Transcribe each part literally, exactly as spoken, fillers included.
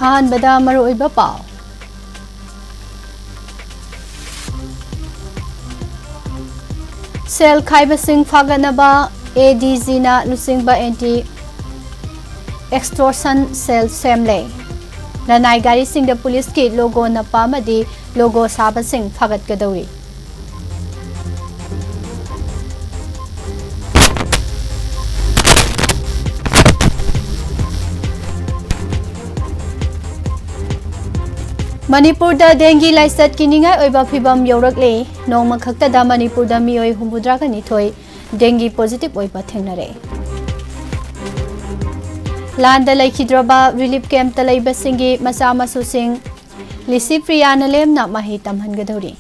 ꯑꯍꯥꯟꯕꯗ ꯃꯔꯨꯑꯣꯏꯕ ꯄꯥꯎ꯫ ꯁꯦꯜ ꯈꯥꯏꯕꯁꯤꯡ ꯐꯥꯒꯠꯅꯕ ꯑꯦ ꯗꯤ ꯖꯤꯅ ꯂꯨꯆꯤꯡꯕ ꯑꯦꯟꯇꯤ ꯑꯦꯛꯁꯇꯣꯔꯁꯟ ꯁꯦꯜ ꯁꯦꯝꯂꯦ꯫ ꯂꯅꯥꯏ ꯒꯥꯔꯤꯁꯤꯡꯗ ꯄꯨꯂꯤꯁꯀꯤ ꯂꯣꯒꯣ ꯅꯞꯄ ꯑꯃꯗꯤ ꯂꯣꯒꯣ ꯁꯥꯕꯁꯤꯡ ꯐꯥꯒꯠꯀꯗꯧꯔꯤ꯫ ꯃꯅꯤꯄꯨꯔꯗ ꯗꯦꯡꯒꯤ ꯂꯥꯏꯆꯠꯀꯤ ꯅꯤꯡꯉꯥꯏ ꯑꯣꯏꯕ ꯐꯤꯚꯝ ꯌꯧꯔꯛꯂꯦ꯫ ꯅꯣꯡꯃ ꯈꯛꯇꯗ ꯃꯅꯤꯄꯨꯔꯗ ꯃꯤꯑꯣꯏ ꯍꯨꯝꯐꯨꯇꯔꯥꯒ ꯅꯤꯊꯣꯏ ꯗꯦꯡꯒꯤ ꯄꯣꯖꯤꯇꯤꯚ ꯑꯣꯏꯕ ꯊꯦꯡꯅꯔꯦ꯫ ꯂꯥꯟꯗ ꯂꯩꯈꯤꯗ꯭ꯔꯕ ꯔꯤꯂꯤꯐ ꯀꯦꯝꯞꯇ ꯂꯩꯕꯁꯤꯡꯒꯤ ꯃꯆꯥ ꯃꯁꯨꯁꯤꯡ ꯂꯤꯁꯤ ꯄ꯭ꯔꯤꯌꯥꯅ ꯂꯦꯝꯅ ꯃꯍꯩ ꯇꯝꯍꯟꯒꯗꯧꯔꯤ꯫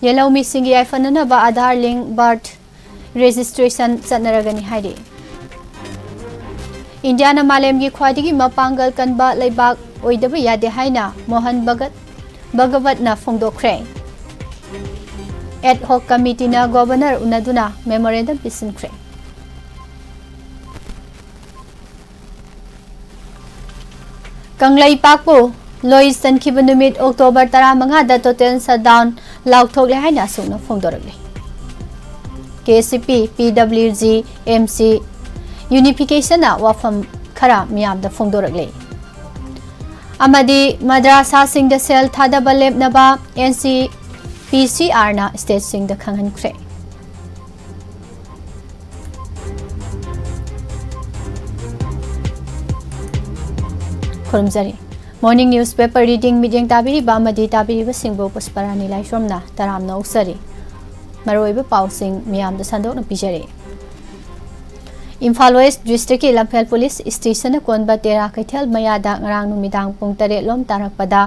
ꯌꯦꯜꯍꯧꯃꯤꯁꯤꯡꯒꯤ ꯌꯥꯏꯐꯅꯅꯕ ꯑꯥꯙꯥꯔ ꯂꯤꯡ ꯕꯥꯔꯊ ꯔꯦꯖꯤꯁꯇ꯭ꯔꯦꯁꯟ ꯆꯠꯅꯔꯒꯅꯤ ꯍꯥꯏꯔꯤ꯫ ꯏꯟꯗꯤꯌꯥꯅ ꯃꯥꯂꯦꯝꯒꯤ ꯈ꯭ꯋꯥꯏꯗꯒꯤ ꯃꯄꯥꯡꯒꯜ ꯀꯟꯕ ꯂꯩꯕꯥꯛ ꯑꯣꯏꯗꯕ ꯌꯥꯗꯦ ꯍꯥꯏꯅ ꯃꯣꯍꯟ ꯚꯒꯠ, ꯚꯒꯋꯠꯅ ꯐꯣꯡꯗꯣꯛꯈ꯭ꯔꯦ꯫ ꯑꯦꯗ ꯍꯣꯛ ꯀꯃꯤꯇꯤꯅ ꯒꯣꯚꯔꯅꯔ ꯎꯅꯗꯨꯅ ꯃꯦꯃꯣꯔꯦꯟꯗꯝ ꯄꯤꯁꯤꯟꯈ꯭ꯔꯦ꯫ ꯀꯪꯂꯩꯄꯥꯛꯄꯨ ꯂꯣꯏ ꯆꯟꯈꯤꯕ ꯅꯨꯃꯤꯠ ꯑꯣꯛꯇꯣꯕꯔ ꯇꯔꯥꯃꯉꯥꯗ ꯇꯣꯇꯦꯜ ꯁꯠꯗꯥꯎꯟ ꯂꯥꯎꯊꯣꯛꯂꯦ ꯍꯥꯏꯅ ꯑꯁꯨꯝꯅ ꯐꯣꯡꯗꯣꯔꯛꯂꯤ꯫ ꯀꯦ ꯁꯤ ꯄꯤ, ꯄꯤ ꯗꯕ꯭ꯂꯤꯎ ꯖꯤ, ꯑꯦꯝ ꯁꯤ ꯌꯨꯅꯤꯐꯤꯀꯦꯁꯟꯅ ꯋꯥꯐꯝ ꯈꯔ ꯃꯤꯌꯥꯝꯗ ꯐꯣꯡꯗꯣꯔꯛꯂꯤ꯫ ꯑꯃꯗꯤ ꯃꯗ꯭ꯔꯥꯁꯥꯁꯤꯡꯗ ꯁꯦꯜ ꯊꯥꯗꯕ ꯂꯦꯞꯅꯕ ꯑꯦꯟ ꯁꯤ ꯄꯤ ꯁꯤ ꯑꯥꯔꯅ ꯁ꯭ꯇꯦꯠꯁꯤꯡꯗ ꯈꯪꯍꯟꯈ꯭ꯔꯦ꯫ ꯈꯨꯔꯨꯝꯖꯔꯤ꯫ Morning newspaper reading ꯃꯤꯠꯌꯦꯡ ꯇꯥꯕꯤꯔꯤꯕ ꯑꯃꯗꯤ ꯇꯥꯕꯤꯔꯤꯕꯁꯤꯡꯕꯨ ꯄꯨꯁꯄꯔꯥꯅꯤ ꯂꯥꯏꯁ꯭ꯔꯝꯅ ꯇꯔꯥꯝꯅ ꯑꯣꯛꯆꯔꯤ꯫ ꯃꯔꯨꯑꯣꯏꯕ ꯄꯥꯎꯁꯤꯡ ꯃꯤꯌꯥꯝꯗ ꯁꯟꯗꯣꯛꯅ ꯄꯤꯖꯔꯤ꯫ ꯏꯝꯐꯥꯜ ꯋꯦꯁ꯭ꯠ ꯗꯤꯁꯇ꯭ꯔꯤꯛꯀꯤ ꯂꯝꯐꯦꯜ ꯄꯨꯂꯤꯁ ꯁ꯭ꯇꯦꯁꯟꯅ ꯀꯣꯟꯕ ꯇꯦꯔꯥ ꯀꯩꯊꯦꯜ ꯃꯌꯥꯗ ꯉꯔꯥꯡ ꯅꯨꯃꯤꯗꯥꯡ ꯄꯨꯡ ꯇꯔꯦꯠ ꯂꯣꯝ ꯇꯥꯔꯛꯄꯗ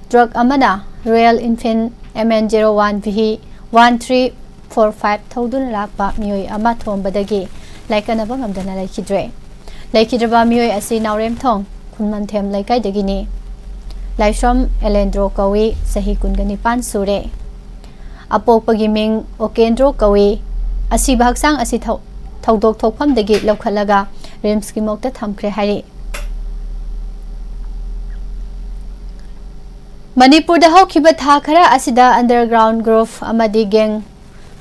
ꯇ꯭ꯔꯛ ꯑꯃꯅ Royal Enfield M N zero one V one three four five ꯊꯧꯗꯨꯅ ꯂꯥꯛꯄ ꯃꯤꯑꯣꯏ ꯑꯃ ꯊꯣꯝꯕꯗꯒꯤ ꯂꯥꯏꯀꯠꯅꯕ ꯉꯝꯗꯅ ꯂꯩꯈꯤꯗ꯭ꯔꯦ꯫ ꯂꯩꯈꯤꯗ꯭ꯔꯕ ꯃꯤꯑꯣꯏ ꯑꯁꯤ ꯅꯥꯎꯔꯦꯝꯊꯣꯡ ꯈꯨꯃꯟꯊꯦꯝ ꯂꯩꯀꯥꯏꯗꯒꯤꯅꯤ꯫ ꯂꯥꯏꯁ꯭ꯔꯝ ꯑꯦꯂꯦꯟꯗ꯭ꯔꯣ ꯀꯧꯏ, ꯆꯍꯤ ꯀꯨꯟꯒ ꯅꯤꯄꯥꯟ ꯁꯨꯔꯦ꯫ ꯑꯄꯣꯛꯄꯒꯤ ꯃꯤꯡ ꯑꯣꯀꯦꯟꯗ꯭ꯔꯣ ꯀꯧꯏ꯫ ꯑꯁꯤꯕ ꯍꯛꯆꯥꯡ ꯑꯁꯤ ꯊꯧ-, ꯊꯧꯗꯣꯛ ꯊꯣꯛꯐꯝꯗꯒꯤ ꯂꯧꯈꯠꯂꯒ ꯔꯤꯝꯁꯀꯤ ꯃꯣꯛꯇ ꯊꯝꯈ꯭ꯔꯦ ꯍꯥꯏꯔꯤ꯫ ꯃꯅꯤꯄꯨꯔꯗ ꯍꯧꯈꯤꯕ ꯊꯥ ꯈꯔ ꯑꯁꯤꯗ underground group ꯑꯃꯗꯤ gang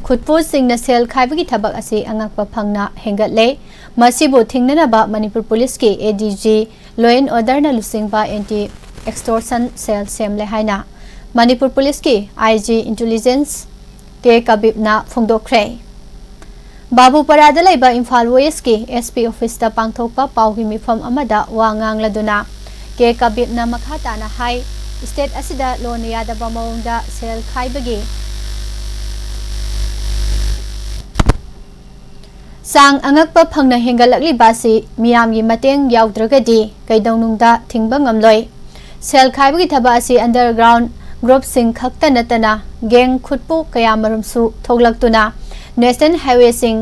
ꯈꯨꯠꯄꯨꯁꯤꯡꯅ ꯁꯦꯜ ꯈꯥꯏꯕꯒꯤ ꯊꯕꯛ ꯑꯁꯤ ꯑꯉꯛꯄ ꯐꯪꯅ ꯍꯦꯟꯒꯠꯂꯦ꯫ ꯃꯁꯤꯕꯨ ꯊꯤꯡꯅꯅꯕ ꯃꯅꯤꯄꯨꯔ ꯄꯨꯂꯤꯁꯀꯤ A D G law and orderꯅ ꯂꯨꯆꯤꯡꯕ anti extortion cell ꯁꯦꯝꯂꯦ ꯍꯥꯏꯅ ꯃꯅꯤꯄꯨꯔ ꯄꯨꯂꯤꯁꯀꯤ I G intelligence K ꯀꯕꯤꯞꯅ ꯐꯣꯡꯗꯣꯛꯈ꯭ꯔꯦ꯫ ꯕꯥꯕꯨꯄꯔꯥꯗ ꯂꯩꯕ ꯏꯝꯐꯥꯜ Westꯀꯤ S P officeꯇ ꯄꯥꯡꯊꯣꯛꯄ ꯄꯥꯎꯒꯤ ꯃꯤꯐꯝ ꯑꯃꯗ ꯋꯥ ꯉꯥꯡꯂꯗꯨꯅ K ꯀꯕꯤꯞꯅ ꯃꯈꯥ ꯇꯥꯅ ꯍꯥꯏ, state ꯑꯁꯤꯗ ꯂꯣꯟꯅ ꯌꯥꯗꯕ ꯃꯑꯣꯡꯗ ꯁꯦꯜ ꯈꯥꯏꯕꯒꯤ ꯆꯥꯡ ꯑꯉꯛꯄ ꯐꯪꯅ ꯍꯦꯟꯒꯠꯂꯛꯂꯤꯕ ꯑꯁꯤ ꯃꯤꯌꯥꯝꯒꯤ ꯃꯇꯦꯡ ꯌꯥꯎꯗ꯭ꯔꯒꯗꯤ ꯀꯩꯗꯧꯅꯨꯡꯗ ꯊꯤꯡꯕ ꯉꯝꯂꯣꯏ꯫ ꯁꯦꯜ ꯈꯥꯏꯕꯒꯤ ꯊꯕꯛ ꯑꯁꯤ underground groupꯁꯤꯡ ꯈꯛꯇ ꯅꯠꯇꯅ gang ꯈꯨꯠꯄꯨ ꯀꯌꯥꯃꯔꯨꯝꯁꯨ ꯊꯣꯛꯂꯛꯇꯨꯅ national highwayꯁꯤꯡ,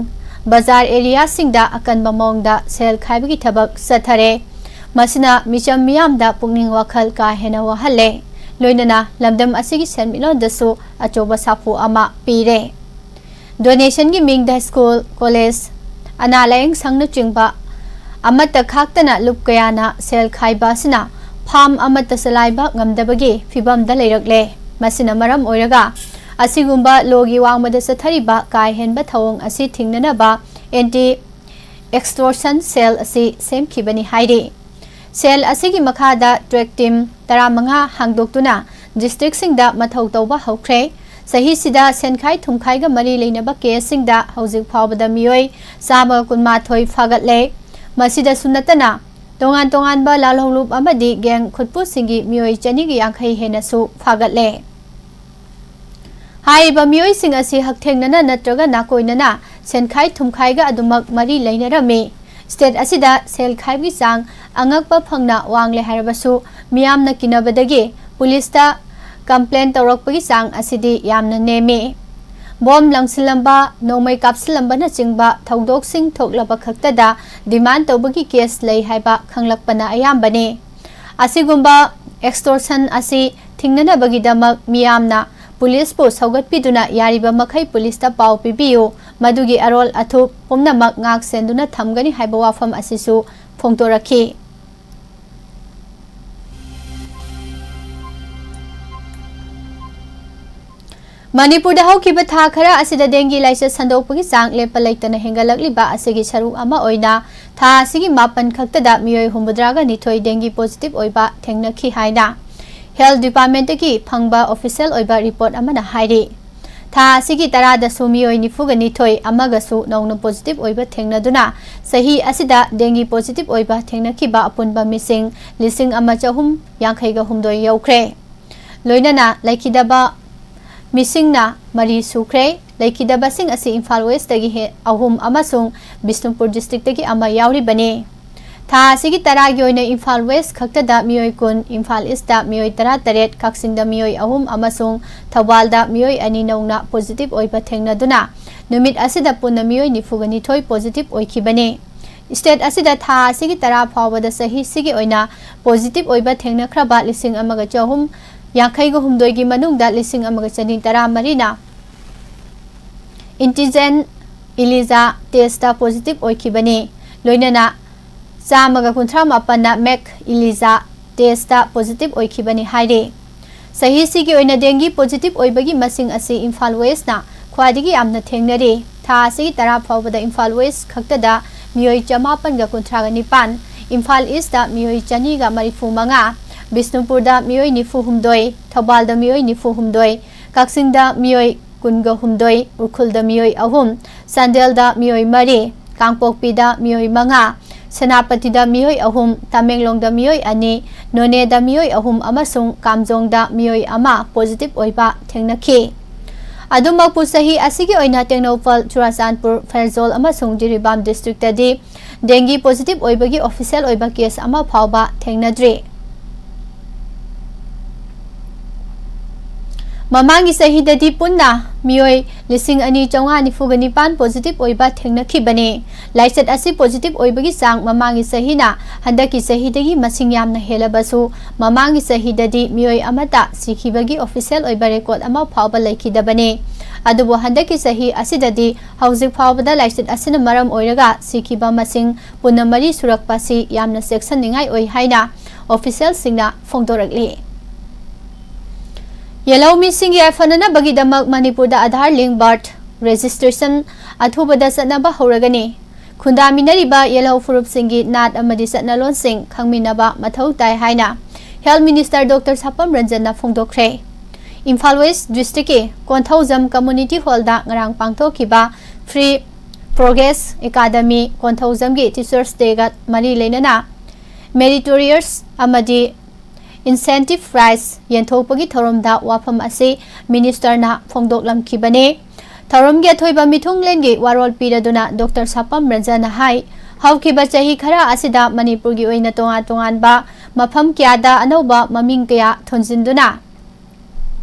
ꯕꯖꯥꯔ areaꯁꯤꯡꯗ ꯑꯀꯟꯕ ꯃꯑꯣꯡꯗ ꯁꯦꯜ ꯈꯥꯏꯕꯒꯤ ꯊꯕꯛ ꯆꯠꯊꯔꯦ꯫ ꯃꯁꯤꯅ ꯃꯤꯆꯝ ꯃꯤꯌꯥꯝꯗ ꯄꯨꯛꯅꯤꯡ ꯋꯥꯈꯜ ꯀꯥ ꯍꯦꯟꯅ ꯋꯥꯍꯜꯂꯦ꯫ ꯂꯣꯏꯅꯅ ꯂꯝꯗꯝ ꯑꯁꯤꯒꯤ ꯁꯦꯟꯃꯤꯠꯂꯣꯟꯗꯁꯨ ꯑꯆꯧꯕ ꯁꯥꯐꯨ ꯑꯃ ꯄꯤꯔꯦ꯫ Donationꯒꯤ ꯃꯤꯡꯗ school, college, ꯑꯅꯥ ꯂꯥꯌꯦꯡ ꯁꯪꯅꯆꯤꯡꯕ ꯑꯃꯠꯇ ꯈꯥꯛꯇꯅ ꯂꯨꯞ ꯀꯌꯥꯅ ꯁꯦꯜ ꯈꯥꯏꯕ ꯑꯁꯤꯅ farm ꯑꯃꯠꯇ ꯆꯂꯥꯏꯕ ꯉꯝꯗꯕꯒꯤ ꯐꯤꯚꯝꯗ ꯂꯩꯔꯛꯂꯦ꯫ ꯃꯁꯤꯅ ꯃꯔꯝ ꯑꯣꯏꯔꯒ ꯑꯁꯤꯒꯨꯝꯕ lawꯒꯤ ꯋꯥꯡꯃꯗ ꯆꯠꯊꯔꯤꯕ ꯀꯥ ꯍꯦꯟꯕ ꯊꯧꯑꯣꯡ ꯑꯁꯤ ꯊꯤꯡꯅꯅꯕ anti extortion cell ꯑꯁꯤ ꯁꯦꯝꯈꯤꯕꯅꯤ ꯍꯥꯏꯔꯤ꯫ Cell ꯑꯁꯤꯒꯤ ꯃꯈꯥꯗ track team ꯇꯔꯥꯃꯉꯥ ꯍꯥꯡꯗꯣꯛꯇꯨꯅ districtꯁꯤꯡꯗ ꯃꯊꯧ ꯇꯧꯕ ꯍꯧꯈ꯭ꯔꯦ꯫ ꯆꯍꯤꯁꯤꯗ ꯁꯦꯟꯈꯥꯏ ꯊꯨꯝꯈꯥꯏꯒ ꯃꯔꯤ ꯂꯩꯅꯕ caseꯁꯤꯡꯗ ꯍꯧꯖꯤꯛ ꯐꯥꯎꯕꯗ ꯃꯤꯑꯣꯏ ꯆꯥꯝꯃꯒ ꯀꯨꯟꯃꯥꯊꯣꯏ ꯐꯥꯒꯠꯂꯦ꯫ ꯃꯁꯤꯗꯁꯨ ꯅꯠꯇꯅ ꯇꯣꯉꯥꯟ ꯇꯣꯉꯥꯟꯕ ꯂꯥꯜꯍꯧꯂꯨꯞ ꯑꯃꯗꯤ gang ꯈꯨꯠꯄꯨꯁꯤꯡꯒꯤ ꯃꯤꯑꯣꯏ ꯆꯅꯤꯒ ꯌꯥꯡꯈꯩ ꯍꯦꯟꯅꯁꯨ ꯐꯥꯒꯠꯂꯦ꯫ ꯍꯥꯏꯔꯤꯕ ꯃꯤꯑꯣꯏꯁꯤꯡ ꯑꯁꯤ ꯍꯛꯊꯦꯡꯅꯅ ꯅꯠꯇ꯭ꯔꯒ ꯅꯥꯀꯣꯏꯅꯅ ꯁꯦꯟꯈꯥꯏ ꯊꯨꯝꯈꯥꯏꯒ ꯑꯗꯨꯃꯛ ꯃꯔꯤ ꯂꯩꯅꯔꯝꯃꯤ꯫ State ꯑꯁꯤꯗ ꯁꯦꯜ ꯈꯥꯏꯕꯒꯤ ꯆꯥꯡ ꯑꯉꯛꯄ ꯐꯪꯅ ꯋꯥꯡꯂꯦ ꯍꯥꯏꯔꯕꯁꯨ, ꯃꯤꯌꯥꯝꯅ ꯀꯤꯅꯕꯗꯒꯤ ꯄꯨꯂꯤꯁꯇ complain ꯇꯧꯔꯛꯄꯒꯤ ꯆꯥꯡ ꯑꯁꯤꯗꯤ ꯌꯥꯝꯅ ꯅꯦꯝꯃꯤ꯫ Bomb ꯂꯪꯁꯤꯜꯂꯝꯕ, ꯅꯣꯡꯃꯩ ꯀꯥꯞꯁꯤꯜꯂꯝꯕꯅꯆꯤꯡꯕ ꯊꯧꯗꯣꯛꯁꯤꯡ ꯊꯣꯛꯂꯕ ꯈꯛꯇꯗ demand ꯇꯧꯕꯒꯤ case ꯂꯩ ꯍꯥꯏꯕ ꯈꯪꯂꯛꯄꯅ ꯑꯌꯥꯝꯕꯅꯤ꯫ ꯑꯁꯤꯒꯨꯝꯕ extortion ꯑꯁꯤ ꯊꯤꯡꯅꯅꯕꯒꯤꯗꯃꯛ ꯃꯤꯌꯥꯝꯅ ꯄꯨꯂꯤꯁꯄꯨ ꯁꯧꯒꯠꯄꯤꯗꯨꯅ ꯌꯥꯔꯤꯕ ꯃꯈꯩ ꯄꯨꯂꯤꯁꯇ ꯄꯥꯎ ꯄꯤꯕꯤꯌꯨ꯫ ꯃꯗꯨꯒꯤ ꯑꯔꯣꯜ ꯑꯊꯨꯞ ꯄꯨꯝꯅꯃꯛ ꯉꯥꯛ ꯁꯦꯟꯗꯨꯅ ꯊꯝꯒꯅꯤ ꯍꯥꯏꯕ ꯋꯥꯐꯝ ꯑꯁꯤꯁꯨ ꯐꯣꯡꯗꯣꯔꯛꯈꯤ꯫ ꯃꯅꯤꯄꯨꯔꯗ ꯍꯧꯈꯤꯕ ꯊꯥ ꯈꯔ ꯑꯁꯤꯗ dengue ꯂꯥꯏꯆꯠ ꯁꯟꯗꯣꯛꯄꯒꯤ ꯆꯥꯡ ꯂꯦꯞꯄ ꯂꯩꯇꯅ ꯍꯦꯟꯒꯠꯂꯛꯂꯤꯕ ꯑꯁꯤꯒꯤ ꯁꯔꯨꯛ ꯑꯃ ꯑꯣꯏꯅ ꯊꯥ ꯑꯁꯤꯒꯤ ꯃꯥꯄꯟ ꯈꯛꯇꯗ ꯃꯤꯑꯣꯏ ꯍꯨꯝꯐꯨꯇꯔꯥꯒ ꯅꯤꯊꯣꯏ dengue positive ꯑꯣꯏꯕ ꯊꯦꯡꯅꯈꯤ ꯍꯥꯏꯅ health department ꯇꯒꯤ ꯐꯪꯕ official ꯑꯣꯏꯕ report ꯑꯃꯅ ꯍꯥꯏꯔꯤ꯫ ꯊꯥ ꯑꯁꯤꯒꯤ ꯇꯔꯥꯗꯁꯨ ꯃꯤꯑꯣꯏ ꯅꯤꯐꯨꯒ ꯅꯤꯊꯣꯏ ꯑꯃꯒꯁꯨ ꯅꯧꯅ positive ꯑꯣꯏꯕ ꯊꯦꯡꯅꯗꯨꯅ ꯆꯍꯤ ꯑꯁꯤꯗ dengue positive ꯑꯣꯏꯕ ꯊꯦꯡꯅꯈꯤꯕ ꯑꯄꯨꯟꯕ ꯃꯤꯁꯤꯡ ꯂꯤꯁꯤꯡ ꯑꯃ ꯆꯍꯨꯝ ꯌꯥꯡꯈꯩꯒ ꯍꯨꯝꯗꯣꯏ ꯌꯧꯈ꯭ꯔꯦ꯫ ꯂꯣꯏꯅꯅ ꯂꯩꯈꯤꯗꯕ ꯃꯤꯁꯤꯡꯅ ꯃꯔꯤ ꯁꯨꯈ꯭ꯔꯦ꯫ ꯂꯩꯈꯤꯗꯕꯁꯤꯡ ꯑꯁꯤ ꯏꯝꯐꯥꯜ West ꯇꯒꯤ ꯍꯦ-, ꯑꯍꯨꯝ ꯑꯃꯁꯨꯡ ꯕꯤꯁꯅꯨꯄꯨꯔ district ꯇꯒꯤ ꯑꯃ ꯌꯥꯎꯔꯤꯕꯅꯤ꯫ ꯊꯥ ꯑꯁꯤꯒꯤ ꯇꯔꯥꯒꯤ ꯑꯣꯏꯅ ꯏꯝꯐꯥꯜ West ꯈꯛꯇꯗ ꯃꯤꯑꯣꯏ ꯀꯨꯟ, ꯏꯝꯐꯥꯜ East ꯇ ꯃꯤꯑꯣꯏ ꯇꯔꯥꯇꯔꯦꯠ, ꯀꯛꯆꯤꯡꯗ ꯃꯤꯑꯣꯏ ꯑꯍꯨꯝ ꯑꯃꯁꯨꯡ ꯊꯧꯕꯥꯜꯗ ꯃꯤꯑꯣꯏ ꯑꯅꯤ ꯅꯧꯅ positive ꯑꯣꯏꯕ ꯊꯦꯡꯅꯗꯨꯅ ꯅꯨꯃꯤꯠ ꯑꯁꯤꯗ ꯄꯨꯟꯅ ꯃꯤꯑꯣꯏ ꯅꯤꯐꯨꯒ ꯅꯤꯊꯣꯏ positive ꯑꯣꯏꯈꯤꯕꯅꯤ꯫ State ꯑꯁꯤꯗ ꯊꯥ ꯑꯁꯤꯒꯤ ꯇꯔꯥ ꯐꯥꯎꯕꯗ ꯆꯍꯤꯁꯤꯒꯤ ꯑꯣꯏꯅ positive ꯑꯣꯏꯕ ꯊꯦꯡꯅꯈ꯭ꯔꯕ ꯂꯤꯁꯤꯡ ꯑꯃꯒ ꯆꯍꯨꯝ ꯌꯥꯡꯈꯩꯒ ꯍꯨꯝꯗꯣꯏꯒꯤ ꯃꯅꯨꯡꯗ ꯂꯤꯁꯤꯡ ꯑꯃꯒ ꯆꯅꯤ ꯇꯔꯥꯃꯔꯤꯅ antigen ELISA test ꯇ positive ꯑꯣꯏꯈꯤꯕꯅꯤ꯫ ꯂꯣꯏꯅꯅ ꯆꯥꯝꯃꯒ ꯀꯨꯟꯊ꯭ꯔꯥ ꯃꯥꯄꯟꯅ MAC ELISA test ꯇ positive ꯑꯣꯏꯈꯤꯕꯅꯤ ꯍꯥꯏꯔꯤ꯫ ꯆꯍꯤꯁꯤꯒꯤ ꯑꯣꯏꯅ dengue positive ꯑꯣꯏꯕꯒꯤ ꯃꯁꯤꯡ ꯑꯁꯤ ꯏꯝꯐꯥꯜ West ꯅ ꯈ꯭ꯋꯥꯏꯗꯒꯤ ꯌꯥꯝꯅ ꯊꯦꯡꯅꯔꯤ꯫ ꯊꯥ ꯑꯁꯤꯒꯤ ꯇꯔꯥ ꯐꯥꯎꯕꯗ ꯏꯝꯐꯥꯜ West ꯈꯛꯇꯗ ꯃꯤꯑꯣꯏ ꯆꯃꯥꯄꯟꯒ ꯀꯨꯟꯊ꯭ꯔꯥꯒ ꯅꯤꯄꯥꯟ, ꯏꯝꯐꯥꯜ East ꯇ ꯃꯤꯑꯣꯏ ꯆꯅꯤꯒ ꯃꯔꯤꯐꯨ ꯃꯉꯥ, ꯕꯤꯁꯅꯨꯄꯨꯔꯗ ꯃꯤꯑꯣꯏ ꯅꯤꯐꯨ ꯍꯨꯝꯗꯣꯏ, ꯊꯧꯕꯥꯜꯗ ꯃꯤꯑꯣꯏ ꯅꯤꯐꯨ ꯍꯨꯝꯗꯣꯏ, ꯀꯛꯆꯤꯡꯗ ꯃꯤꯑꯣꯏ ꯀꯨꯟꯒ ꯍꯨꯝꯗꯣꯏ, ꯎꯈ꯭ꯔꯨꯜꯗ ꯃꯤꯑꯣꯏ ꯑꯍꯨꯝ, ꯆꯥꯟꯗꯦꯜꯗ ꯃꯤꯑꯣꯏ ꯃꯔꯤ, ꯀꯥꯡꯄꯣꯛꯄꯤꯗ ꯃꯤꯑꯣꯏ ꯃꯉꯥ, ꯁꯦꯅꯥꯄꯇꯤꯗ ꯃꯤꯑꯣꯏ ꯑꯍꯨꯝ, ꯇꯃꯦꯡꯂꯣꯡꯗ ꯃꯤꯑꯣꯏ ꯑꯅꯤ, ꯅꯣꯅꯦꯗ ꯃꯤꯑꯣꯏ ꯑꯍꯨꯝ ꯑꯃꯁꯨꯡ ꯀꯥꯝꯖꯣꯡꯗ ꯃꯤꯑꯣꯏ ꯑꯃ positive ꯑꯣꯏꯕ ꯊꯦꯡꯅꯈꯤ꯫ ꯑꯗꯨꯃꯛꯄꯨ ꯆꯍꯤ ꯑꯁꯤꯒꯤ ꯑꯣꯏꯅ ꯇꯦꯡꯅꯧꯄꯜ, ꯆꯨꯔꯥꯆꯥꯟꯄꯨꯔ, ꯐꯦꯔꯖꯣꯜ ꯑꯃꯁꯨꯡ ꯖꯤꯔꯤꯕꯥꯝ district ꯇꯗꯤ dengue positive ꯑꯣꯏꯕꯒꯤ official ꯑꯣꯏꯕ case ꯑꯃ ꯐꯥꯎꯕ ꯊꯦꯡꯅꯗ꯭ꯔꯤ꯫ ꯃꯃꯥꯡꯒꯤ ꯆꯍꯤꯗꯗꯤ ꯄꯨꯟꯅ ꯃꯤꯑꯣꯏ ꯂꯤꯁꯤꯡ ꯑꯅꯤ ꯆꯥꯝꯃꯉꯥ ꯅꯤꯐꯨꯒ ꯅꯤꯄꯥꯟ positive ꯑꯣꯏꯕ ꯊꯦꯡꯅꯈꯤꯕꯅꯤ꯫ ꯂꯥꯏꯆꯠ ꯑꯁꯤ positive ꯑꯣꯏꯕꯒꯤ ꯆꯥꯡ ꯃꯃꯥꯡꯒꯤ ꯆꯍꯤꯅ ꯍꯟꯗꯛꯀꯤ ꯆꯍꯤꯗꯒꯤ ꯃꯁꯤꯡ ꯌꯥꯝꯅ ꯍꯦꯜꯂꯕꯁꯨ, ꯃꯃꯥꯡꯒꯤ ꯆꯍꯤꯗꯗꯤ ꯃꯤꯑꯣꯏ ꯑꯃꯠꯇ ꯁꯤꯈꯤꯕꯒꯤ official ꯑꯣꯏꯕ record ꯑꯃ ꯐꯥꯎꯕ ꯂꯩꯈꯤꯗꯕꯅꯤ꯫ ꯑꯗꯨꯕꯨ ꯍꯟꯗꯛꯀꯤ ꯆꯍꯤ ꯑꯁꯤꯗꯗꯤ ꯍꯧꯖꯤꯛ ꯐꯥꯎꯕꯗ ꯂꯥꯏꯆꯠ ꯑꯁꯤꯅ ꯃꯔꯝ ꯑꯣꯏꯔꯒ ꯁꯤꯈꯤꯕ ꯃꯁꯤꯡ ꯄꯨꯟꯅ ꯃꯔꯤ ꯁꯨꯔꯛꯄ ꯑꯁꯤ ꯌꯥꯝꯅ ꯆꯦꯛꯁꯤꯟꯅꯤꯡꯉꯥꯏ ꯑꯣꯏ ꯍꯥꯏꯅ officialꯁꯤꯡꯅ ꯐꯣꯡꯗꯣꯔꯛꯂꯤ꯫ ꯌꯦꯜꯍꯧ ꯃꯤꯁꯤꯡꯒꯤ ꯌꯥꯏꯐꯅꯅꯕꯒꯤꯗꯃꯛ ꯃꯅꯤꯄꯨꯔꯗ Aadhaar link birth registration ꯑꯊꯨꯕꯗ ꯆꯠꯅꯕ ꯍꯧꯔꯒꯅꯤ꯫ ꯈꯨꯟꯗꯥꯃꯤꯟꯅꯔꯤꯕ ꯌꯦꯜꯍꯧ ꯐꯨꯔꯨꯞꯁꯤꯡꯒꯤ ꯅꯥꯠ ꯑꯃꯗꯤ ꯆꯠꯅꯂꯣꯟꯁꯤꯡ ꯈꯪꯃꯤꯟꯅꯕ ꯃꯊꯧ ꯇꯥꯏ ꯍꯥꯏꯅ Health Minister Doctor ꯁꯥꯄꯝ ꯔꯟꯖꯟꯅ ꯐꯣꯡꯗꯣꯛꯈ꯭ꯔꯦ꯫ Imphal West Districtꯀꯤ Konthoujam Community Hallꯗ ꯉꯔꯥꯡ ꯄꯥꯡꯊꯣꯛꯈꯤꯕ Free Progress Academy ꯀꯣꯟꯊꯧꯖꯝꯒꯤ Teachers Dayꯒ ꯃꯔꯤ ꯂꯩꯅꯅ meritorious ꯑꯃꯗꯤ incentive prize ꯌꯦꯟꯊꯣꯛꯄꯒꯤ ꯊꯧꯔꯝꯗ ꯋꯥꯐꯝ ꯑꯁꯤ ministerꯅ ꯐꯣꯡꯗꯣꯛꯂꯝꯈꯤꯕꯅꯤ꯫ ꯊꯧꯔꯝꯒꯤ ꯑꯊꯣꯏꯕ ꯃꯤꯊꯨꯡꯂꯦꯟꯒꯤ ꯋꯥꯔꯣꯜ ꯄꯤꯔꯗꯨꯅ Doctor ꯁꯥꯄꯝ ꯔꯟꯖꯟꯅ ꯍꯥꯏ, ꯍꯧꯈꯤꯕ ꯆꯍꯤ ꯈꯔ ꯑꯁꯤꯗ ꯃꯅꯤꯄꯨꯔꯒꯤ ꯑꯣꯏꯅ ꯇꯣꯉꯥꯟ ꯇꯣꯉꯥꯟꯕ ꯃꯐꯝ ꯀꯌꯥꯗ ꯑꯅꯧꯕ ꯃꯃꯤꯡ ꯀꯌꯥ ꯊꯣꯟꯖꯤꯟꯗꯨꯅ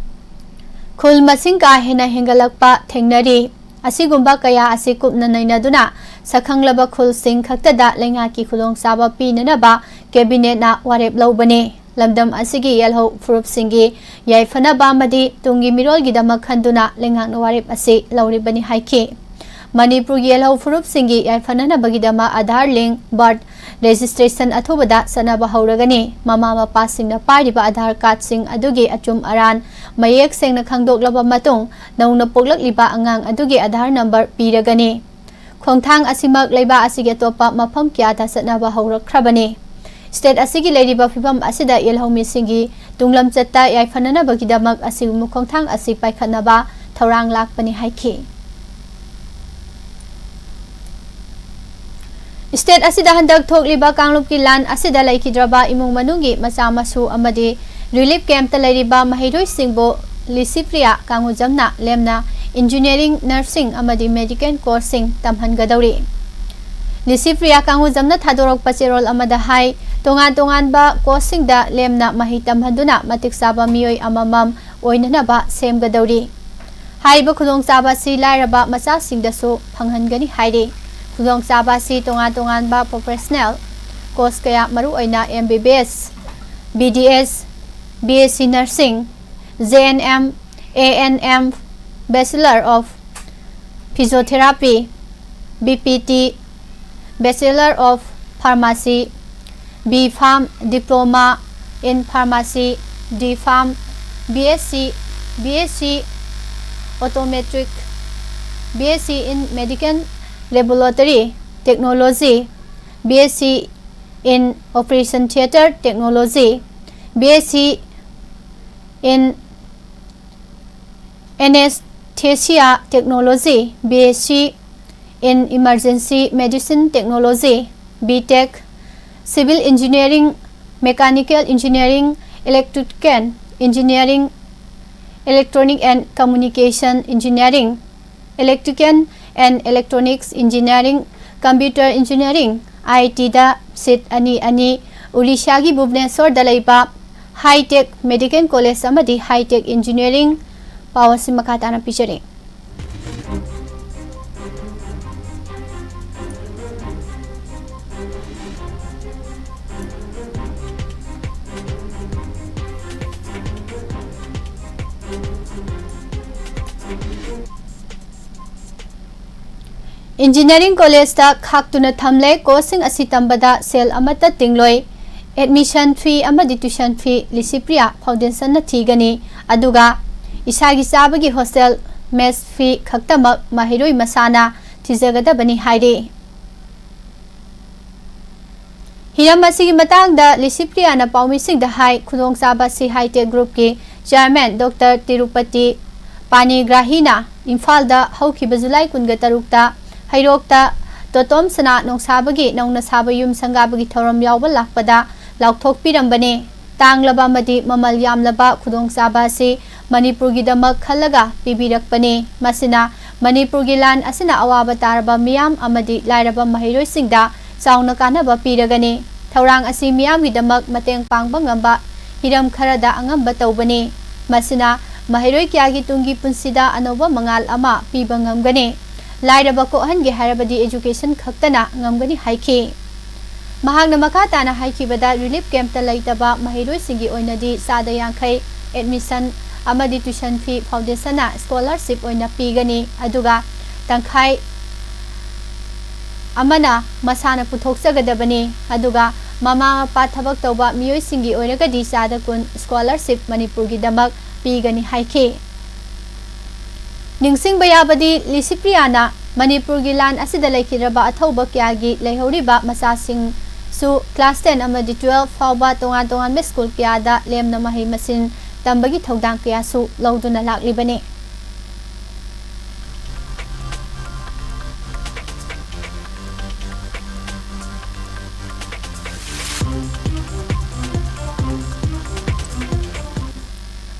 ꯈꯨꯜ ꯃꯁꯤꯡ ꯀꯥ ꯍꯦꯟꯅ ꯍꯦꯟꯒꯠꯂꯛꯄ ꯊꯦꯡꯅꯔꯤ꯫ ꯑꯁꯤꯒꯨꯝꯕ ꯀꯌꯥ ꯑꯁꯤ ꯀꯨꯞꯅ ꯅꯩꯅꯗꯨꯅ ꯁꯛꯈꯪꯂꯕ ꯈꯨꯜꯁꯤꯡ ꯈꯛꯇꯗ ꯂꯩꯉꯥꯛꯀꯤ ꯈꯨꯗꯣꯡꯆꯥꯕ ꯄꯤꯅꯅꯕ Cabinetꯅ ꯋꯥꯔꯦꯞ ꯂꯧꯕꯅꯤ꯫ ꯂꯝꯗꯝ ꯑꯁꯤꯒꯤ ꯌꯦꯜꯍꯧ ꯐꯨꯔꯨꯞꯁꯤꯡꯒꯤ ꯌꯥꯏꯐꯅꯕ ꯑꯃꯗꯤ ꯇꯨꯡꯒꯤ ꯃꯤꯔꯣꯜꯒꯤꯗꯃꯛ ꯈꯟꯗꯨꯅ ꯂꯩꯉꯥꯛꯅ ꯋꯥꯔꯦꯞ ꯑꯁꯤ ꯂꯧꯔꯤꯕꯅꯤ ꯍꯥꯏꯈꯤ꯫ ꯃꯅꯤꯄꯨꯔꯒꯤ ꯌꯦꯜꯍꯧ ꯐꯨꯔꯨꯞꯁꯤꯡꯒꯤ ꯌꯥꯏꯐꯅꯅꯕꯒꯤꯗꯃꯛ Aadhaar link birth registration ꯑꯊꯨꯕꯗ ꯆꯠꯅꯕ ꯍꯧꯔꯒꯅꯤ꯫ ꯃꯃꯥ ꯃꯄꯥꯁꯤꯡꯅ ꯄꯥꯏꯔꯤꯕ Aadhaar cardꯁꯤꯡ ꯑꯗꯨꯒꯤ ꯑꯆꯨꯝ ꯑꯔꯥꯟ ꯃꯌꯦꯛ ꯁꯦꯡꯅ ꯈꯪꯗꯣꯛꯂꯕ ꯃꯇꯨꯡ, ꯅꯧꯅ ꯄꯣꯛꯂꯛꯂꯤꯕ ꯑꯉꯥꯡ ꯑꯗꯨꯒꯤ Aadhaar number ꯄꯤꯔꯒꯅꯤ꯫ ꯈꯣꯡꯊꯥꯡ ꯑꯁꯤꯃꯛ ꯂꯩꯕꯥꯛ ꯑꯁꯤꯒꯤ ꯑꯇꯣꯞꯄ ꯃꯐꯝ ꯀꯌꯥꯗ ꯆꯠꯅꯕ ꯍꯧꯔꯛꯈ꯭ꯔꯕꯅꯤ꯫ State ꯑꯁꯤꯒꯤ ꯂꯩꯔꯤꯕ ꯐꯤꯕꯝ ꯑꯁꯤꯗ ꯌꯦꯜꯍꯧꯃꯤꯁꯤꯡꯒꯤ ꯇꯨꯡꯂꯝꯆꯠꯇ ꯌꯥꯏꯐꯅꯅꯕꯒꯤꯗꯃꯛ ꯑꯁꯤꯒꯨꯝꯕ ꯈꯣꯡꯊꯥꯡ ꯑꯁꯤ ꯄꯥꯏꯈꯠꯅꯕ ꯊꯧꯔꯥꯡ ꯂꯥꯛꯄꯅꯤ ꯍꯥꯏꯈꯤ꯫ State ꯑꯁꯤꯗ ꯍꯟꯗꯛ ꯊꯣꯛꯂꯤꯕ ꯀꯥꯡꯂꯨꯞꯀꯤ ꯂꯥꯟ ꯑꯁꯤꯗ ꯂꯩꯈꯤꯗ꯭ꯔꯕ ꯏꯃꯨꯡ ꯃꯅꯨꯡꯒꯤ ꯃꯆꯥ ꯃꯁꯨ ꯑꯃꯗꯤ relief campꯇ ꯂꯩꯔꯤꯕ ꯃꯍꯩꯔꯣꯏꯁꯤꯡꯕꯨ ꯂꯤꯁꯤꯄ꯭ꯔꯤꯌꯥ ꯀꯥꯡꯉꯨꯖꯝꯅ ꯂꯦꯝꯅ engineering, nursing ꯑꯃꯗꯤ medical courseꯁꯤꯡ ꯇꯝꯍꯟꯒꯗꯧꯔꯤ꯫ ꯂꯤꯁꯤꯄ꯭ꯔꯤꯌꯥ ꯀꯥꯡꯉꯨꯖꯝꯅ ꯊꯥꯗꯣꯔꯛꯄ ꯆꯦꯔꯣꯜ ꯑꯃꯗ ꯍꯥꯏ, ꯇꯣꯉꯥꯟ ꯇꯣꯉꯥꯟꯕ ꯀꯣꯔꯁꯁꯤꯡꯗ ꯂꯦꯝꯅ ꯃꯍꯩ ꯇꯝꯍꯟꯗꯨꯅ ꯃꯇꯤꯛ ꯆꯥꯕ ꯃꯤꯑꯣꯏ ꯑꯃꯃꯝ ꯑꯣꯏꯅꯅꯕ ꯁꯦꯝꯒꯗꯧꯔꯤ꯫ ꯍꯥꯏꯔꯤꯕ ꯈꯨꯗꯣꯡꯆꯥꯕ ꯑꯁꯤ ꯂꯥꯏꯔꯕ ꯃꯆꯥꯁꯤꯡꯗꯁꯨ ꯐꯪꯍꯟꯒꯅꯤ ꯍꯥꯏꯔꯤ꯫ ꯈꯨꯗꯣꯡꯆꯥꯕ ꯑꯁꯤ ꯇꯣꯉꯥꯟ ꯇꯣꯉꯥꯟꯕ professional course ꯀꯌꯥ, ꯃꯔꯨꯑꯣꯏꯅ M B B S, B D S, B S C Nursing, J N M, A N M, Bachelor of Physiotherapy, B P T, Bachelor of Pharmacy, B Pharm, Diploma in Pharmacy, D Pharm, B S C, B S C Optometric, B S C in Medical Laboratory Technology, B S C in Operation Theatre Technology, B S C in Anesthesia Technology, B S C in Emergency Medicine Technology, B Tech, Civil Engineering, Mechanical Engineering, Electrical Engineering, Electronic and Communication Engineering, Electrical and Electronics Engineering, Computer Engineering, I T the seat ꯑꯅꯤ ꯑꯅꯤ, ꯎꯔꯤꯁꯥꯒꯤ ꯚꯨꯕꯅꯦꯁꯣꯔꯗ ꯂꯩꯕ High Tech Medical College ꯑꯃꯗꯤ High Tech Engineering꯫ ꯄꯥꯎ ꯑꯁꯤ ꯃꯈꯥ ꯇꯥꯅ ꯄꯤꯖꯔꯤ꯫ Engineering College ꯇ ꯈꯥꯛꯇꯨꯅ ꯊꯝꯂꯦ꯫ Course ꯁꯤꯡ ꯑꯁꯤ ꯇꯝꯕꯗ ꯁꯦꯜ ꯑꯃꯠꯇ ꯇꯤꯡꯂꯣꯏ꯫ Admission fee ꯑꯃꯗꯤ tuition fee ꯂꯤꯁꯤꯄ꯭ꯔꯤꯌꯥ Foundation ꯅ ꯊꯤꯒꯅꯤ꯫ ꯑꯗꯨꯒ ꯏꯁꯥꯒꯤ ꯆꯥꯕꯒꯤ hostel mess fee ꯈꯛꯇꯃꯛ ꯃꯍꯩꯔꯣꯏ ꯃꯁꯥꯅ ꯊꯤꯖꯒꯗꯕꯅꯤ ꯍꯥꯏꯔꯤ꯫ ꯍꯤꯔꯝ ꯑꯁꯤꯒꯤ ꯃꯇꯥꯡꯗ ꯂꯤꯁꯤꯄ꯭ꯔꯤꯌꯥꯅ ꯄꯥꯎꯃꯤꯁꯤꯡꯗ ꯍꯥꯏ, ꯈꯨꯗꯣꯡꯆꯥꯕ ꯑꯁꯤ High Tech Group ꯀꯤ Chairman Doctor ꯇꯤꯔꯨꯄꯇꯤ ꯄꯥꯅꯤꯒ꯭ꯔꯥꯍꯤꯅ ꯏꯝꯐꯥꯜꯗ ꯍꯧꯈꯤꯕ ꯖꯨꯂꯥꯏ ꯀꯨꯟꯇꯔꯨꯛꯇ ꯍꯩꯔꯣꯛꯇ ꯇꯣꯇꯣꯝ ꯁꯅꯥ ꯅꯣꯡꯁꯥꯕꯒꯤ ꯅꯧꯅ ꯁꯥꯕ ꯌꯨꯝ ꯁꯪꯒꯥꯕꯒꯤ ꯊꯧꯔꯝ ꯌꯥꯎꯕ ꯂꯥꯛꯄꯗ ꯂꯥꯎꯊꯣꯛꯄꯤꯔꯝꯕꯅꯤ꯫ ꯇꯥꯡꯂꯕ ꯑꯃꯗꯤ ꯃꯃꯜ ꯌꯥꯝꯂꯕ ꯈꯨꯗꯣꯡꯆꯥꯕ ꯑꯁꯤ ꯃꯅꯤꯄꯨꯔꯒꯤꯗꯃꯛ ꯈꯜꯂꯒ ꯄꯤꯕꯤꯔꯛꯄꯅꯤ꯫ ꯃꯁꯤꯅ ꯃꯅꯤꯄꯨꯔꯒꯤ ꯂꯥꯟ ꯑꯁꯤꯅ ꯑꯋꯥꯕ ꯇꯥꯔꯕ ꯃꯤꯌꯥꯝ ꯑꯃꯗꯤ ꯂꯥꯏꯔꯕ ꯃꯍꯩꯔꯣꯏꯁꯤꯡꯗ ꯆꯥꯎꯅ ꯀꯥꯟꯅꯕ ꯄꯤꯔꯒꯅꯤ꯫ ꯊꯧꯔꯥꯡ ꯑꯁꯤ ꯃꯤꯌꯥꯝꯒꯤꯗꯃꯛ ꯃꯇꯦꯡ ꯄꯥꯡꯕ ꯉꯝꯕ ꯍꯤꯔꯝ ꯈꯔꯗ ꯑꯉꯝꯕ ꯇꯧꯕꯅꯤ꯫ ꯃꯁꯤꯅ ꯃꯍꯩꯔꯣꯏ ꯀꯌꯥꯒꯤ ꯇꯨꯡꯒꯤ ꯄꯨꯟꯁꯤꯗ ꯑꯅꯧꯕ ꯃꯉꯥꯜ ꯑꯃ ꯄꯤꯕ ꯉꯝꯒꯅꯤ꯫ ꯂꯥꯏꯔꯕ ꯀꯣꯛꯍꯟꯒꯦ ꯍꯥꯏꯔꯕꯗꯤ education ꯈꯛꯇꯅ ꯉꯝꯒꯅꯤ ꯍꯥꯏꯈꯤ꯫ ꯃꯍꯥꯛꯅ ꯃꯈꯥ ꯇꯥꯅ ꯍꯥꯏꯈꯤꯕꯗ, relief camp ꯇ ꯂꯩꯇꯕ ꯃꯍꯩꯔꯣꯏꯁꯤꯡꯒꯤ ꯑꯣꯏꯅꯗꯤ ꯆꯥꯗ ꯌꯥꯡꯈꯩ admission ꯑꯃꯗꯤ tuition fee foundation ꯅ scholarship ꯑꯣꯏꯅ ꯄꯤꯒꯅꯤ, ꯑꯗꯨꯒ ꯇꯪꯈꯥꯏ ꯑꯃꯅ ꯃꯁꯥꯅ ꯄꯨꯊꯣꯛꯆꯒꯗꯕꯅꯤ, ꯑꯗꯨꯒ ꯃꯃꯥ ꯃꯄꯥ ꯊꯕꯛ ꯇꯧꯕ ꯃꯤꯑꯣꯏꯁꯤꯡꯒꯤ ꯑꯣꯏꯔꯒꯗꯤ ꯆꯥꯗ ꯀꯨꯟ scholarship ꯃꯅꯤꯄꯨꯔꯒꯤꯗꯃꯛ ꯄꯤꯒꯅꯤ ꯍꯥꯏꯈꯤ꯫ ꯅꯤꯡꯁꯤꯡꯕ ꯌꯥꯕꯗꯤ, ꯂꯤꯁꯤꯄ꯭ꯔꯤꯌꯥꯅ ꯃꯅꯤꯄꯨꯔꯒꯤ ꯂꯥꯟ ꯑꯁꯤꯗ ꯂꯩꯈꯤꯗ꯭ꯔꯕ ꯑꯊꯧꯕ ꯀꯌꯥꯒꯤ ꯂꯩꯍꯧꯔꯤꯕ ꯃꯆꯥꯁꯤꯡꯁꯨ class ten ꯑꯃꯗꯤ twelve ꯐꯥꯎꯕ ꯇꯣꯉꯥꯟ ꯇꯣꯉꯥꯟꯕ school ꯀꯌꯥꯗ ꯂꯦꯝꯅ ꯃꯍꯩ ꯃꯁꯤꯡ ꯇꯝꯕꯒꯤ ꯊꯧꯗꯥꯡ ꯀꯌꯥꯁꯨ ꯂꯧꯗꯨꯅ ꯂꯥꯛꯂꯤꯕꯅꯤ꯫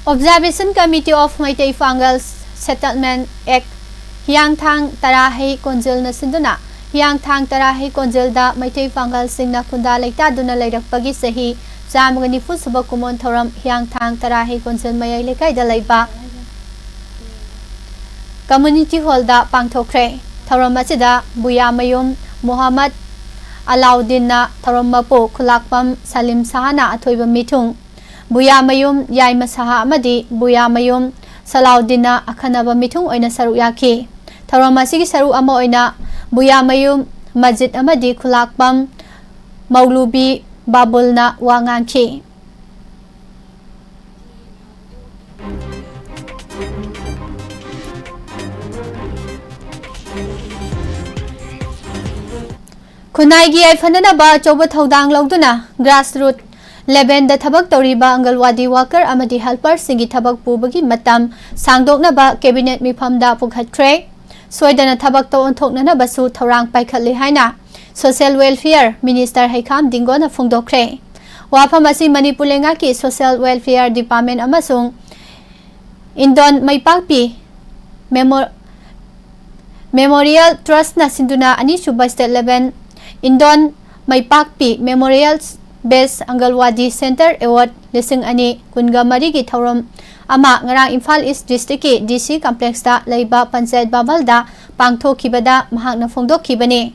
Observation Committee of Meitei Pangal Settlement Act, ꯍꯤꯌꯥꯡꯊꯥꯡ ꯇꯔꯥꯍꯩ ꯀꯣꯟꯖꯤꯜꯅ ꯁꯤꯟꯗꯨꯅ ꯍꯤꯌꯥꯡꯊꯥꯡ ꯇꯔꯥꯍꯩ ꯀꯣꯟꯖꯤꯜꯗ ꯃꯩꯇꯩ ꯄꯥꯡꯒꯜꯁꯤꯡꯅ ꯈꯨꯟꯗꯥ ꯂꯩꯇꯥꯗꯨꯅ ꯂꯩꯔꯛꯄꯒꯤ ꯆꯍꯤ ꯆꯥꯝꯃꯒ ꯅꯤꯐꯨ ꯁꯨꯕ ꯀꯨꯝꯑꯣꯟ ꯊꯧꯔꯝ ꯍꯤꯌꯥꯡꯊꯥꯡ ꯇꯔꯥꯍꯩ ꯀꯣꯟꯖꯤꯜ ꯃꯌꯥꯏ ꯂꯩꯀꯥꯏꯗ ꯂꯩꯕ community hall ꯗ ꯄꯥꯡꯊꯣꯛꯈ꯭ꯔꯦ꯫ ꯊꯧꯔꯝ ꯑꯁꯤꯗ ꯕꯨꯌꯥꯃꯌꯨꯝ ꯃꯨꯍꯝꯃꯗ ꯑꯂꯥꯎꯗꯤꯟꯅ ꯊꯧꯔꯝ ꯃꯄꯨ, ꯈꯨꯂꯥꯛꯄꯝ ꯁꯂꯤꯝ ꯁꯍꯥꯅ ꯑꯊꯣꯏꯕ ꯃꯤꯊꯨꯡ, ꯕꯨꯌꯥꯃꯌꯨꯝ ꯌꯥꯏꯃ ꯁꯍꯥ ꯑꯃꯗꯤ ꯕꯨꯌꯥꯃꯌꯨꯝ ꯁꯂꯥꯎꯗꯤꯟꯅ ꯑꯈꯟꯅꯕ ꯃꯤꯊꯨꯡ ꯑꯣꯏꯅ ꯁꯔꯨꯛ ꯌꯥꯈꯤ꯫ ꯊꯧꯔꯝ ꯑꯁꯤꯒꯤ ꯁꯔꯨꯛ ꯑꯃ ꯑꯣꯏꯅ ꯕꯨꯌꯥꯃꯌꯨꯝ ꯃꯖꯤꯗ ꯑꯃꯗꯤ ꯈꯨꯂꯥꯛꯄꯝ ꯃꯧꯂꯨꯕꯤ ꯕꯥꯕꯨꯜꯅ ꯋꯥ ꯉꯥꯡꯈꯤ꯫ ꯈꯨꯟꯅꯥꯏꯒꯤ ꯌꯥꯏꯐꯅꯅꯕ ꯑꯆꯧꯕ ꯊꯧꯗꯥꯡ ꯂꯧꯗꯨꯅ grassroot level ꯗ ꯊꯕꯛ ꯇꯧꯔꯤꯕ ꯑꯪꯒꯜꯋꯥꯗꯤ worker ꯑꯃꯗꯤ helper ꯁꯤꯡꯒꯤ ꯊꯕꯛ ꯄꯨꯕꯒꯤ ꯃꯇꯝ ꯁꯥꯡꯗꯣꯛꯅꯕ cabinet ꯃꯤꯐꯝꯗ ꯄꯨꯈꯠꯈ꯭ꯔꯦ꯫ ꯁꯣꯏꯗꯅ ꯊꯕꯛꯇ ꯑꯣꯟꯊꯣꯛꯅꯅꯕꯁꯨ ꯊꯧꯔꯥꯡ ꯄꯥꯏꯈꯠꯂꯤ ꯍꯥꯏꯅ Social Welfare Minister ꯍꯩꯈꯥꯝ ꯗꯤꯡꯒꯣꯅ ꯐꯣꯡꯗꯣꯛꯈ꯭ꯔꯦ꯫ ꯋꯥꯐꯝ ꯑꯁꯤ ꯃꯅꯤꯄꯨꯔ ꯂꯩꯉꯥꯛꯀꯤ Social Welfare Department ꯑꯃꯁꯨꯡ ꯏꯟꯗꯣꯟ ꯃꯩꯄꯥꯛꯄꯤ Memo-, Memorial Trust ꯅ ꯁꯤꯟꯗꯨꯅ ꯑꯅꯤꯁꯨꯕ state level ꯏꯟꯗꯣꯟ ꯃꯩꯄꯥꯛꯄꯤ Memorial Best Anganwadi Center Award ꯂꯤꯁꯤꯡ ꯑꯅꯤ ꯀꯨꯟꯒ ꯃꯔꯤꯒꯤ ꯊꯧꯔꯝ ꯑꯃ ꯉꯔꯥꯡ ꯏꯝꯐꯥꯜ ꯏꯁ ꯗꯤꯁꯇ꯭ꯔꯤꯛꯀꯤ ꯗꯤ ꯁꯤ ꯀꯝꯄ꯭ꯂꯦꯛꯁꯇ ꯂꯩꯕ ꯄꯟꯆꯥꯌꯠ ꯚꯕꯟꯗ ꯄꯥꯡꯊꯣꯛꯈꯤꯕꯗ ꯃꯍꯥꯛꯅ ꯐꯣꯡꯗꯣꯛꯈꯤꯕꯅꯤ꯫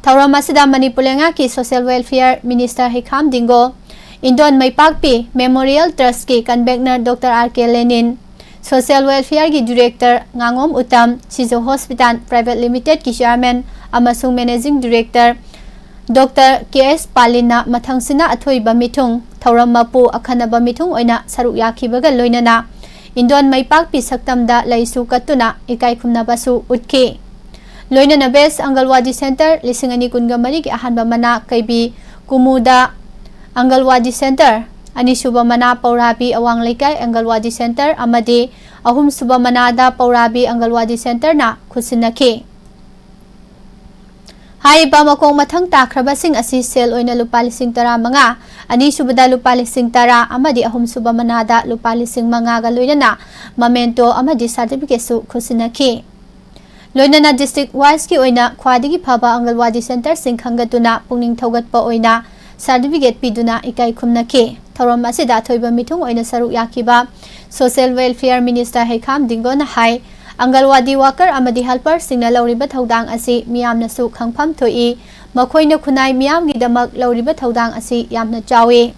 ꯊꯧꯔꯝ ꯑꯁꯤꯗ ꯃꯅꯤꯄꯨꯔ ꯂꯩꯉꯥꯛꯀꯤ social welfare minister Heikham Dingo, Indon Meipakpi memorial ꯇ꯭ꯔꯁꯀꯤ convener doctor R K Lenin, social ꯋꯦꯜꯐꯤꯌꯔꯒꯤ ꯗꯤꯔꯦꯛꯇꯔ ꯉꯥꯉꯣꯝ ꯎꯇꯝ, ꯁꯤꯖꯣ ꯍꯣꯁꯄꯤꯇꯥꯜ ꯄ꯭ꯔꯥꯏꯚꯦꯠ ꯂꯤꯃꯤꯇꯦꯗꯀꯤ ꯆꯦꯌꯔꯃꯦꯟ ꯑꯃꯁꯨꯡ managing director doctor K S ꯄꯥꯂꯤꯟꯅ ꯃꯊꯪꯁꯤꯅ ꯑꯊꯣꯏꯕ ꯃꯤꯊꯨꯡ, ꯊꯧꯔꯝ ꯃꯄꯨ, ꯑꯈꯟꯅꯕ ꯃꯤꯊꯨꯡ ꯑꯣꯏꯅ ꯁꯔꯨꯛ ꯌꯥꯈꯤꯕꯒ ꯂꯣꯏꯅꯅ ꯏꯟꯗꯣꯟ ꯃꯩꯄꯥꯛꯄꯤ ꯁꯛꯇꯝꯗ ꯂꯩꯁꯨ ꯀꯠꯇꯨꯅ ꯏꯀꯥꯏ ꯈꯨꯝꯅꯕꯁꯨ ꯎꯠꯈꯤ꯫ ꯂꯣꯏꯅꯅ Best Anganwadi Center ꯂꯤꯁꯤꯡ ꯑꯅꯤ ꯀꯨꯟꯒ ꯃꯔꯤꯒꯤ ꯑꯍꯥꯟꯕ ꯃꯅꯥ ꯀꯩꯕꯤ ꯀꯨꯃꯨꯗ Anganwadi Center, ꯑꯅꯤꯁꯨꯕ ꯃꯅꯥ ꯄꯧꯔꯥꯕꯤ ꯑꯋꯥꯡ ꯂꯩꯀꯥꯏ Anganwadi Center ꯑꯃꯗꯤ ꯑꯍꯨꯝꯁꯨꯕ ꯃꯅꯥꯗ ꯄꯧꯔꯥꯕꯤ Anganwadi Centerꯅ ꯈꯨꯠꯁꯤꯟꯅꯈꯤ꯫ ꯍꯥꯏꯔꯤꯕ ꯃꯈꯣꯡ ꯃꯊꯪ ꯇꯥꯈ꯭ꯔꯕꯁꯤꯡ ꯑꯁꯤ ꯁꯦꯜ ꯑꯣꯏꯅ ꯂꯨꯄꯥ ꯂꯤꯁꯤꯡ ꯇꯔꯥꯃꯉꯥ, ꯑꯅꯤꯁꯨꯕꯗ ꯂꯨꯄꯥ ꯂꯤꯁꯤꯡ ꯇꯔꯥ ꯑꯃꯗꯤ ꯑꯍꯨꯝꯁꯨꯕ ꯃꯅꯥꯗ ꯂꯨꯄꯥ ꯂꯤꯁꯤꯡ ꯃꯉꯥꯒ ꯂꯣꯏꯅꯅ memento ꯑꯃꯗꯤ certificateꯁꯨ ꯈꯨꯠꯁꯤꯟꯅꯈꯤ꯫ ꯂꯣꯏꯅꯅ district wiseꯀꯤ ꯑꯣꯏꯅ ꯈ꯭ꯋꯥꯏꯗꯒꯤ ꯐꯕ Anganwadi Centerꯁꯤꯡ ꯈꯟꯒꯠꯇꯨꯅ ꯄꯨꯛꯅꯤꯡ ꯊꯧꯒꯠꯄ ꯑꯣꯏꯅ certificate ꯄꯤꯗꯨꯅ ꯏꯀꯥꯏ ꯈꯨꯝꯅꯈꯤ꯫ ꯊꯧꯔꯝ ꯑꯁꯤꯗ ꯑꯊꯣꯏꯕ ꯃꯤꯊꯨꯡ ꯑꯣꯏꯅ ꯁꯔꯨꯛ ꯌꯥꯈꯤꯕ Social Welfare Minister ꯍꯩꯈꯥꯝ ꯗꯤꯡꯒꯣꯅ ꯍꯥꯏ, Anganwadi worker ꯑꯃꯗꯤ helperꯁꯤꯡꯅ ꯂꯧꯔꯤꯕ ꯊꯧꯗꯥꯡ ꯑꯁꯤ ꯃꯤꯌꯥꯝꯅꯁꯨ ꯈꯪꯐꯝ ꯊꯣꯛꯏ꯫ ꯃꯈꯣꯏꯅ ꯈꯨꯟꯅꯥꯏ ꯃꯤꯌꯥꯝꯒꯤꯗꯃꯛ ꯂꯧꯔꯤꯕ ꯊꯧꯗꯥꯡ ꯑꯁꯤ ꯌꯥꯝꯅ ꯆꯥꯎꯏ꯫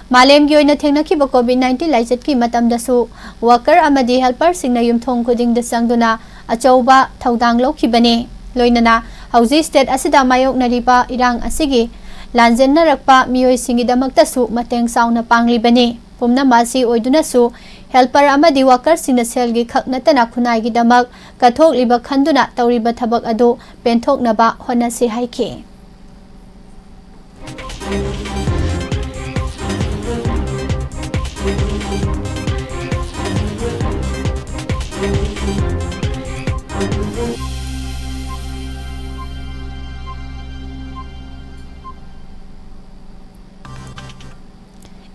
ꯃꯥꯂꯦꯝꯒꯤ ꯑꯣꯏꯅ ꯊꯦꯡꯅꯈꯤꯕ COVID nineteen ꯂꯥꯏꯆꯠꯀꯤ ꯃꯇꯝꯗꯁꯨ worker ꯑꯃꯗꯤ helperꯁꯤꯡꯅ ꯌꯨꯝꯊꯣꯡ ꯈꯨꯗꯤꯡꯗ ꯆꯪꯗꯨꯅ ꯑꯆꯧꯕ ꯊꯧꯗꯥꯡ ꯂꯧꯈꯤꯕꯅꯤ꯫ ꯂꯣꯏꯅꯅ ꯍꯧꯖꯤꯛ state ꯑꯁꯤꯗ ꯃꯥꯌꯣꯛꯅꯔꯤꯕ ꯏꯔꯥꯡ ꯑꯁꯤꯒꯤ ꯂꯥꯟꯖꯦꯟꯅꯔꯛꯄ ꯃꯤꯑꯣꯏꯁꯤꯡꯒꯤꯗꯃꯛꯇꯁꯨ ꯃꯇꯦꯡ ꯆꯥꯎꯅ ꯄꯥꯡꯂꯤꯕꯅꯤ꯫ ꯄꯨꯝꯅꯃꯛ ꯑꯁꯤ ꯑꯣꯏꯗꯨꯅꯁꯨ helper ꯑꯃꯗꯤ workerꯁꯤꯡꯅ ꯁꯦꯜꯒꯤ ꯈꯛ ꯅꯠꯇꯅ ꯈꯨꯟꯅꯥꯏꯒꯤꯗꯃꯛ ꯀꯠꯊꯣꯛꯂꯤꯕ ꯈꯟꯗꯨꯅ ꯇꯧꯔꯤꯕ ꯊꯕꯛ ꯑꯗꯨ ꯄꯦꯟꯊꯣꯛꯅꯕ ꯍꯣꯠꯅꯁꯤ ꯍꯥꯏꯈꯤ꯫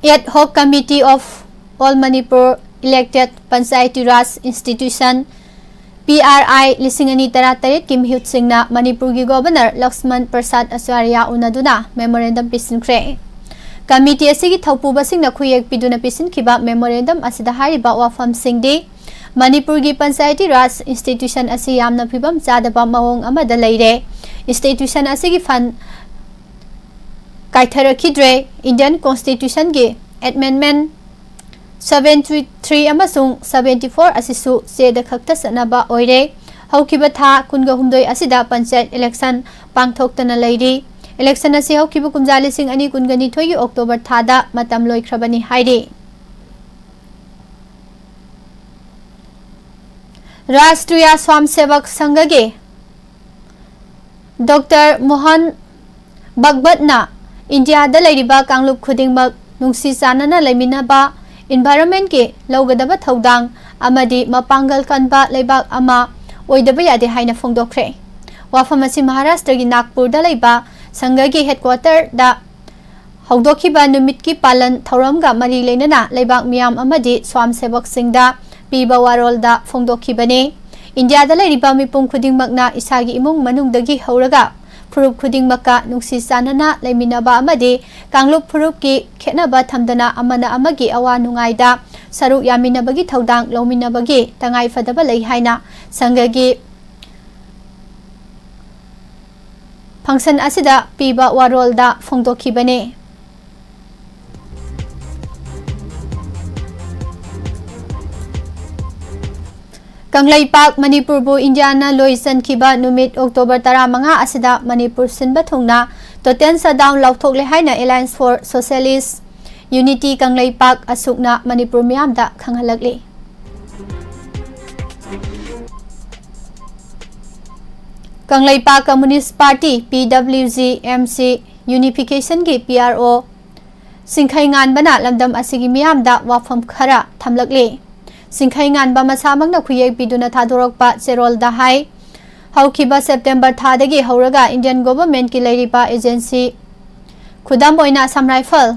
Ad hoc Committee of All Manipur Elected Panchayati Raj Institution P R I ꯂꯤꯁꯤꯡ ꯑꯅꯤ ꯇꯔꯥꯇꯔꯦꯠꯀꯤ ꯃꯤꯍꯨꯠꯁꯤꯡꯅ ꯃꯅꯤꯄꯨꯔꯒꯤ ꯒꯣꯚꯔꯅꯔ ꯂꯛꯁꯃꯟ ꯄ꯭ꯔꯁꯥꯗ ꯑꯆꯥꯔꯌꯥ ꯎꯅꯗꯨꯅ ꯃꯦꯃꯣꯔꯦꯟꯗꯝ ꯄꯤꯁꯤꯟꯈ꯭ꯔꯦ꯫ ꯀꯃꯤꯇꯤ ꯑꯁꯤꯒꯤ ꯊꯧꯄꯨꯕꯁꯤꯡꯅ ꯈꯨꯌꯦꯛ ꯄꯤꯗꯨꯅ ꯄꯤꯁꯤꯟꯈꯤꯕ ꯃꯦꯃꯣꯔꯦꯟꯗꯝ ꯑꯁꯤꯗ ꯍꯥꯏꯔꯤꯕ ꯋꯥꯐꯝꯁꯤꯡꯗꯤ, ꯃꯅꯤꯄꯨꯔꯒꯤ ꯄꯟꯆꯥꯌꯇꯤ ꯔꯥꯖ ꯏꯟꯁꯇꯤꯇ꯭ꯌꯨꯁꯟ ꯑꯁꯤ ꯌꯥꯝꯅ ꯐꯤꯕꯝ ꯆꯥꯗꯕ ꯃꯑꯣꯡ ꯑꯃꯗ ꯂꯩꯔꯦ꯫ ꯏꯟꯁꯇꯤꯇ꯭ꯌꯨꯁꯟ ꯑꯁꯤꯒꯤ ꯐꯟ ꯀꯥꯏꯊꯔꯛꯈꯤꯗ꯭ꯔꯦ꯫ ꯏꯟꯗꯤꯌꯟ ꯀꯣꯟꯁꯇꯤꯇ꯭ꯌꯨꯁꯟꯒꯤ ꯑꯦꯃꯦꯟꯗꯃꯦꯟ ꯁꯚꯦꯟꯇꯤ ꯊ꯭ꯔꯤ ꯑꯃꯁꯨꯡ ꯁꯚꯦꯟꯇꯤ ꯐꯣꯔ ꯑꯁꯤꯁꯨ ꯆꯦꯗ ꯈꯛꯇ ꯆꯠꯅꯕ ꯑꯣꯏꯔꯦ꯫ ꯍꯧꯈꯤꯕ ꯊꯥ ꯀꯨꯟꯒ ꯍꯨꯝꯗꯣꯏ ꯑꯁꯤꯗ ꯄꯟꯆꯥꯌꯠ ꯏꯂꯦꯛꯁꯟ ꯄꯥꯡꯊꯣꯛꯇꯅ ꯂꯩꯔꯤ꯫ ꯏꯂꯦꯛꯁꯟ ꯑꯁꯤ ꯍꯧꯈꯤꯕ ꯀꯨꯝꯖꯥ ꯂꯤꯁꯤꯡ ꯑꯅꯤ ꯀꯨꯟꯒ ꯅꯤꯊꯣꯏꯒꯤ ꯑꯣꯛꯇꯣꯕꯔ ꯊꯥꯗ ꯃꯇꯝ ꯂꯣꯏꯈ꯭ꯔꯕꯅꯤ ꯍꯥꯏꯔꯤ꯫ ꯔꯥꯁꯇ꯭ꯔꯤꯌꯥ ꯁ꯭ꯋꯥꯝ ꯁꯦꯕꯛ ꯁꯪꯘꯒꯤ ꯗꯣꯛꯇꯔ ꯃꯣꯍꯟ ꯚꯒꯕꯠꯅ ꯏꯟꯗꯤꯌꯥꯗ ꯂꯩꯔꯤꯕ ꯀꯥꯡꯂꯨꯞ ꯈꯨꯗꯤꯡꯃꯛ ꯅꯨꯡꯁꯤ ꯆꯥꯟꯅꯅ ꯂꯩꯃꯤꯟꯅꯕ, ꯏꯟꯚꯥꯏꯔꯣꯟꯃꯦꯟꯀꯤ ꯂꯧꯒꯗꯕ ꯊꯧꯗꯥꯡ ꯑꯃꯗꯤ ꯃꯄꯥꯡꯒꯜ ꯀꯟꯕ ꯂꯩꯕꯥꯛ ꯑꯃ ꯑꯣꯏꯗꯕ ꯌꯥꯗꯦ ꯍꯥꯏꯅ ꯐꯣꯡꯗꯣꯛꯈ꯭ꯔꯦ꯫ ꯋꯥꯐꯝ ꯑꯁꯤ ꯃꯍꯥꯔꯥꯁꯇ꯭ꯔꯒꯤ ꯅꯥꯒꯄꯨꯔꯗ ꯂꯩꯕ ꯁꯪꯘꯒꯤ ꯍꯦꯗꯀ꯭ꯋꯥꯇꯔꯗ ꯍꯧꯗꯣꯛꯈꯤꯕ ꯅꯨꯃꯤꯠꯀꯤ ꯄꯥꯂꯟ ꯊꯧꯔꯝꯒ ꯃꯔꯤ ꯂꯩꯅꯅ ꯂꯩꯕꯥꯛ ꯃꯤꯌꯥꯝ ꯑꯃꯗꯤ ꯁ꯭ꯋꯥꯝ ꯁꯦꯕꯛꯁꯤꯡꯗ ꯄꯤꯕ ꯋꯥꯔꯣꯜꯗ ꯐꯣꯡꯗꯣꯛꯈꯤꯕꯅꯤ꯫ ꯏꯟꯗꯤꯌꯥꯗ ꯂꯩꯔꯤꯕ ꯃꯤꯄꯨꯝ ꯈꯨꯗꯤꯡꯃꯛꯅ ꯏꯁꯥꯒꯤ ꯏꯃꯨꯡ ꯃꯅꯨꯡꯗꯒꯤ ꯍꯧꯔꯒ ꯐꯨꯔꯨꯞ ꯈꯨꯗꯤꯡꯃꯛꯀ ꯅꯨꯡꯁꯤ ꯆꯥꯟꯅꯅ ꯂꯩꯃꯤꯟꯅꯕ ꯑꯃꯗꯤ ꯀꯥꯡꯂꯨꯞ ꯐꯨꯔꯨꯞꯀꯤ ꯈꯦꯠꯅꯕ ꯊꯝꯗꯅ ꯑꯃꯅ ꯑꯃꯒꯤ ꯑꯋꯥ ꯅꯨꯡꯉꯥꯏꯗ ꯁꯔꯨꯛ ꯌꯥꯃꯤꯟꯅꯕꯒꯤ ꯊꯧꯗꯥꯡ ꯂꯧꯃꯤꯟꯅꯕꯒꯤ ꯇꯉꯥꯏꯐꯗꯕ ꯂꯩ ꯍꯥꯏꯅ ꯁꯪꯘꯒꯤ ꯐꯪꯁꯟ ꯑꯁꯤꯗ ꯄꯤꯕ ꯋꯥꯔꯣꯜꯗ ꯐꯣꯡꯗꯣꯛꯈꯤꯕꯅꯤ꯫ ꯀꯪꯂꯩꯄꯥꯛ ꯃꯅꯤꯄꯨꯔꯕꯨ ꯏꯟꯗꯤꯌꯥꯅ ꯂꯣꯏ ꯆꯟꯈꯤꯕ ꯅꯨꯃꯤꯠ ꯑꯣꯛꯇꯣꯕꯔ ꯇꯔꯥꯃꯉꯥ ꯑꯁꯤꯗ ꯃꯅꯤꯄꯨꯔ ꯁꯤꯟꯕ ꯊꯨꯡꯅ total shutdown ꯂꯥꯎꯊꯣꯛꯂꯦ ꯍꯥꯏꯅ Alliance for Socialist Unity Kangleipak ꯑꯁꯨꯛꯅ ꯃꯅꯤꯄꯨꯔ ꯃꯤꯌꯥꯝꯗ ꯈꯪꯍꯜꯂꯛꯂꯤ꯫ Kangleipak communist party, P W G M C, unification ꯒꯤ P R O ꯁꯤꯡꯈꯩ ꯉꯥꯟꯕꯅ ꯂꯝꯗꯝ ꯑꯁꯤꯒꯤ ꯃꯤꯌꯥꯝꯗ ꯋꯥꯐꯝ ꯈꯔ ꯊꯝꯂꯛꯂꯤ꯫ ꯁꯤꯡꯈꯩ ꯉꯥꯟꯕ ꯃꯁꯥꯃꯛꯅ ꯈꯨꯌꯦꯛ ꯄꯤꯗꯨꯅ ꯊꯥꯗꯣꯔꯛꯄ ꯆꯦꯔꯣꯜꯗ ꯍꯥꯏ, ꯍꯧꯈꯤꯕ ꯁꯦꯞꯇꯦꯝꯕꯔ ꯊꯥꯗꯒꯤ ꯍꯧꯔꯒ ꯏꯟꯗꯤꯌꯟ ꯒꯣꯚꯔꯟꯃꯦꯟꯠꯀꯤ ꯂꯩꯔꯤꯕ ꯑꯦꯖꯦꯟꯁꯤ, ꯈꯨꯗꯝ ꯑꯣꯏꯅ Assam rifle,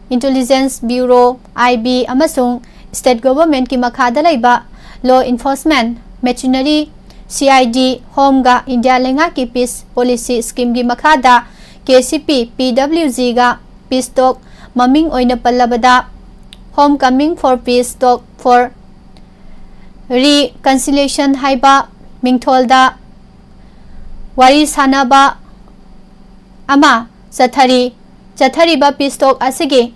intelligence bureau, I B, ꯑꯃꯁꯨꯡ ꯁ꯭ꯇꯦꯠ ꯒꯣꯚꯔꯟꯃꯦꯟꯠꯀꯤ ꯃꯈꯥꯗ ꯂꯩꯕ ꯂꯣ ꯏꯟꯐꯣꯔꯁꯃꯦꯟꯠ ꯃꯦꯆꯤꯅꯔꯤ, ꯁꯤ ꯑꯥꯏ ꯗꯤ, ꯍꯣꯝꯒ ꯏꯟꯗꯤꯌꯥ ꯂꯩꯉꯥꯛꯀꯤ ꯄꯤꯁ ꯄꯣꯂꯤꯁꯤ ꯁ꯭ꯀꯤꯝꯒꯤ ꯃꯈꯥꯗ ꯀꯦ ꯁꯤ ꯄꯤ, ꯄꯤ ꯗꯕ꯭ꯂꯤꯎ ꯖꯤꯒ ꯄꯤꯁ ꯇꯣꯛ, ꯃꯃꯤꯡ ꯑꯣꯏꯅ ꯄꯜꯂꯕꯗ Home Coming for Peace Talk for Reconciliation ꯍꯥꯏꯕ ꯃꯤꯡꯊꯣꯜꯗ ꯋꯥꯔꯤ ꯁꯥꯅꯕ ꯑꯃ ꯆꯠꯊꯔꯤ꯫ ꯆꯠꯊꯔꯤꯕ ꯄꯤꯁ ꯇꯣꯛ ꯑꯁꯤꯒꯤ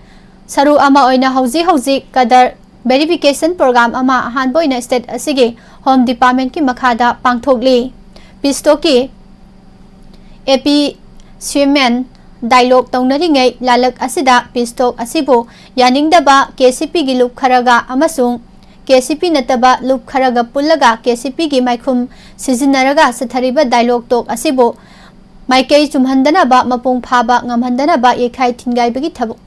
ꯁꯔꯨꯛ ꯑꯃ ꯑꯣꯏꯅ ꯍꯧꯖꯤꯛ ꯍꯧꯖꯤꯛ ꯀꯗꯔ ꯚꯦꯔꯤꯐꯤꯀꯦꯁꯟ ꯄ꯭ꯔꯣꯒ꯭ꯔꯥꯝ ꯑꯃ ꯑꯍꯥꯟꯕ ꯑꯣꯏꯅ ꯁ꯭ꯇꯦꯠ ꯑꯁꯤꯒꯤ ꯍꯣꯝ ꯗꯤꯄꯥꯔꯠꯃꯦꯟꯠꯀꯤ ꯃꯈꯥꯗ ꯄꯥꯡꯊꯣꯛꯂꯤ꯫ ꯄꯤꯁ ꯇꯣꯛꯀꯤ ꯑꯦ ꯄꯤ ꯁ꯭ꯋꯤꯃꯦꯟ ꯗꯥꯏꯂꯣꯒ ꯇꯧꯅꯔꯤꯉꯩ ꯂꯥꯂꯛ ꯑꯁꯤꯗ ꯄꯤꯁ ꯇꯣꯛ ꯑꯁꯤꯕꯨ ꯌꯥꯅꯤꯡꯗꯕ ꯀꯦ ꯁꯤ ꯄꯤꯒꯤ ꯂꯨꯞ ꯈꯔꯒ ꯑꯃꯁꯨꯡ ꯀꯦ ꯁꯤ ꯄꯤ ꯅꯠꯇꯕ ꯂꯨꯞ ꯈꯔꯒ ꯄꯨꯜꯂꯒ ꯀꯦ ꯁꯤ ꯄꯤꯒꯤ ꯃꯥꯏꯈꯨꯝ ꯁꯤꯖꯤꯟꯅꯔꯒ ꯆꯠꯊꯔꯤꯕ ꯗꯥꯏꯂꯣꯒ ꯇꯣꯛ ꯑꯁꯤꯕꯨ ꯃꯥꯏꯀꯩ ꯆꯨꯝꯍꯟꯗꯅꯕ, ꯃꯄꯨꯡ ꯐꯥꯕ ꯉꯝꯍꯟꯗꯅꯕ ꯌꯩꯈꯥꯏ ꯊꯤꯟꯒꯥꯏꯕꯒꯤ ꯊꯕꯛ,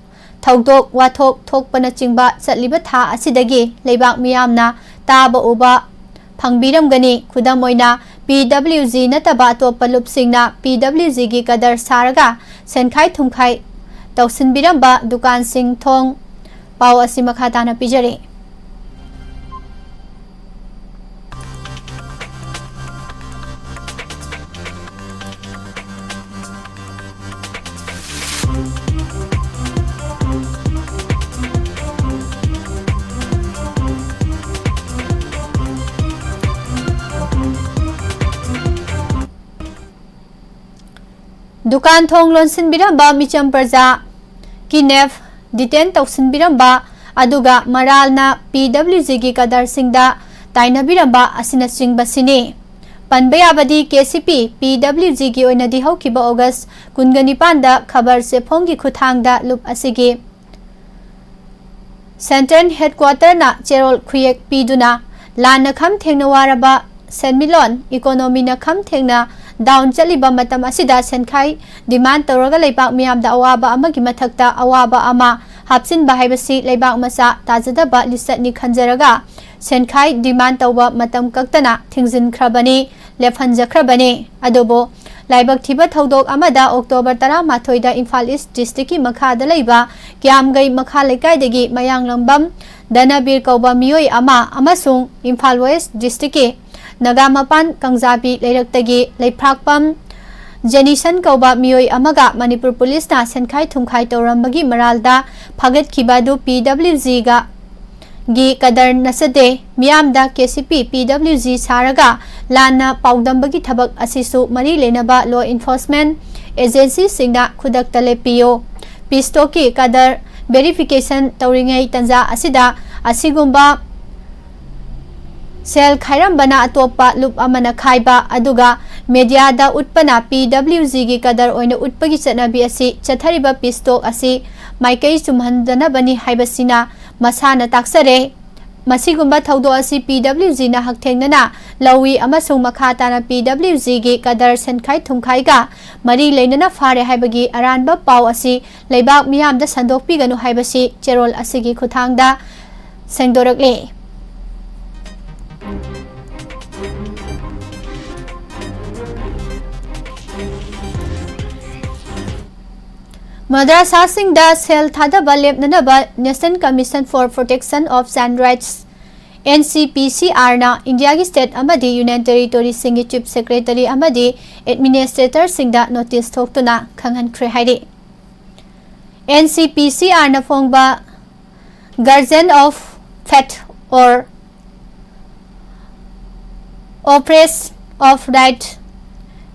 ꯊꯧꯗꯣꯛ ꯋꯥꯊꯣꯛ ꯊꯣꯛꯄꯅꯆꯤꯡꯕ ꯆꯠꯂꯤꯕ ꯊꯥ ꯑꯁꯤꯗꯒꯤ ꯂꯩꯕꯥꯛ ꯃꯤꯌꯥꯝꯅ ꯇꯥꯕ ꯎꯕ ꯐꯪꯕꯤꯔꯝꯒꯅꯤ꯫ ꯈꯨꯗꯝ ꯑꯣꯏꯅ, ꯄꯤ ꯗꯕ꯭ꯂꯤꯎ ꯖꯤ ꯅꯠꯇꯕ ꯑꯇꯣꯞꯄ ꯂꯨꯞꯁꯤꯡꯅ ꯄꯤ ꯗꯕ꯭ꯂꯤꯎ ꯖꯤꯒꯤ ꯀꯗꯔ ꯁꯥꯔꯒ ꯁꯦꯟꯈꯥꯏ ꯊꯨꯝꯈꯥꯏ ꯇꯧꯁꯤꯟꯕꯤꯔꯝꯕ ꯗꯨꯀꯥꯟꯁꯤꯡ ꯊꯣꯡ ꯄꯥꯎ ꯑꯁꯤ ꯃꯈꯥ ꯇꯥꯅ ꯄꯤꯖꯔꯤ꯫ ꯗꯨꯀꯥꯟ ꯊꯣꯡ ꯂꯣꯟꯁꯤꯟꯕꯤꯔꯝꯕ ꯃꯤꯆꯝ ꯄ꯭ꯔꯖꯥ, ꯀꯤꯗꯅꯦꯞ, ꯗꯤꯇꯦꯟ ꯇꯧꯁꯤꯟꯕꯤꯔꯝꯕ, ꯑꯗꯨꯒ ꯃꯔꯥꯜꯅ ꯄꯤ ꯗꯕ꯭ꯂꯤꯎ ꯖꯤꯒꯤ ꯀꯗꯔꯁꯤꯡꯗ ꯇꯥꯏꯅꯕꯤꯔꯝꯕ ꯑꯁꯤꯅꯆꯤꯡꯕꯁꯤꯅꯤ꯫ ꯄꯟꯕ ꯌꯥꯕꯗꯤ ꯀꯦ ꯁꯤ ꯄꯤ, ꯄꯤ ꯗꯕ꯭ꯂꯤꯎ ꯖꯤꯒꯤ ꯑꯣꯏꯅꯗꯤ ꯍꯧꯈꯤꯕ ꯑꯣꯒꯁ ꯀꯨꯟꯒ ꯅꯤꯄꯥꯟꯗ ꯈꯕꯔ ꯆꯦꯐꯣꯡꯒꯤ ꯈꯨꯠꯊꯥꯡꯗ ꯂꯨꯞ ꯑꯁꯤꯒꯤ ꯁꯦꯟꯇ꯭ꯔꯦꯜ ꯍꯦꯗꯀ꯭ꯋꯥꯇꯔꯅ ꯆꯦꯔꯣꯜ ꯈꯨꯌꯦꯛ ꯄꯤꯗꯨꯅ ꯂꯥꯟꯅ ꯈꯝ ꯊꯦꯡꯅ ꯋꯥꯔꯕ ꯁꯦꯟꯃꯤꯠꯂꯣꯟ, ꯏꯀꯣꯅꯣꯃꯤꯅ ꯈꯝ ꯊꯦꯡꯅ ꯗꯥꯎꯟ ꯆꯠꯂꯤꯕ ꯃꯇꯝ ꯑꯁꯤꯗ ꯁꯦꯟꯈꯥꯏ ꯗꯤꯃꯥꯟ ꯇꯧꯔꯒ ꯂꯩꯕꯥꯛ ꯃꯤꯌꯥꯝꯗ ꯑꯋꯥꯕ ꯑꯃꯒꯤ ꯃꯊꯛꯇ ꯑꯋꯥꯕ ꯑꯃ ꯍꯥꯞꯆꯤꯟꯕ ꯍꯥꯏꯕꯁꯤ ꯂꯩꯕꯥꯛ ꯃꯆꯥ ꯇꯥꯖꯗꯕ ꯂꯤꯆꯠꯅꯤ ꯈꯟꯖꯔꯒ ꯁꯦꯟꯈꯥꯏ ꯗꯤꯃꯥꯟ ꯇꯧꯕ ꯃꯇꯝ ꯀꯛꯇꯅ ꯊꯤꯡꯖꯤꯟꯈ꯭ꯔꯕꯅꯤ, ꯂꯦꯞꯍꯟꯖꯈ꯭ꯔꯕꯅꯤ꯫ ꯑꯗꯨꯕꯨ ꯂꯥꯏꯕꯛ ꯊꯤꯕ ꯊꯧꯗꯣꯛ ꯑꯃꯗ ꯑꯣꯛꯇꯣꯕꯔ ꯇꯔꯥꯃꯥꯊꯣꯏꯗ ꯏꯝꯐꯥꯜ ꯏꯁ ꯗꯤꯁꯇ꯭ꯔꯤꯛꯀꯤ ꯃꯈꯥꯗ ꯂꯩꯕ ꯀꯤꯌꯥꯝꯒꯩ ꯃꯈꯥ ꯂꯩꯀꯥꯏꯗꯒꯤ ꯃꯌꯥꯡꯂꯝꯕꯝ ꯙꯅꯕꯤꯔ ꯀꯧꯕ ꯃꯤꯑꯣꯏ ꯑꯃ ꯑꯃꯁꯨꯡ ꯏꯝꯐꯥꯜ ꯋꯦꯁ ꯗꯤꯁꯇ꯭ꯔꯤꯛꯀꯤ ꯅꯥꯒꯥ ꯃꯄꯥꯟ ꯀꯪꯖꯥꯕꯤ ꯂꯩꯔꯛꯇꯒꯤ ꯂꯩꯐ꯭ꯔꯥꯛꯄꯝ ꯖꯦꯅꯤꯁꯟ ꯀꯧꯕ ꯃꯤꯑꯣꯏ ꯑꯃꯒ ꯃꯅꯤꯄꯨꯔ ꯄꯨꯂꯤꯁꯅ ꯁꯦꯟꯈꯥꯏ ꯊꯨꯝꯈꯥꯏ ꯇꯧꯔꯝꯕꯒꯤ ꯃꯔꯥꯜꯗ ꯐꯥꯒꯠꯈꯤꯕ ꯑꯗꯨ ꯄꯤ ꯗꯕ꯭ꯂꯤꯎ ꯖꯤꯒ ꯒꯤ ꯀꯗꯔ ꯅꯆꯗꯦ ꯃꯤꯌꯥꯝꯗ ꯀꯦ ꯁꯤ ꯄꯤ, ꯄꯤ ꯗꯕ꯭ꯂꯤꯎ ꯖꯤ ꯁꯥꯔꯒ ꯂꯥꯟꯅ ꯄꯥꯎꯗꯝꯕꯒꯤ ꯊꯕꯛ ꯑꯁꯤꯁꯨ ꯃꯔꯤ ꯂꯩꯅꯕ law enforcement agencyꯁꯤꯡꯅ ꯈꯨꯗꯛꯇ ꯂꯦꯞꯄꯤꯌꯨ꯫ ꯄꯤꯁꯇꯣꯛꯀꯤ ꯀꯗꯔ verification ꯇꯧꯔꯤꯉꯩ ꯇꯟꯖꯥ ꯑꯁꯤꯗ ꯑꯁꯤꯒꯨꯝꯕ ꯁꯦꯜ ꯈꯥꯏꯔꯝꯕꯅ ꯑꯇꯣꯞꯄ ꯂꯨꯞ ꯑꯃꯅ ꯈꯥꯏꯕ, ꯑꯗꯨꯒ mediaꯗ ꯎꯠꯄꯅ ꯄꯤ ꯗꯕ꯭ꯂꯤꯎ ꯖꯤꯒꯤ ꯀꯗꯔ ꯑꯣꯏꯅ ꯎꯠꯄꯒꯤ ꯆꯠꯅꯕꯤ ꯑꯁꯤ ꯆꯠꯊꯔꯤꯕ ꯄꯤꯁꯇꯣꯛ ꯑꯁꯤ ꯃꯥꯏꯀꯩ ꯆꯨꯝꯍꯟꯗꯅꯕꯅꯤ ꯍꯥꯏꯕꯁꯤꯅ ꯃꯁꯥꯅ ꯇꯥꯛꯆꯔꯦ꯫ ꯃꯁꯤꯒꯨꯝꯕ ꯊꯧꯗꯣꯛ ꯑꯁꯤ ꯄꯤ ꯗꯕ꯭ꯂꯤꯎ ꯖꯤꯅ ꯍꯛꯊꯦꯡꯅꯅ ꯂꯧꯏ ꯑꯃꯁꯨꯡ ꯃꯈꯥ ꯇꯥꯅ ꯄꯤ ꯗꯕ꯭ꯂꯤꯎ ꯖꯤꯒꯤ ꯀꯗꯔ ꯁꯦꯟꯈꯥꯏ ꯊꯨꯝꯈꯥꯏꯒ ꯃꯔꯤ ꯂꯩꯅꯅ ꯐꯥꯔꯦ ꯍꯥꯏꯕꯒꯤ ꯑꯔꯥꯟꯕ ꯄꯥꯎ ꯑꯁꯤ ꯂꯩꯕꯥꯛ ꯃꯤꯌꯥꯝꯗ ꯁꯟꯗꯣꯛꯄꯤꯒꯅꯨ ꯍꯥꯏꯕꯁꯤ ꯆꯦꯔꯣꯜ ꯑꯁꯤꯒꯤ ꯈꯨꯠꯊꯥꯡꯗ ꯁꯦꯡꯗꯣꯔꯛꯂꯤ꯫ ꯃꯗ꯭ꯔꯁꯥꯁꯤꯡꯗ ꯁꯦꯜ ꯊꯥꯗꯕ ꯂꯦꯞꯅꯅꯕ National Commission for Protection of Child Rights, NCPCRꯅ ꯏꯟꯗꯤꯌꯥꯒꯤ state ꯑꯃꯗꯤ union territoryꯁꯤꯡꯒꯤ chief secretary ꯑꯃꯗꯤ administratorꯁꯤꯡꯗ notice ꯊꯣꯛꯇꯨꯅ ꯈꯪꯍꯟꯈ꯭ꯔꯦ ꯍꯥꯏꯔꯤ꯫ NCPCRꯅ ꯐꯣꯡꯕ Guardian of Faith or Oppressor of Right,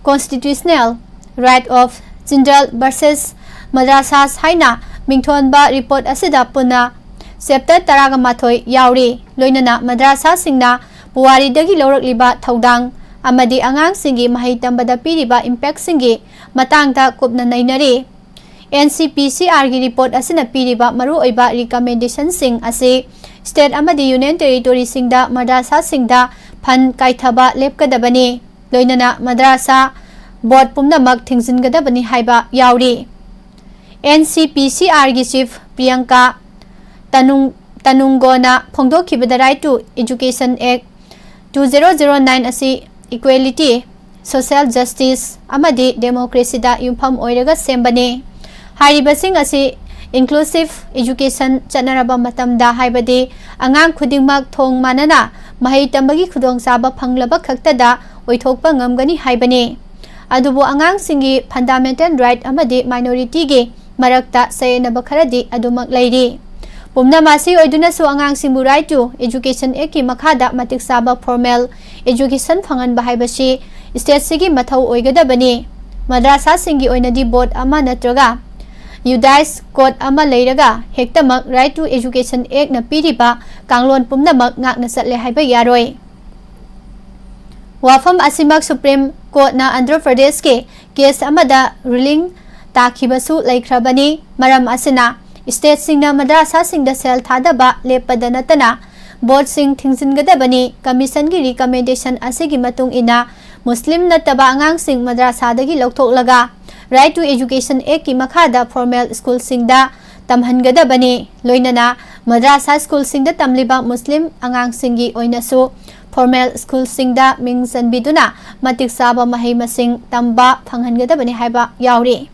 Constitutional Right of Children versus Madrasas ꯍꯥꯏꯅ ꯃꯤꯡꯊꯣꯟꯕ report ꯑꯁꯤꯗ ꯄꯨꯟꯅ chapter ꯇꯔꯥꯒ ꯃꯥꯊꯣꯏ ꯌꯥꯎꯔꯤ꯫ ꯂꯣꯏꯅꯅ ꯃꯗ꯭ꯔꯁꯥꯁꯤꯡꯅ ꯄꯨꯋꯥꯔꯤꯗꯒꯤ ꯂꯧꯔꯛꯂꯤꯕ ꯊꯧꯗꯥꯡ ꯑꯃꯗꯤ ꯑꯉꯥꯡꯁꯤꯡꯒꯤ ꯃꯍꯩ ꯇꯝꯕꯗ ꯄꯤꯔꯤꯕ impactꯁꯤꯡꯒꯤ ꯃꯇꯥꯡꯗ ꯀꯨꯞꯅ ꯅꯩꯅꯔꯤ꯫ NCPCRꯒꯤ report ꯑꯁꯤꯅ ꯄꯤꯔꯤꯕ ꯃꯔꯨꯑꯣꯏꯕ recommendationꯁꯤꯡ ꯑꯁꯤ state ꯑꯃꯗꯤ union territoryꯁꯤꯡꯗ ꯃꯗ꯭ꯔꯁꯥꯁꯤꯡꯗ fund ꯀꯥꯏꯊꯕ ꯂꯦꯞꯀꯗꯕꯅꯤ, ꯂꯣꯏꯅꯅ ꯃꯗ꯭ꯔꯁꯥ board ꯄꯨꯝꯅꯃꯛ ꯊꯤꯡꯖꯤꯟꯒꯗꯕꯅꯤ ꯍꯥꯏꯕ ꯌꯥꯎꯔꯤ꯫ NCPCRꯒꯤ chief ꯄ꯭ꯔꯤꯌꯪꯀꯥ ꯇꯅꯨꯡ-, ꯇꯅꯨꯡꯒꯣꯅ ꯐꯣꯡꯗꯣꯛꯈꯤꯕꯗ Right to Education Act two zero zero nine ꯑꯁꯤ equality, social justice ꯑꯃꯗꯤ democracyꯗ ꯌꯨꯝꯐꯝ ꯑꯣꯏꯔꯒ ꯁꯦꯝꯕꯅꯤ꯫ ꯍꯥꯏꯔꯤꯕꯁꯤꯡ ꯑꯁꯤ inclusive education ꯆꯠꯅꯔꯕ ꯃꯇꯝꯗ, ꯍꯥꯏꯕꯗꯤ ꯑꯉꯥꯡ ꯈꯨꯗꯤꯡꯃꯛ ꯊꯣꯡ ꯃꯥꯟꯅꯅ ꯃꯍꯩ ꯇꯝꯕꯒꯤ ꯈꯨꯗꯣꯡꯆꯥꯕ ꯐꯪꯂꯕ ꯈꯛꯇꯗ ꯑꯣꯏꯊꯣꯛꯄ ꯉꯝꯒꯅꯤ ꯍꯥꯏꯕꯅꯤ꯫ ꯑꯗꯨꯕꯨ ꯑꯉꯥꯡꯁꯤꯡꯒꯤ fundamental right ꯑꯃꯗꯤ minority ꯒꯤ ꯃꯔꯛꯇ ꯆꯌꯦꯠꯅꯕ ꯈꯔꯗꯤ ꯑꯗꯨꯃꯛ ꯂꯩꯔꯤ꯫ ꯄꯨꯝꯅꯃꯛ ꯑꯁꯤ ꯑꯣꯏꯗꯨꯅꯁꯨ ꯑꯉꯥꯡꯁꯤꯡꯕꯨ Right to Education Act ꯀꯤ ꯃꯈꯥꯗ ꯃꯇꯤꯛ ꯆꯥꯕ formal education ꯐꯪꯍꯟꯕ ꯍꯥꯏꯕꯁꯤ state ꯁꯤꯒꯤ ꯃꯊꯧ ꯑꯣꯏꯒꯗꯕꯅꯤ꯫ ꯃꯗ꯭ꯔꯥꯁꯥꯁꯤꯡꯒꯤ ꯑꯣꯏꯅꯗꯤ board ꯑꯃ ꯅꯠꯇ꯭ꯔꯒ UDISE code ꯑꯃ ꯂꯩꯔꯒ ꯍꯦꯛꯇꯃꯛ Right to Education Act ꯅ ꯄꯤꯔꯤꯕ ꯀꯥꯡꯂꯣꯟ ꯄꯨꯝꯅꯃꯛ ꯉꯥꯛꯅ ꯆꯠꯂꯦ ꯍꯥꯏꯕ ꯌꯥꯔꯣꯏ꯫ ꯋꯥꯐꯝ ꯑꯁꯤꯃꯛ Supreme Court ꯅ ꯑꯟꯙ꯭ꯔ ꯄ꯭ꯔꯗꯦꯁꯀꯤ case ꯑꯃꯗ ruling ꯇꯥꯈꯤꯕꯁꯨ ꯂꯩꯈ꯭ꯔꯕꯅꯤ꯫ ꯃꯔꯝ ꯑꯁꯤꯅ state ꯁꯤꯡꯅ ꯃꯗ꯭ꯔꯥꯁꯥꯁꯤꯡꯗ ꯁꯦꯜ ꯊꯥꯗꯕ ꯂꯦꯞꯄꯗ ꯅꯠꯇꯅ board ꯁꯤꯡ ꯊꯤꯡꯖꯤꯟꯒꯗꯕꯅꯤ꯫ Commission ꯒꯤ recommendation ꯑꯁꯤꯒꯤ ꯃꯇꯨꯡ ꯏꯟꯅ ꯃꯨꯁꯂꯤꯝ ꯅꯠꯇꯕ ꯑꯉꯥꯡꯁꯤꯡ ꯃꯗ꯭ꯔꯥꯁꯥꯗꯒꯤ ꯂꯧꯊꯣꯛꯂꯒ Right to Education Act ꯀꯤ ꯃꯈꯥꯗ formal school ꯁꯤꯡꯗ ꯇꯝꯍꯟꯒꯗꯕꯅꯤ꯫ ꯂꯣꯏꯅꯅ ꯃꯗ꯭ꯔꯥꯁꯥ school ꯁꯤꯡꯗ ꯇꯝꯂꯤꯕ ꯃꯨꯁꯂꯤꯝ ꯑꯉꯥꯡꯁꯤꯡꯒꯤ ꯑꯣꯏꯅꯁꯨ formal school ꯁꯤꯡꯗ ꯃꯤꯡ ꯆꯟꯕꯤꯗꯨꯅ ꯃꯇꯤꯛ ꯆꯥꯕ ꯃꯍꯩ ꯃꯁꯤꯡ ꯇꯝꯕ ꯐꯪꯍꯟꯒꯗꯕꯅꯤ ꯍꯥꯏꯕ ꯌꯥꯎꯔꯤ꯫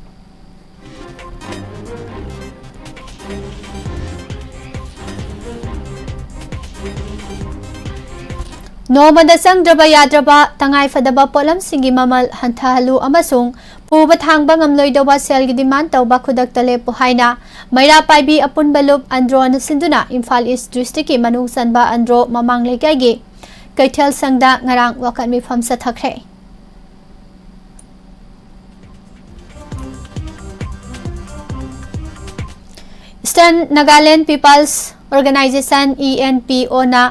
ꯅꯣꯡꯃꯗ ꯆꯪꯗ꯭ꯔꯕ ꯌꯥꯗ꯭ꯔꯕ ꯇꯉꯥꯏꯐꯗꯕ ꯄꯣꯠꯂꯝꯁꯤꯡꯒꯤ ꯃꯃꯜ ꯍꯟꯊꯍꯜꯂꯨ ꯑꯃꯁꯨꯡ ꯄꯨꯕ ꯊꯥꯡꯕ ꯉꯝꯂꯣꯏꯗꯧꯕ ꯁꯦꯜꯒꯤ demand ꯇꯧꯕ ꯈꯨꯗꯛꯇ ꯂꯦꯞꯄꯨ ꯍꯥꯏꯅ ꯃꯩꯔꯥ ꯄꯥꯏꯕꯤ ꯑꯄꯨꯟꯕ ꯂꯨꯞ ꯑꯟꯗ꯭ꯔꯣꯅ ꯁꯤꯟꯗꯨꯅ ꯏꯝꯐꯥꯜ East district ꯀꯤ ꯃꯅꯨꯡ ꯆꯟꯕ ꯑꯟꯗ꯭ꯔꯣ ꯃꯃꯥꯡ ꯂꯩꯀꯥꯏꯒꯤ ꯀꯩꯊꯦꯜ ꯁꯪꯗ ꯉꯔꯥꯡ ꯋꯥꯀꯠ ꯃꯤꯐꯝ ꯆꯠꯊꯈ꯭ꯔꯦ꯫ Eastern Nagaland People's Organisation, E N P O ꯅ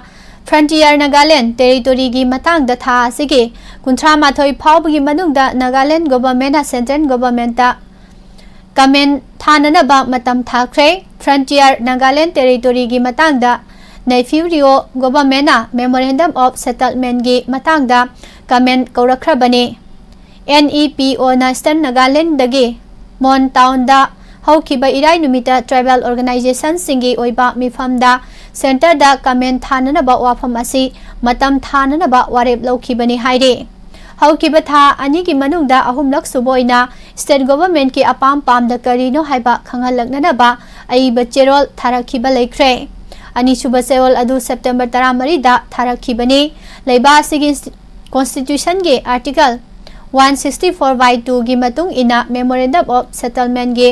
Frontier Nagaland Territory ꯒꯤ ꯃꯇꯥꯡꯗ ꯊꯥ ꯑꯁꯤꯒꯤ ꯀꯨꯟꯊ꯭ꯔꯥ ꯃꯥꯊꯣꯏ ꯐꯥꯎꯕꯒꯤ ꯃꯅꯨꯡꯗ Nagaland Government ꯅ Central Government ꯇ comment ꯊꯥꯅꯅꯕ ꯃꯇꯝ ꯊꯥꯈ꯭ꯔꯦ꯫ Frontier Nagaland Territory ꯒꯤ ꯃꯇꯥꯡꯗ Neiphiu Rio Government ꯅ Memorandum of Settlement ꯒꯤ ꯃꯇꯥꯡꯗ comment ꯀꯧꯔꯛꯈ꯭ꯔꯕꯅꯤ꯫ N E P O ꯅ Eastern Nagaland ꯗꯒꯤ Mon Town ꯗ ꯍꯧꯈꯤꯕ ꯏꯔꯥꯏ ꯅꯨꯃꯤꯠꯇ tribal organisation ꯁꯤꯡꯒꯤ ꯑꯣꯏꯕ ꯃꯤꯐꯝꯗ Centre ꯗ comment ꯊꯥꯅꯅꯕ ꯋꯥꯐꯝ ꯑꯁꯤ ꯃꯇꯝ ꯊꯥꯅꯅꯕ ꯋꯥꯔꯦꯞ ꯂꯧꯈꯤꯕꯅꯤ ꯍꯥꯏꯔꯤ꯫ ꯍꯧꯈꯤꯕ ꯊꯥ ꯑꯅꯤꯒꯤ ꯃꯅꯨꯡꯗ ꯑꯍꯨꯝꯂꯛ ꯁꯨꯕ ꯑꯣꯏꯅ State Government ꯀꯤ ꯑꯄꯥꯝ ꯄꯥꯝꯗ ꯀꯔꯤꯅꯣ ꯍꯥꯏꯕ ꯈꯪꯍꯜꯂꯛꯅꯅꯕ ꯑꯏꯕ ꯆꯦꯔꯣꯜ ꯊꯥꯔꯛꯈꯤꯕ ꯂꯩꯈ꯭ꯔꯦ꯫ ꯑꯅꯤꯁꯨꯕ ꯆꯌꯣꯜ ꯑꯗꯨ September ꯇꯔꯥꯃꯔꯤꯗ ꯊꯥꯔꯛꯈꯤꯕꯅꯤ꯫ ꯂꯩꯕꯥꯛ ꯑꯁꯤꯒꯤ constitution ꯒꯤ article one sixty four by two ꯒꯤ ꯃꯇꯨꯡ ꯏꯟꯅ memorandum of settlement ꯒꯤ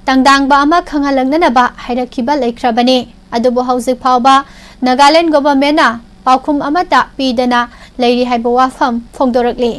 ꯇꯪꯗꯥꯡꯕ ꯑꯃ ꯈꯪꯍꯜꯂꯛꯅꯅꯕ ꯍꯥꯏꯔꯛꯈꯤꯕ ꯂꯩꯈ꯭ꯔꯕꯅꯤ꯫ ꯑꯗꯨꯕꯨ ꯍꯧꯖꯤꯛ ꯐꯥꯎꯕ Nagaland government ꯅ ꯄꯥꯎꯈꯨꯝ ꯑꯃꯠꯇ ꯄꯤꯗꯅ ꯂꯩꯔꯤ ꯍꯥꯏꯕ ꯋꯥꯐꯝ ꯐꯣꯡꯗꯣꯔꯛꯂꯤ꯫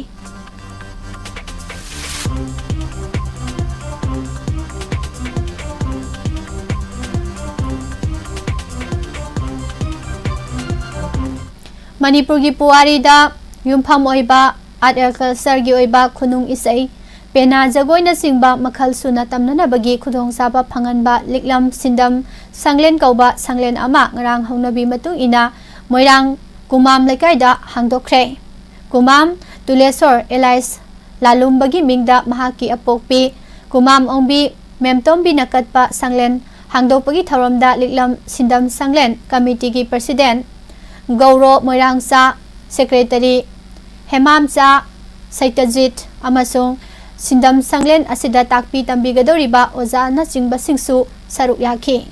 ꯃꯅꯤꯄꯨꯔꯒꯤ ꯄꯨꯋꯥꯔꯤꯗ ꯌꯨꯝꯐꯝ ꯑꯣꯏꯕ art and culture ꯒꯤ ꯑꯣꯏꯕ ꯈꯨꯅꯨꯡ ꯏꯁꯩ, ꯄꯦꯅꯥ ꯖꯒꯣꯏꯅꯆꯤꯡꯕ ꯃꯈꯜ ꯁꯨꯅ ꯇꯝꯅꯅꯕꯒꯤ ꯈꯨꯗꯣꯡꯆꯥꯕ ꯐꯪꯍꯟꯕ ꯂꯤꯛꯂꯝ ꯁꯤꯟꯗꯝ ꯁꯪꯂꯦꯟ ꯀꯧꯕ ꯁꯪꯂꯦꯟ ꯑꯃ ꯉꯔꯥꯡ ꯍꯧꯅꯕꯤ ꯃꯇꯨꯡ ꯏꯟꯅ ꯃꯣꯏꯔꯥꯡ ꯀꯨꯃꯥꯝ ꯂꯩꯀꯥꯏꯗ ꯍꯥꯡꯗꯣꯛꯈ꯭ꯔꯦ꯫ ꯀꯨꯃꯥꯝ ꯇꯨꯂꯦꯁꯣꯔ ꯑꯦꯂꯥꯏꯁ ꯂꯥꯂꯨꯝꯕꯒꯤ ꯃꯤꯡꯗ ꯃꯍꯥꯛꯀꯤ ꯑꯄꯣꯛꯄꯤ ꯀꯨꯃꯥꯝ ꯑꯣꯡꯕꯤ ꯃꯦꯝꯇꯣꯝꯕꯤꯅ ꯀꯠꯄ ꯁꯪꯂꯦꯟ ꯍꯥꯡꯗꯣꯛꯄꯒꯤ ꯊꯧꯔꯝꯗ ꯂꯤꯛꯂꯝ ꯁꯤꯟꯗꯝ ꯁꯪꯂꯦꯟ ꯀꯃꯤꯇꯤꯒꯤ president ꯒꯧꯔꯣ ꯃꯣꯏꯔꯥꯡꯆꯥ, secretary ꯍꯦꯃꯥꯝꯆꯥ ꯁꯩꯇꯖꯤꯠ ꯑꯃꯁꯨꯡ ꯁꯤꯟꯗꯝ ꯁꯪꯂꯦꯟ ꯑꯁꯤꯗ ꯇꯥꯛꯄꯤ ꯇꯝꯕꯤꯒꯗꯧꯔꯤꯕ ꯑꯣꯖꯥꯅꯆꯤꯡꯕꯁꯤꯡꯁꯨ ꯁꯔꯨꯛ ꯌꯥꯈꯤ꯫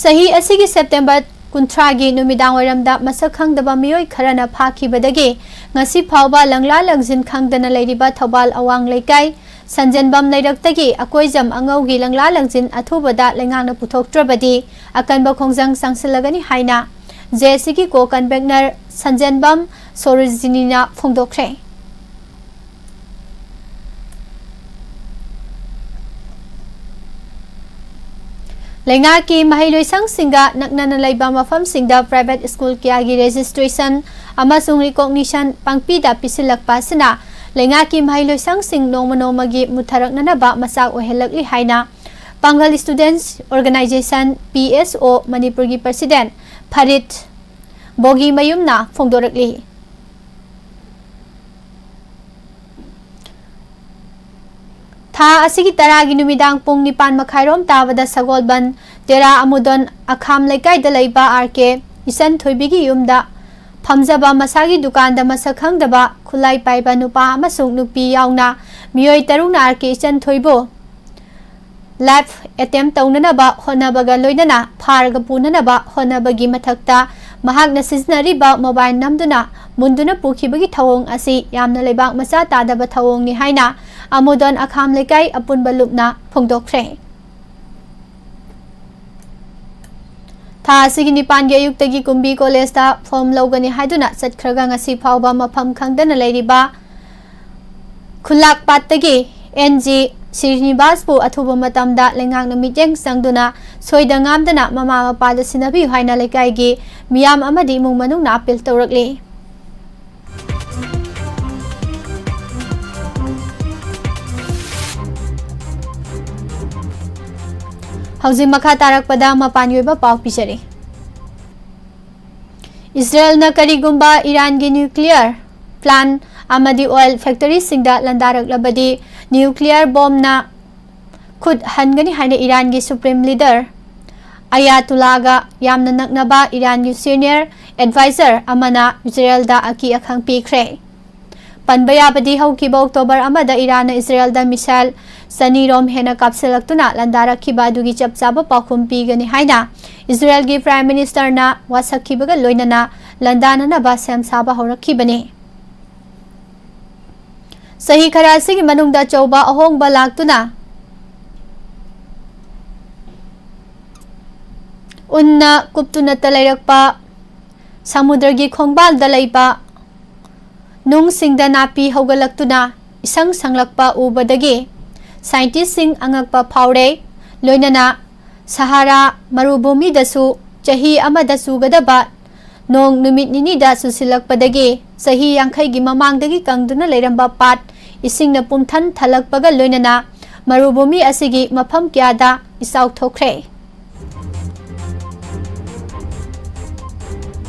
ꯆꯍꯤ ꯑꯁꯤꯒꯤ September ꯀꯨꯟꯊ꯭ꯔꯥꯒꯤ ꯅꯨꯃꯤꯗꯥꯡꯋꯥꯏꯔꯝꯗ ꯃꯁꯛ ꯈꯪꯗꯕ ꯃꯤꯑꯣꯏ ꯈꯔꯅ ꯐꯥꯈꯤꯕꯗꯒꯤ ꯉꯁꯤ ꯐꯥꯎꯕ ꯂꯪꯂꯥ ꯂꯪꯖꯤꯟ ꯈꯪꯗꯅ ꯂꯩꯔꯤꯕ ꯊꯧꯕꯥꯜ ꯑꯋꯥꯡ ꯂꯩꯀꯥꯏ ꯁꯟꯖꯦꯟꯕꯝ ꯂꯩꯔꯛꯇꯒꯤ ꯑꯀꯣꯏꯖꯝ ꯑꯉꯧꯒꯤ ꯂꯪꯂꯥ ꯂꯪꯖꯤꯟ ꯑꯊꯨꯕꯗ ꯂꯩꯉꯥꯛꯅ ꯄꯨꯊꯣꯛꯇ꯭ꯔꯕꯗꯤ ꯑꯀꯟꯕ ꯈꯣꯡꯖꯪ ꯆꯪꯁꯤꯜꯂꯒꯅꯤ ꯍꯥꯏꯅ ꯖꯦ ꯑꯦꯁ ꯁꯤꯒꯤ co-convenor ꯁꯟꯖꯦꯟꯕꯝ ꯁꯣꯔꯣꯖꯤꯅꯤꯅ ꯐꯣꯡꯗꯣꯛꯈ꯭ꯔꯦ꯫ ꯂꯩꯉꯥꯛꯀꯤ ꯃꯍꯩꯂꯣꯏꯁꯪꯁꯤꯡꯒ ꯅꯛꯅꯅ ꯂꯩꯕ ꯃꯐꯝꯁꯤꯡꯗ private school ꯀꯌꯥꯒꯤ registration ꯑꯃꯁꯨꯡ recognition ꯄꯪꯄꯤꯗ ꯄꯤꯁꯤꯜꯂꯛꯄ ꯑꯁꯤꯅ ꯂꯩꯉꯥꯛꯀꯤ ꯃꯍꯩꯂꯣꯏꯁꯪꯁꯤꯡ ꯅꯣꯡꯃ ꯅꯣꯡꯃꯒꯤ ꯃꯨꯠꯊꯔꯛꯅꯅꯕ ꯃꯆꯥꯛ ꯑꯣꯏꯍꯜꯂꯛꯂꯤ ꯍꯥꯏꯅ Pangal Students Organisation, P S O, ꯃꯅꯤꯄꯨꯔꯒꯤ president ꯐꯔꯤꯠ ꯕꯣꯒꯤꯃꯌꯨꯝꯅ ꯐꯣꯡꯗꯣꯔꯛꯂꯤ꯫ ꯊꯥ ꯑꯁꯤꯒꯤ ꯇꯔꯥꯒꯤ ꯅꯨꯃꯤꯗꯥꯡ ꯄꯨꯡ ꯅꯤꯄꯥꯟ ꯃꯈꯥꯏꯔꯣꯝ ꯇꯥꯕꯗ ꯁꯒꯣꯜꯕꯟ ꯇꯦꯔꯥ ꯑꯃꯨꯗꯣꯟ ꯑꯈꯥꯝ ꯂꯩꯀꯥꯏꯗ ꯂꯩꯕ ꯑꯥꯔ ꯀꯦ ꯏꯆꯟ ꯊꯣꯏꯕꯤꯒꯤ ꯌꯨꯝꯗ ꯐꯝꯖꯕ ꯃꯁꯥꯒꯤ ꯗꯨꯀꯥꯟꯗ ꯃꯁꯛ ꯈꯪꯗꯕ ꯈꯨꯠꯂꯥꯏ ꯄꯥꯏꯕ ꯅꯨꯄꯥ ꯑꯃꯁꯨꯡ ꯅꯨꯄꯤ ꯌꯥꯎꯅ ꯃꯤꯑꯣꯏ ꯇꯔꯨꯛꯅ ꯑꯥꯔ ꯀꯦ ꯏꯆꯟ ꯊꯣꯏꯕꯨ ꯂꯥꯏꯐ ꯑꯦꯇꯦꯝ ꯇꯧꯅꯅꯕ ꯍꯣꯠꯅꯕꯒ ꯂꯣꯏꯅꯅ ꯐꯥꯔꯒ ꯄꯨꯅꯅꯕ ꯍꯣꯠꯅꯕꯒꯤ ꯃꯊꯛꯇ ꯃꯍꯥꯛꯅ ꯁꯤꯖꯤꯟꯅꯔꯤꯕ ꯃꯣꯕꯥꯏꯜ ꯅꯝꯗꯨꯅ ꯃꯨꯟꯗꯨꯅ ꯄꯨꯈꯤꯕꯒꯤ ꯊꯧꯑꯣꯡ ꯑꯁꯤ ꯌꯥꯝꯅ ꯂꯩꯕꯥꯛ ꯃꯆꯥ ꯇꯥꯗꯕ ꯊꯧꯑꯣꯡꯅꯤ ꯍꯥꯏꯅ ꯑꯃꯨꯗꯣꯟ ꯑꯈꯥꯝ ꯂꯩꯀꯥꯏ ꯑꯄꯨꯟꯕ ꯂꯨꯞꯅ ꯐꯣꯡꯗꯣꯛꯈ꯭ꯔꯦ꯫ ꯊꯥ ꯑꯁꯤꯒꯤ ꯅꯤꯄꯥꯟꯒꯤ ꯑꯌꯨꯛꯇꯒꯤ ꯀꯨꯝꯕꯤ ꯀꯣꯂꯦꯖꯇ ꯐꯣꯝ ꯂꯧꯒꯅꯤ ꯍꯥꯏꯗꯨꯅ ꯆꯠꯈ꯭ꯔꯒ ꯉꯁꯤ ꯐꯥꯎꯕ ꯃꯐꯝ ꯈꯪꯗꯅ ꯂꯩꯔꯤꯕ ꯈꯨꯜꯂꯥꯛꯄꯥꯠꯇꯒꯤ ꯑꯦꯟ ꯖꯤ ꯁ꯭ꯔꯤꯅꯤꯕꯥꯁꯄꯨ ꯑꯊꯨꯕ ꯃꯇꯝꯗ ꯂꯩꯉꯥꯛꯅ ꯃꯤꯠꯌꯦꯡ ꯆꯪꯗꯨꯅ ꯁꯣꯏꯗ ꯉꯥꯝꯗꯅ ꯃꯃꯥ ꯃꯄꯥꯗ ꯁꯤꯟꯅꯕꯤꯌꯨ ꯍꯥꯏꯅ ꯂꯩꯀꯥꯏꯒꯤ ꯃꯤꯌꯥꯝ ꯑꯃꯗꯤ ꯏꯃꯨꯡ ꯃꯅꯨꯡꯅ ꯑꯄꯤꯜ ꯇꯧꯔꯛꯂꯤ꯫ ꯍꯧꯖꯤꯛ ꯃꯈꯥ ꯇꯥꯔꯛꯄꯗ ꯃꯄꯥꯟꯒꯤ ꯑꯣꯏꯕ ꯄꯥꯎ ꯄꯤꯖꯔꯤ꯫ ꯏꯁꯔꯥꯌꯦꯜꯅ ꯀꯔꯤꯒꯨꯝꯕ ꯏꯔꯥꯟꯒꯤ ꯅ꯭ꯌꯨꯀ꯭ꯂꯤꯌꯔ ꯄ꯭ꯂꯥꯟ ꯑꯃꯗꯤ ꯑꯣꯏꯜ ꯐꯦꯛꯇꯔꯤꯁꯤꯡꯗ ꯂꯥꯟꯗꯥꯔꯛꯂꯕꯗꯤ ꯅ꯭ꯌꯨꯀ꯭ꯂꯤꯌꯔ ꯕꯣꯝꯅ ꯈꯨꯠ ꯍꯟꯒꯅꯤ ꯍꯥꯏꯅ ꯏꯔꯥꯟꯒꯤ ꯁꯨꯄ꯭ꯔꯤꯝ ꯂꯤꯗꯔ ꯑꯌꯥꯇꯨꯂꯥꯒ ꯌꯥꯝꯅ ꯅꯛꯅꯕ ꯏꯔꯥꯟꯒꯤ ꯁꯤꯅꯤꯌꯔ ꯑꯦꯗꯚꯥꯏꯖꯔ ꯑꯃꯅ ꯏꯁꯔꯥꯌꯦꯜꯗ ꯑꯀꯤ ꯑꯈꯪ ꯄꯤꯈ꯭ꯔꯦ꯫ ꯄꯟꯕ ꯌꯥꯕꯗꯤ ꯍꯧꯈꯤꯕ ꯑꯣꯛꯇꯣꯕꯔ ꯑꯃꯗ ꯏꯔꯥꯟꯅ ꯏꯁꯔꯥꯌꯦꯜꯗ ꯃꯤꯁꯥꯏꯜ ꯆꯅꯤꯔꯣꯝ ꯍꯦꯟꯅ ꯀꯥꯞꯁꯤꯜꯂꯛꯇꯨꯅ ꯂꯥꯟꯗꯥꯔꯛꯈꯤꯕ ꯑꯗꯨꯒꯤ ꯆꯞ ꯆꯥꯕ ꯄꯥꯎꯈꯨꯝ ꯄꯤꯒꯅꯤ ꯍꯥꯏꯅ ꯏꯁꯔꯥꯌꯦꯜꯒꯤ ꯄ꯭ꯔꯥꯏꯝ ꯃꯤꯅꯤꯁꯇꯔꯅ ꯋꯥꯁꯛꯈꯤꯕꯒ ꯂꯣꯏꯅꯅ ꯂꯥꯟꯗꯥꯅꯅꯕ ꯁꯦꯝ ꯁꯥꯕ ꯍꯧꯔꯛꯈꯤꯕꯅꯤ꯫ ꯆꯍꯤ ꯈꯔ ꯑꯁꯤꯒꯤ ꯃꯅꯨꯡꯗ ꯑꯆꯧꯕ ꯑꯍꯣꯡꯕ ꯂꯥꯛꯇꯨꯅ ꯎꯟꯅ ꯀꯨꯞꯇꯨꯅꯇ ꯂꯩꯔꯛꯄ ꯁꯃꯨꯗ꯭ꯔꯒꯤ ꯈꯣꯡꯕꯥꯜꯗ ꯂꯩꯕ ꯅꯨꯡꯁꯤꯡꯗ ꯅꯥꯄꯤ ꯍꯧꯒꯠꯂꯛꯇꯨꯅ ꯏꯁꯪ ꯁꯪꯂꯛꯄ ꯎꯕꯗꯒꯤ ꯁꯥꯏꯟꯇꯤꯁꯁꯤꯡ ꯑꯉꯛꯄ ꯐꯥꯎꯔꯦ꯫ ꯂꯣꯏꯅꯅ ꯁꯍꯥꯔꯥ ꯃꯔꯨꯚꯨꯃꯤꯗꯁꯨ ꯆꯍꯤ ꯑꯃꯗ ꯆꯨꯒꯗꯕ ꯅꯣꯡ ꯅꯨꯃꯤꯠ ꯅꯤꯅꯤꯗ ꯆꯨꯁꯤꯜꯂꯛꯄꯗꯒꯤ ꯆꯍꯤ ꯌꯥꯡꯈꯩꯒꯤ ꯃꯃꯥꯡꯗꯒꯤ ꯀꯪꯗꯨꯅ ꯂꯩꯔꯝꯕ ꯄꯥꯠ ꯏꯁꯤꯡꯅ ꯄꯨꯝꯊꯟ ꯊꯜꯂꯛꯄꯒ ꯂꯣꯏꯅꯅ ꯃꯔꯨꯚꯨꯃꯤ ꯑꯁꯤꯒꯤ ꯃꯐꯝ ꯀꯌꯥꯗ ꯏꯆꯥꯎ ꯊꯣꯛꯈ꯭ꯔꯦ꯫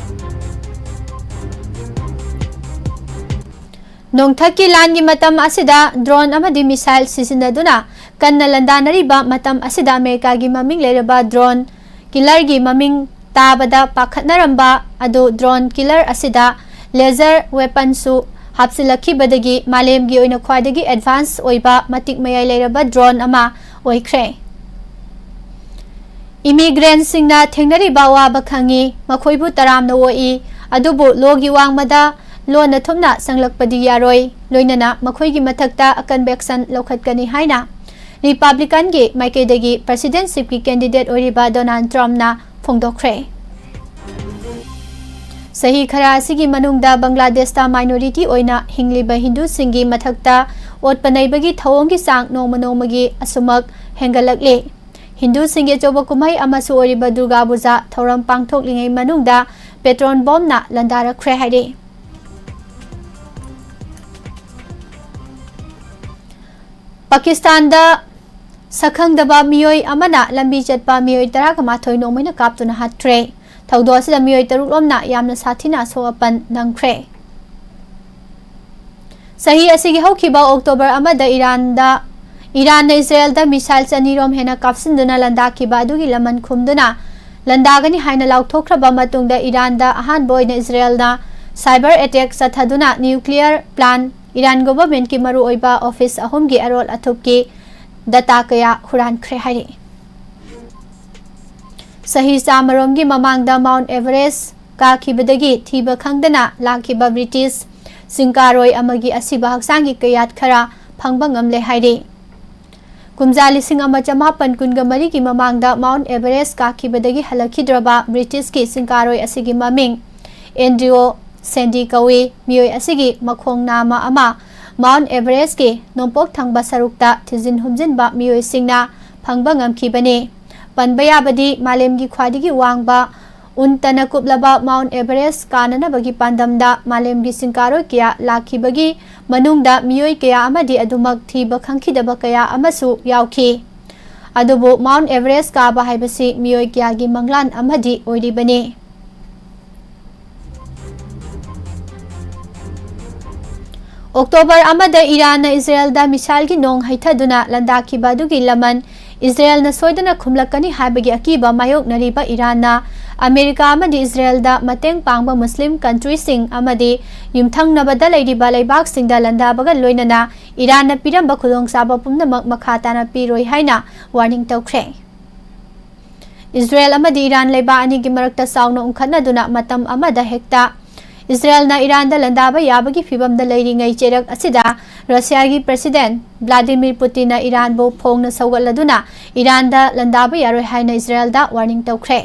ꯅꯣꯡꯊꯛꯀꯤ ꯂꯥꯟꯒꯤ ꯃꯇꯝ ꯑꯁꯤꯗ ꯗ꯭ꯔꯣꯟ ꯑꯃꯗꯤ ꯃꯤꯁꯥꯏꯜ ꯁꯤꯖꯤꯟꯅꯗꯨꯅ ꯀꯟꯅ ꯂꯥꯟꯗꯥꯅꯔꯤꯕ ꯃꯇꯝ ꯑꯁꯤꯗ ꯑꯃꯦꯔꯤꯀꯥꯒꯤ ꯃꯃꯤꯡ ꯂꯩꯔꯕ ꯗ꯭ꯔꯣꯟ ꯀꯤꯂꯔꯒꯤ ꯃꯃꯤꯡ ꯇꯥꯕꯗ ꯄꯥꯈꯠꯅꯔꯝꯕ ꯑꯗꯨ ꯗ꯭ꯔꯣꯟ ꯀꯤꯂꯔ ꯑꯁꯤꯗ ꯂꯦꯖꯔ ꯋꯦꯄꯟꯁꯨ ꯍꯥꯞꯆꯤꯜꯂꯛꯈꯤꯕꯗꯒꯤ ꯃꯥꯂꯦꯝꯒꯤ ꯑꯣꯏꯅ ꯈ꯭ꯋꯥꯏꯗꯒꯤ ꯑꯦꯗꯚꯥꯟꯁ ꯑꯣꯏꯕ ꯃꯇꯤꯛ ꯃꯌꯥꯏ ꯂꯩꯔꯕ ꯗ꯭ꯔꯣꯟ ꯑꯃ ꯑꯣꯏꯈ꯭ꯔꯦ꯫ ꯏꯃꯤꯒ꯭ꯔꯦꯟꯁꯤꯡꯅ ꯊꯦꯡꯅꯔꯤꯕ ꯑꯋꯥꯕ ꯈꯪꯏ, ꯃꯈꯣꯏꯕꯨ ꯇꯔꯥꯝꯅ ꯑꯣꯛꯏ, ꯑꯗꯨꯕꯨ ꯂꯣꯒꯤ ꯋꯥꯡꯃꯗ ꯂꯣꯟꯅ ꯊꯨꯞꯅ ꯆꯪꯂꯛꯄꯗꯤ ꯌꯥꯔꯣꯏ, ꯂꯣꯏꯅꯅ ꯃꯈꯣꯏꯒꯤ ꯃꯊꯛꯇ ꯑꯀꯟꯕ action ꯂꯧꯈꯠꯀꯅꯤ ꯍꯥꯏꯅ ꯔꯤꯄꯕ꯭ꯂꯤꯀꯟꯒꯤ ꯃꯥꯏꯀꯩꯗꯒꯤ ꯄ꯭ꯔꯦꯁꯤꯗꯦꯟꯁꯤꯞꯀꯤ ꯀꯦꯟꯗꯤꯗꯦꯠ ꯑꯣꯏꯔꯤꯕ ꯗꯣꯅꯥꯜꯗ ꯇ꯭ꯔꯝꯞꯅ ꯐꯣꯡꯗꯣꯛꯈ꯭ꯔꯦ꯫ ꯆꯍꯤ ꯈꯔ ꯑꯁꯤꯒꯤ ꯃꯅꯨꯡꯗ ꯕꯪꯒ꯭ꯂꯥꯗꯦꯁꯇ minority ꯑꯣꯏꯅ ꯍꯤꯡꯂꯤꯕ ꯍꯤꯟꯗꯨꯁꯤꯡꯒꯤ ꯃꯊꯛꯇ ꯑꯣꯠꯄ ꯅꯩꯕꯒꯤ ꯊꯧꯑꯣꯡꯒꯤ ꯆꯥꯡ ꯅꯣꯡꯃ ꯅꯣꯡꯃꯒꯤ ꯑꯁꯨꯃꯛ ꯍꯦꯟꯒꯠꯂꯛꯂꯤ꯫ ꯍꯤꯟꯗꯨꯁꯤꯡꯒꯤ ꯑꯆꯧꯕ ꯀꯨꯝꯍꯩ ꯑꯃꯁꯨ ꯑꯣꯏꯔꯤꯕ ꯗꯨꯔꯒꯥ ꯄꯨꯖꯥ ꯊꯧꯔꯝ ꯄꯥꯡꯊꯣꯛꯂꯤꯉꯩ ꯃꯅꯨꯡꯗ petrol bombꯅ ꯂꯥꯟꯗꯥꯔꯛꯈ꯭ꯔꯦ ꯍꯥꯏꯔꯤ꯫ ꯄꯥꯀꯤꯁꯇꯥꯟꯗ ꯁꯛꯈꯪꯗꯕ ꯃꯤꯑꯣꯏ ꯑꯃꯅ ꯂꯝꯕꯤ ꯆꯠꯄ ꯃꯤꯑꯣꯏ ꯇꯔꯥꯒ ꯃꯥꯊꯣꯏ ꯅꯣꯡꯃꯩꯅ ꯀꯥꯞꯇꯨꯅ ꯍꯥꯠꯈ꯭ꯔꯦ꯫ ꯊꯧꯗꯣꯛ ꯑꯁꯤꯗ ꯃꯤꯑꯣꯏ ꯇꯔꯨꯛ ꯂꯣꯝꯅ ꯌꯥꯝꯅ ꯁꯥꯊꯤꯅ ꯑꯁꯣꯛ ꯑꯄꯟ ꯅꯪꯈ꯭ꯔꯦ꯫ ꯆꯍꯤ ꯑꯁꯤꯒꯤ ꯍꯧꯈꯤꯕ ꯑꯣꯛꯇꯣꯕꯔ ꯑꯃꯗ ꯏꯔꯥꯟꯗ, ꯏꯔꯥꯟꯅ ꯏꯖꯔꯦꯜꯗ missile ꯆꯅꯤꯔꯣꯝ ꯍꯦꯟꯅ ꯀꯥꯞꯁꯤꯟꯗꯨꯅ ꯂꯥꯟꯗꯥꯈꯤꯕ ꯑꯗꯨꯒꯤ ꯂꯃꯟ ꯈꯨꯝꯗꯨꯅ ꯂꯥꯟꯗꯥꯒꯅꯤ ꯍꯥꯏꯅ ꯂꯥꯎꯊꯣꯛꯈ꯭ꯔꯕ ꯃꯇꯨꯡꯗ ꯏꯔꯥꯟꯗ ꯑꯍꯥꯟꯕ ꯑꯣꯏꯅ ꯏꯖꯔꯦꯜꯅ cyber attack ꯆꯠꯊꯗꯨꯅ nuclear plant, ꯏꯔꯥꯟ governmentꯀꯤ ꯃꯔꯨꯑꯣꯏꯕ office ꯑꯍꯨꯝꯒꯤ ꯑꯔꯣꯜ ꯑꯊꯨꯞꯀꯤ data ꯀꯌꯥ ꯍꯨꯔꯥꯟꯈ꯭ꯔꯦ ꯍꯥꯏꯔꯤ꯫ ꯆꯍꯤ ꯆꯥꯃꯔꯣꯝꯒꯤ ꯃꯃꯥꯡꯗ Mount Everest ꯀꯥꯈꯤꯕꯗꯒꯤ ꯊꯤꯕ ꯈꯪꯗꯅ ꯂꯥꯛꯈꯤꯕ ꯕ꯭ꯔꯤꯇꯤꯁ ꯆꯤꯡꯀꯥꯔꯣꯏ ꯑꯃꯒꯤ ꯑꯁꯤꯕ ꯍꯛꯆꯥꯡꯒꯤ ꯀꯌꯥꯠ ꯈꯔ ꯐꯪꯕ ꯉꯝꯂꯦ ꯍꯥꯏꯔꯤ꯫ ꯀꯨꯝꯖꯥ ꯂꯤꯁꯤꯡ ꯑꯃ ꯆꯃꯥꯄꯟ ꯀꯨꯟꯒ ꯃꯔꯤꯒꯤ ꯃꯃꯥꯡꯗ Mount Everest ꯀꯥꯈꯤꯕꯗꯒꯤ ꯍꯜꯂꯛꯈꯤꯗ꯭ꯔꯕ ꯕ꯭ꯔꯤꯇꯤꯁꯀꯤ ꯆꯤꯡꯀꯥꯔꯣꯏ ꯑꯁꯤꯒꯤ ꯃꯃꯤꯡ ꯑꯦꯟꯗ꯭ꯔꯤꯑꯣ ꯁꯦꯟꯗꯤ ꯀꯧꯏ꯫ ꯃꯤꯑꯣꯏ ꯑꯁꯤꯒꯤ ꯃꯈꯣꯡ ꯅꯥꯝꯃ ꯑꯃ Mount Everestꯀꯤ ꯅꯣꯡꯄꯣꯛ ꯊꯪꯕ ꯁꯔꯨꯛꯇ ꯊꯤꯖꯤꯟ ꯍꯨꯝꯖꯤꯟꯕ ꯃꯤꯑꯣꯏꯁꯤꯡꯅ ꯐꯪꯕ ꯉꯝꯈꯤꯕꯅꯤ꯫ ꯄꯟꯕ ꯌꯥꯕꯗꯤ ꯃꯥꯂꯦꯝꯒꯤ ꯈ꯭ꯋꯥꯏꯗꯒꯤ ꯋꯥꯡꯕ ꯎꯟ ꯇꯅ ꯀꯨꯞꯂꯕ Mount Everest ꯀꯥꯅꯅꯕꯒꯤ ꯄꯥꯟꯗꯝꯗ ꯃꯥꯂꯦꯝꯒꯤ ꯆꯤꯡꯀꯥꯔꯣꯏ ꯀꯌꯥ ꯂꯥꯛꯈꯤꯕꯒꯤ ꯃꯅꯨꯡꯗ ꯃꯤꯑꯣꯏ ꯀꯌꯥ ꯑꯃꯗꯤ ꯑꯗꯨꯃꯛ ꯊꯤꯕ ꯈꯪꯈꯤꯗꯕ ꯀꯌꯥ ꯑꯃꯁꯨ ꯌꯥꯎꯈꯤ꯫ ꯑꯗꯨꯕꯨ Mount Everest ꯀꯥꯕ ꯍꯥꯏꯕꯁꯤ ꯃꯤꯑꯣꯏ ꯀꯌꯥꯒꯤ ꯃꯪꯂꯥꯟ ꯑꯃꯗꯤ ꯑꯣꯏꯔꯤꯕꯅꯤ꯫ ꯑꯣꯛꯇꯣꯕꯔ ꯑꯃꯗ ꯏꯔꯥꯟꯅ ꯏꯖꯔꯦꯜꯗ missileꯒꯤ ꯅꯣꯡ ꯍꯩꯊꯗꯨꯅ ꯂꯥꯟꯗꯥꯈꯤꯕ ꯑꯗꯨꯒꯤ ꯂꯃꯟ ꯏꯖꯔꯦꯜꯅ ꯁꯣꯏꯗꯅ ꯈꯨꯝꯂꯛꯀꯅꯤ ꯍꯥꯏꯕꯒꯤ ꯑꯀꯤꯕ ꯃꯥꯌꯣꯛꯅꯔꯤꯕ ꯏꯔꯥꯟꯅ ꯑꯃꯦꯔꯤꯀꯥ ꯑꯃꯗꯤ ꯏꯖꯔꯦꯜꯗ ꯃꯇꯦꯡ ꯄꯥꯡꯕ ꯃꯨꯁꯂꯤꯝ countryꯁꯤꯡ ꯑꯃꯗꯤ ꯌꯨꯝꯊꯪꯅꯕꯗ ꯂꯩꯔꯤꯕ ꯂꯩꯕꯥꯛꯁꯤꯡꯗ ꯂꯥꯟꯗꯥꯕꯒ ꯂꯣꯏꯅꯅ ꯏꯔꯥꯟꯅ ꯄꯤꯔꯝꯕ ꯈꯨꯗꯣꯡꯆꯥꯕ ꯄꯨꯝꯅꯃꯛ ꯃꯈꯥ ꯇꯥꯅ ꯄꯤꯔꯣꯏ ꯍꯥꯏꯅ warning ꯇꯧꯈ꯭ꯔꯦ꯫ ꯏꯖꯔꯦꯜ ꯑꯃꯗꯤ ꯏꯔꯥꯟ ꯂꯩꯕꯥꯛ ꯑꯅꯤꯒꯤ ꯃꯔꯛꯇ ꯆꯥꯎꯅ ꯎꯪꯈꯠꯅꯗꯨꯅ ꯃꯇꯝ ꯑꯃꯗ ꯍꯦꯛꯇ ꯏꯖꯔꯦꯜꯅ ꯏꯔꯥꯟꯗ ꯂꯥꯟꯗꯥꯕ ꯌꯥꯕꯒꯤ ꯐꯤꯚꯝꯗ ꯂꯩꯔꯤꯉꯩ ꯆꯩꯔꯛ ꯑꯁꯤꯗ ꯔꯁꯤꯌꯥꯒꯤ ꯄ꯭ꯔꯦꯁꯤꯗꯦꯟꯠ ꯚ꯭ꯂꯥꯗꯤꯃꯤꯔ ꯄꯨꯇꯤꯟꯅ ꯏꯔꯥꯟꯕꯨ ꯐꯣꯡꯅ ꯁꯧꯒꯠꯂꯗꯨꯅ ꯏꯔꯥꯟꯗ ꯂꯥꯟꯗꯥꯕ ꯌꯥꯔꯣꯏ ꯍꯥꯏꯅ ꯏꯖꯔꯦꯜꯗ ꯋꯥꯔꯅꯤꯡ ꯇꯧꯈ꯭ꯔꯦ꯫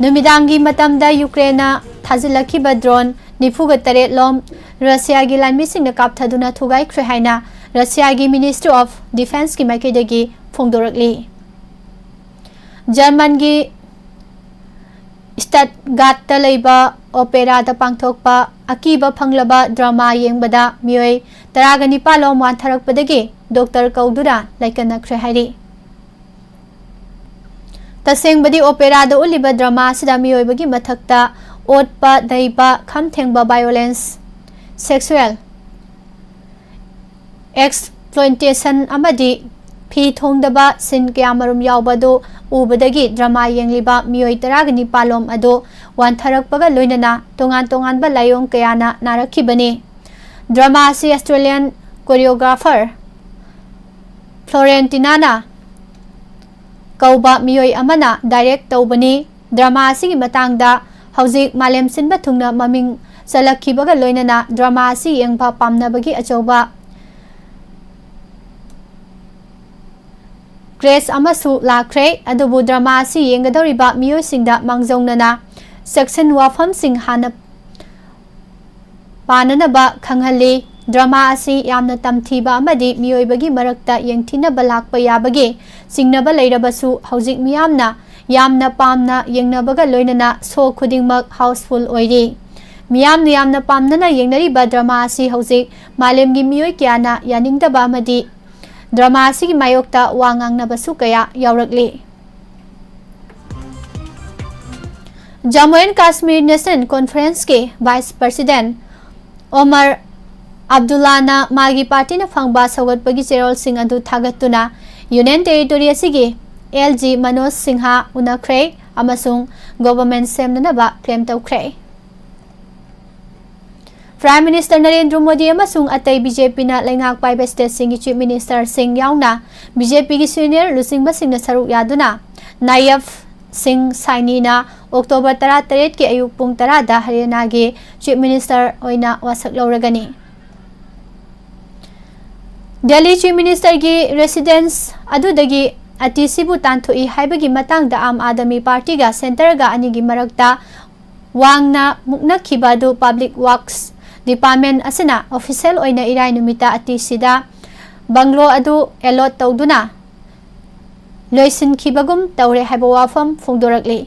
ꯅꯨꯃꯤꯗꯥꯡꯒꯤ ꯃꯇꯝꯗ ꯌꯨꯀ꯭ꯔꯦꯟꯅ ꯊꯥꯖꯤꯜꯂꯛꯈꯤꯕ ꯗ꯭ꯔꯣꯟ ꯅꯤꯐꯨꯒ ꯇꯔꯦꯠ ꯂꯣꯝ ꯔꯁꯤꯌꯥꯒꯤ ꯂꯥꯟꯃꯤꯁꯤꯡꯅ ꯀꯥꯞꯊꯗꯨꯅ ꯊꯨꯒꯥꯏꯈ꯭ꯔꯦ ꯍꯥꯏꯅ ꯔꯁꯤꯌꯥꯒꯤ ꯃꯤꯅꯤꯁꯇ꯭ꯔꯤ ꯑꯣꯐ ꯗꯤꯐꯦꯟꯁꯀꯤ ꯃꯥꯏꯀꯩꯗꯒꯤ ꯐꯣꯡꯗꯣꯔꯛꯂꯤ꯫ ꯖꯔꯃꯟꯒꯤ ꯁ꯭ꯇꯠꯒꯥꯠꯇ ꯂꯩꯕ ꯑꯣꯄꯦꯔꯥꯗ ꯄꯥꯡꯊꯣꯛꯄ ꯑꯀꯤꯕ ꯐꯪꯂꯕ ꯗ꯭ꯔꯃꯥ ꯌꯦꯡꯕꯗ ꯃꯤꯑꯣꯏ ꯇꯔꯥꯒ ꯅꯤꯄꯥꯜ ꯂꯣꯝ ꯋꯥꯟꯊꯔꯛꯄꯗꯒꯤ ꯗꯣꯛꯇꯔ ꯀꯧꯗꯨꯅ ꯂꯥꯏꯀꯠꯅꯈ꯭ꯔꯦ ꯍꯥꯏꯔꯤ꯫ ꯇꯁꯦꯡꯕꯗꯤ ꯑꯣꯄꯦꯔꯥꯗ ꯎꯠꯂꯤꯕ ꯗ꯭ꯔꯃꯥ ꯑꯁꯤꯗ ꯃꯤꯑꯣꯏꯕꯒꯤ ꯃꯊꯛꯇ ꯑꯣꯠꯄ ꯅꯩꯕ, ꯈꯝ ꯊꯦꯡꯕ violence, sexual exploitation ꯑꯃꯗꯤ ꯐꯤ ꯊꯣꯡꯗꯕ scene ꯀꯌꯥꯃꯔꯨꯝ ꯌꯥꯎꯕ ꯑꯗꯨ ꯎꯕꯗꯒꯤ ꯗ꯭ꯔꯃꯥ ꯌꯦꯡꯂꯤꯕ ꯃꯤꯑꯣꯏ ꯇꯔꯥꯒ ꯅꯤꯄꯥꯜ ꯂꯣꯝ ꯑꯗꯨ ꯋꯥꯟꯊꯔꯛꯄꯒ ꯂꯣꯏꯅꯅ ꯇꯣꯉꯥꯟ ꯇꯣꯉꯥꯟꯕ ꯂꯥꯏꯑꯣꯡ ꯀꯌꯥꯅ ꯅꯥꯔꯛꯈꯤꯕꯅꯤ꯫ ꯗ꯭ꯔꯃꯥ ꯑꯁꯤ Australian choreographer Florentina ꯅ ꯀꯧꯕ ꯃꯤꯑꯣꯏ ꯑꯃꯅ direct ꯇꯧꯕꯅꯤ꯫ ꯗ꯭ꯔꯃꯥ ꯑꯁꯤꯒꯤ ꯃꯇꯥꯡꯗ ꯍꯧꯖꯤꯛ ꯃꯥꯂꯦꯝ ꯁꯤꯟꯕ ꯊꯨꯡꯅ ꯃꯃꯤꯡ ꯆꯜꯂꯛꯈꯤꯕꯒ ꯂꯣꯏꯅꯅ ꯗ꯭ꯔꯃꯥ ꯑꯁꯤ ꯌꯦꯡꯕ ꯄꯥꯝꯅꯕꯒꯤ ꯑꯆꯧꯕ craze ꯑꯃꯁꯨ ꯂꯥꯛꯈ꯭ꯔꯦ꯫ ꯑꯗꯨꯕꯨ ꯗ꯭ꯔꯃꯥ ꯑꯁꯤ ꯌꯦꯡꯒꯗꯧꯔꯤꯕ ꯃꯤꯑꯣꯏꯁꯤꯡꯗ ꯃꯥꯡꯖꯧꯅꯅ ꯆꯦꯛꯁꯤꯟ ꯋꯥꯐꯝꯁꯤꯡ ꯍꯥꯟꯅ ꯄꯥꯅꯅꯕ ꯈꯪꯍꯜꯂꯤ꯫ ꯗ꯭ꯔꯃꯥ ꯑꯁꯤ ꯌꯥꯝꯅ ꯇꯝꯊꯤꯕ ꯑꯃꯗꯤ ꯃꯤꯑꯣꯏꯕꯒꯤ ꯃꯔꯛꯇ ꯌꯦꯡꯊꯤꯅꯕ ꯂꯥꯛꯄ ꯌꯥꯕꯒꯤ ꯆꯤꯡꯅꯕ ꯂꯩꯔꯕꯁꯨ, ꯍꯧꯖꯤꯛ ꯃꯤꯌꯥꯝꯅ ꯌꯥꯝꯅ ꯄꯥꯝꯅ ꯌꯦꯡꯅꯕꯒ ꯂꯣꯏꯅꯅ show ꯈꯨꯗꯤꯡꯃꯛ housefull ꯑꯣꯏꯔꯤ꯫ ꯃꯤꯌꯥꯝꯅ ꯌꯥꯝꯅ ꯄꯥꯝꯅꯅ ꯌꯦꯡꯅꯔꯤꯕ ꯗ꯭ꯔꯃꯥ ꯑꯁꯤ ꯍꯧꯖꯤꯛ ꯃꯥꯂꯦꯝꯒꯤ ꯃꯤꯑꯣꯏ ꯀꯌꯥꯅ ꯌꯥꯅꯤꯡꯗꯕ ꯑꯃꯗꯤ ꯗ꯭ꯔꯃꯥ ꯑꯁꯤꯒꯤ ꯃꯥꯌꯣꯛꯇ ꯋꯥ ꯉꯥꯡꯅꯕꯁꯨ ꯀꯌꯥ ꯌꯥꯎꯔꯛꯂꯤ꯫ ꯖꯝꯃꯨ ꯑꯦꯟ ꯀꯥꯁꯃꯤꯔ ꯅꯦꯁꯅꯦꯜ ꯀꯣꯟꯐꯔꯦꯟꯁꯀꯤ ꯚꯥꯏꯁ ꯄ꯭ꯔꯁꯤꯗꯦꯟꯠ ꯑꯣꯃꯔ ꯑꯕꯗꯨꯜꯂꯥꯅ ꯃꯥꯒꯤ ꯄꯥꯔꯇꯤꯅ ꯐꯪꯕ ꯁꯧꯒꯠꯄꯒꯤ ꯆꯦꯔꯣꯜꯁꯤꯡ ꯑꯗꯨ ꯊꯥꯒꯠꯇꯨꯅ ꯌꯨꯅꯤꯌꯟ ꯇꯦꯔꯤꯇꯣꯔꯤ ꯑꯁꯤꯒꯤ ꯑꯦꯜ ꯖꯤ ꯃꯅꯣꯖ ꯁꯤꯡꯍ ꯎꯅꯈ꯭ꯔꯦ ꯑꯃꯁꯨꯡ ꯒꯣꯚꯔꯟꯃꯦꯟꯠ ꯁꯦꯝꯅꯅꯕ ꯀ꯭ꯂꯦꯝ ꯇꯧꯈ꯭ꯔꯦ꯫ ꯄ꯭ꯔꯥꯏꯝ ꯃꯤꯅꯤꯁꯇꯔ ꯅꯔꯦꯟꯗ꯭ꯔ ꯃꯣꯗꯤ ꯑꯃꯁꯨꯡ ꯑꯇꯩ ꯕꯤ ꯖꯦ ꯄꯤꯅ ꯂꯩꯉꯥꯛ ꯄꯥꯏꯕ ꯁ꯭ꯇꯦꯠꯁꯤꯡꯒꯤ ꯆꯤꯐ ꯃꯤꯅꯤꯁꯇꯔꯁꯤꯡ ꯌꯥꯎꯅ ꯕꯤ ꯖꯦ ꯄꯤꯒꯤ ꯁꯤꯅꯤꯌꯔ ꯂꯨꯆꯤꯡꯕꯁꯤꯡꯅ ꯁꯔꯨꯛ ꯌꯥꯗꯨꯅ ꯅꯥꯌꯕ ꯁꯤꯡ ꯁꯥꯏꯅꯤꯅ ꯑꯣꯛꯇꯣꯕꯔ ꯇꯔꯥꯇꯔꯦꯠꯀꯤ ꯑꯌꯨꯛ ꯄꯨꯡ ꯇꯔꯥꯗ ꯍꯔꯤꯌꯥꯅꯥꯒꯤ ꯆꯤꯐ ꯃꯤꯅꯤꯁꯇꯔ ꯑꯣꯏꯅ ꯋꯥꯁꯛ ꯂꯧꯔꯒꯅꯤ꯫ ꯗꯦꯜꯂꯤ ꯆꯤꯐ ꯃꯤꯅꯤꯁꯇꯔꯒꯤ ꯔꯦꯁꯤꯗꯦꯟꯁ ꯑꯗꯨꯗꯒꯤ ꯑꯇꯤꯁꯤꯕꯨ ꯇꯥꯟꯊꯣꯛꯏ ꯍꯥꯏꯕꯒꯤ ꯃꯇꯥꯡꯗ ꯑꯥꯝ ꯑꯥꯗꯃꯤ ꯄꯥꯔꯇꯤꯒ ꯁꯦꯟꯇꯔꯒ ꯑꯅꯤꯒꯤ ꯃꯔꯛꯇ ꯋꯥꯡꯅ ꯃꯨꯛꯅꯈꯤꯕ ꯑꯗꯨ ꯄꯕ꯭ꯂꯤꯛ ꯋꯥꯔꯛꯁ ꯗꯤꯄꯥꯔꯠꯃꯦꯟ ꯑꯁꯤꯅ ꯑꯣꯐꯤꯁꯤꯌꯦꯜ ꯑꯣꯏꯅ ꯏꯔꯥꯏ ꯅꯨꯃꯤꯠꯇ ꯑꯇꯤꯁꯤꯗ ꯕꯪꯒ꯭ꯂꯣ ꯑꯗꯨ ꯑꯦꯂꯣꯠ ꯇꯧꯗꯨꯅ ꯂꯣꯏꯁꯤꯟꯈꯤꯕꯒꯨꯝ ꯇꯧꯔꯦ ꯍꯥꯏꯕ ꯋꯥꯐꯝ ꯐꯣꯡꯗꯣꯔꯛꯂꯤ꯫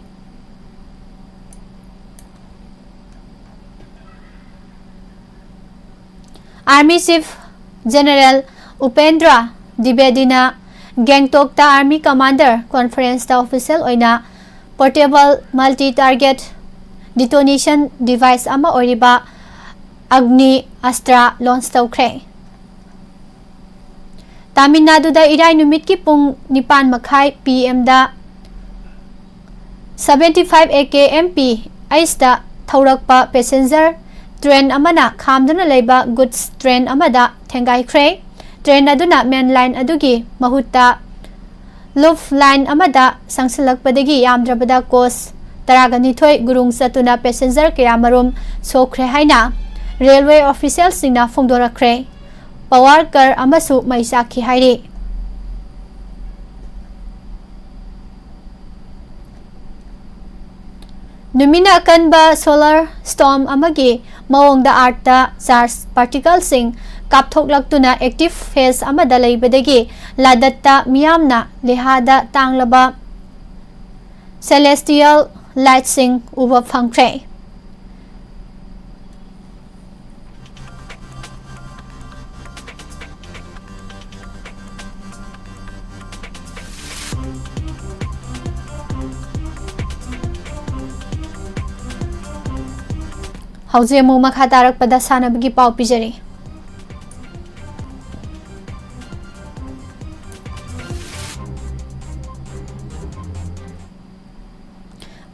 ꯑꯥꯔꯃꯤ ꯆꯤꯐ ꯖꯦꯅꯔꯦꯜ ꯎꯄꯦꯟꯗ꯭ꯔ ꯗꯤꯕꯦꯗꯤꯅ ꯒꯦꯡꯇꯣꯛꯇ ꯑꯥꯔꯃꯤ ꯀꯃꯥꯟꯗꯔ ꯀꯣꯟꯐꯔꯦꯟꯁꯇ ꯑꯣꯐꯤꯁꯤꯌꯦꯜ ꯑꯣꯏꯅ portable multi target detonation device ꯑꯃ ꯑꯣꯏꯔꯤꯕ ꯑꯒꯅꯤ ꯑꯁꯇ꯭ꯔ ꯂꯣꯟꯆ ꯇꯧꯈ꯭ꯔꯦ꯫ ꯇꯥꯃꯤꯜ ꯅꯥꯗꯨꯗ ꯏꯔꯥꯏ ꯅꯨꯃꯤꯠꯀꯤ ꯄꯨꯡ ꯅꯤꯄꯥꯟ ꯃꯈꯥꯏ ꯄꯤ ꯑꯦꯝꯗ seventy five A K M P H ꯇ ꯊꯧꯔꯛꯄ ꯄꯦꯁꯦꯟꯖꯔ ꯇ꯭ꯔꯦꯟ ꯑꯃꯅ ꯈꯥꯝꯗꯨꯅ ꯂꯩꯕ ꯒꯨꯗꯁ ꯇ꯭ꯔꯦꯟ ꯑꯃꯗ ꯊꯦꯡꯒꯥꯏꯈ꯭ꯔꯦ꯫ ꯇ꯭ꯔꯦꯟ ꯑꯗꯨꯅ ꯃꯦꯟ ꯂꯥꯏꯟ ꯑꯗꯨꯒꯤ ꯃꯍꯨꯠꯇ ꯂꯨꯞ ꯂꯥꯏꯟ ꯑꯃꯗ ꯆꯪꯁꯤꯜꯂꯛꯄꯗꯒꯤ ꯌꯥꯝꯗ꯭ꯔꯕꯗ ꯀꯣꯆ ꯇꯔꯥꯒ ꯅꯤꯊꯣꯏ ꯒꯨꯔꯨꯡ ꯆꯠꯇꯨꯅ ꯄꯦꯁꯦꯟꯖꯔ ꯀꯌꯥ ꯃꯔꯨꯝ ꯁꯣꯛꯈ꯭ꯔꯦ ꯍꯥꯏꯅ ꯔꯦꯜꯋꯦ ꯑꯣꯐꯤꯁꯤꯌꯦꯜꯁꯤꯡꯅ ꯐꯣꯡꯗꯣꯔꯛꯈ꯭ꯔꯦ꯫ ꯄꯋꯥꯔ ꯀꯔ ꯑꯃꯁꯨ ꯃꯩ ꯆꯥꯛꯈꯤ ꯍꯥꯏꯔꯤ꯫ ꯅꯨꯃꯤꯠꯅ ꯑꯀꯟꯕ ꯁꯣꯂꯥꯔ ꯁ꯭ꯇꯣꯔꯝ ꯑꯃꯒꯤ ꯃꯑꯣꯡꯗ ꯑꯥꯔꯊꯇ ꯆꯥꯔꯖ ꯄꯥꯔꯇꯤꯀꯜꯁꯤꯡ ꯀꯥꯞꯊꯣꯛꯂꯛꯇꯨꯅ ꯑꯦꯛꯇꯤꯚ ꯐꯦꯖ ꯑꯃꯗ ꯂꯩꯕꯗꯒꯤ ꯂꯥꯗꯠꯇ ꯃꯤꯌꯥꯝꯅ ꯂꯦꯍꯥꯗ ꯇꯥꯡꯂꯕ ꯁꯦꯂꯦꯁꯇꯤꯌꯦꯜ ꯂꯥꯏꯠꯁꯤꯡ ꯎꯕ ꯐꯪꯈ꯭ꯔꯦ꯫ ꯍꯧꯖꯤꯛ ꯑꯃꯨꯛ ꯃꯈꯥ ꯇꯥꯔꯛꯄꯗ ꯁꯥꯟꯅꯕꯒꯤ ꯄꯥꯎ ꯄꯤꯖꯔꯤ꯫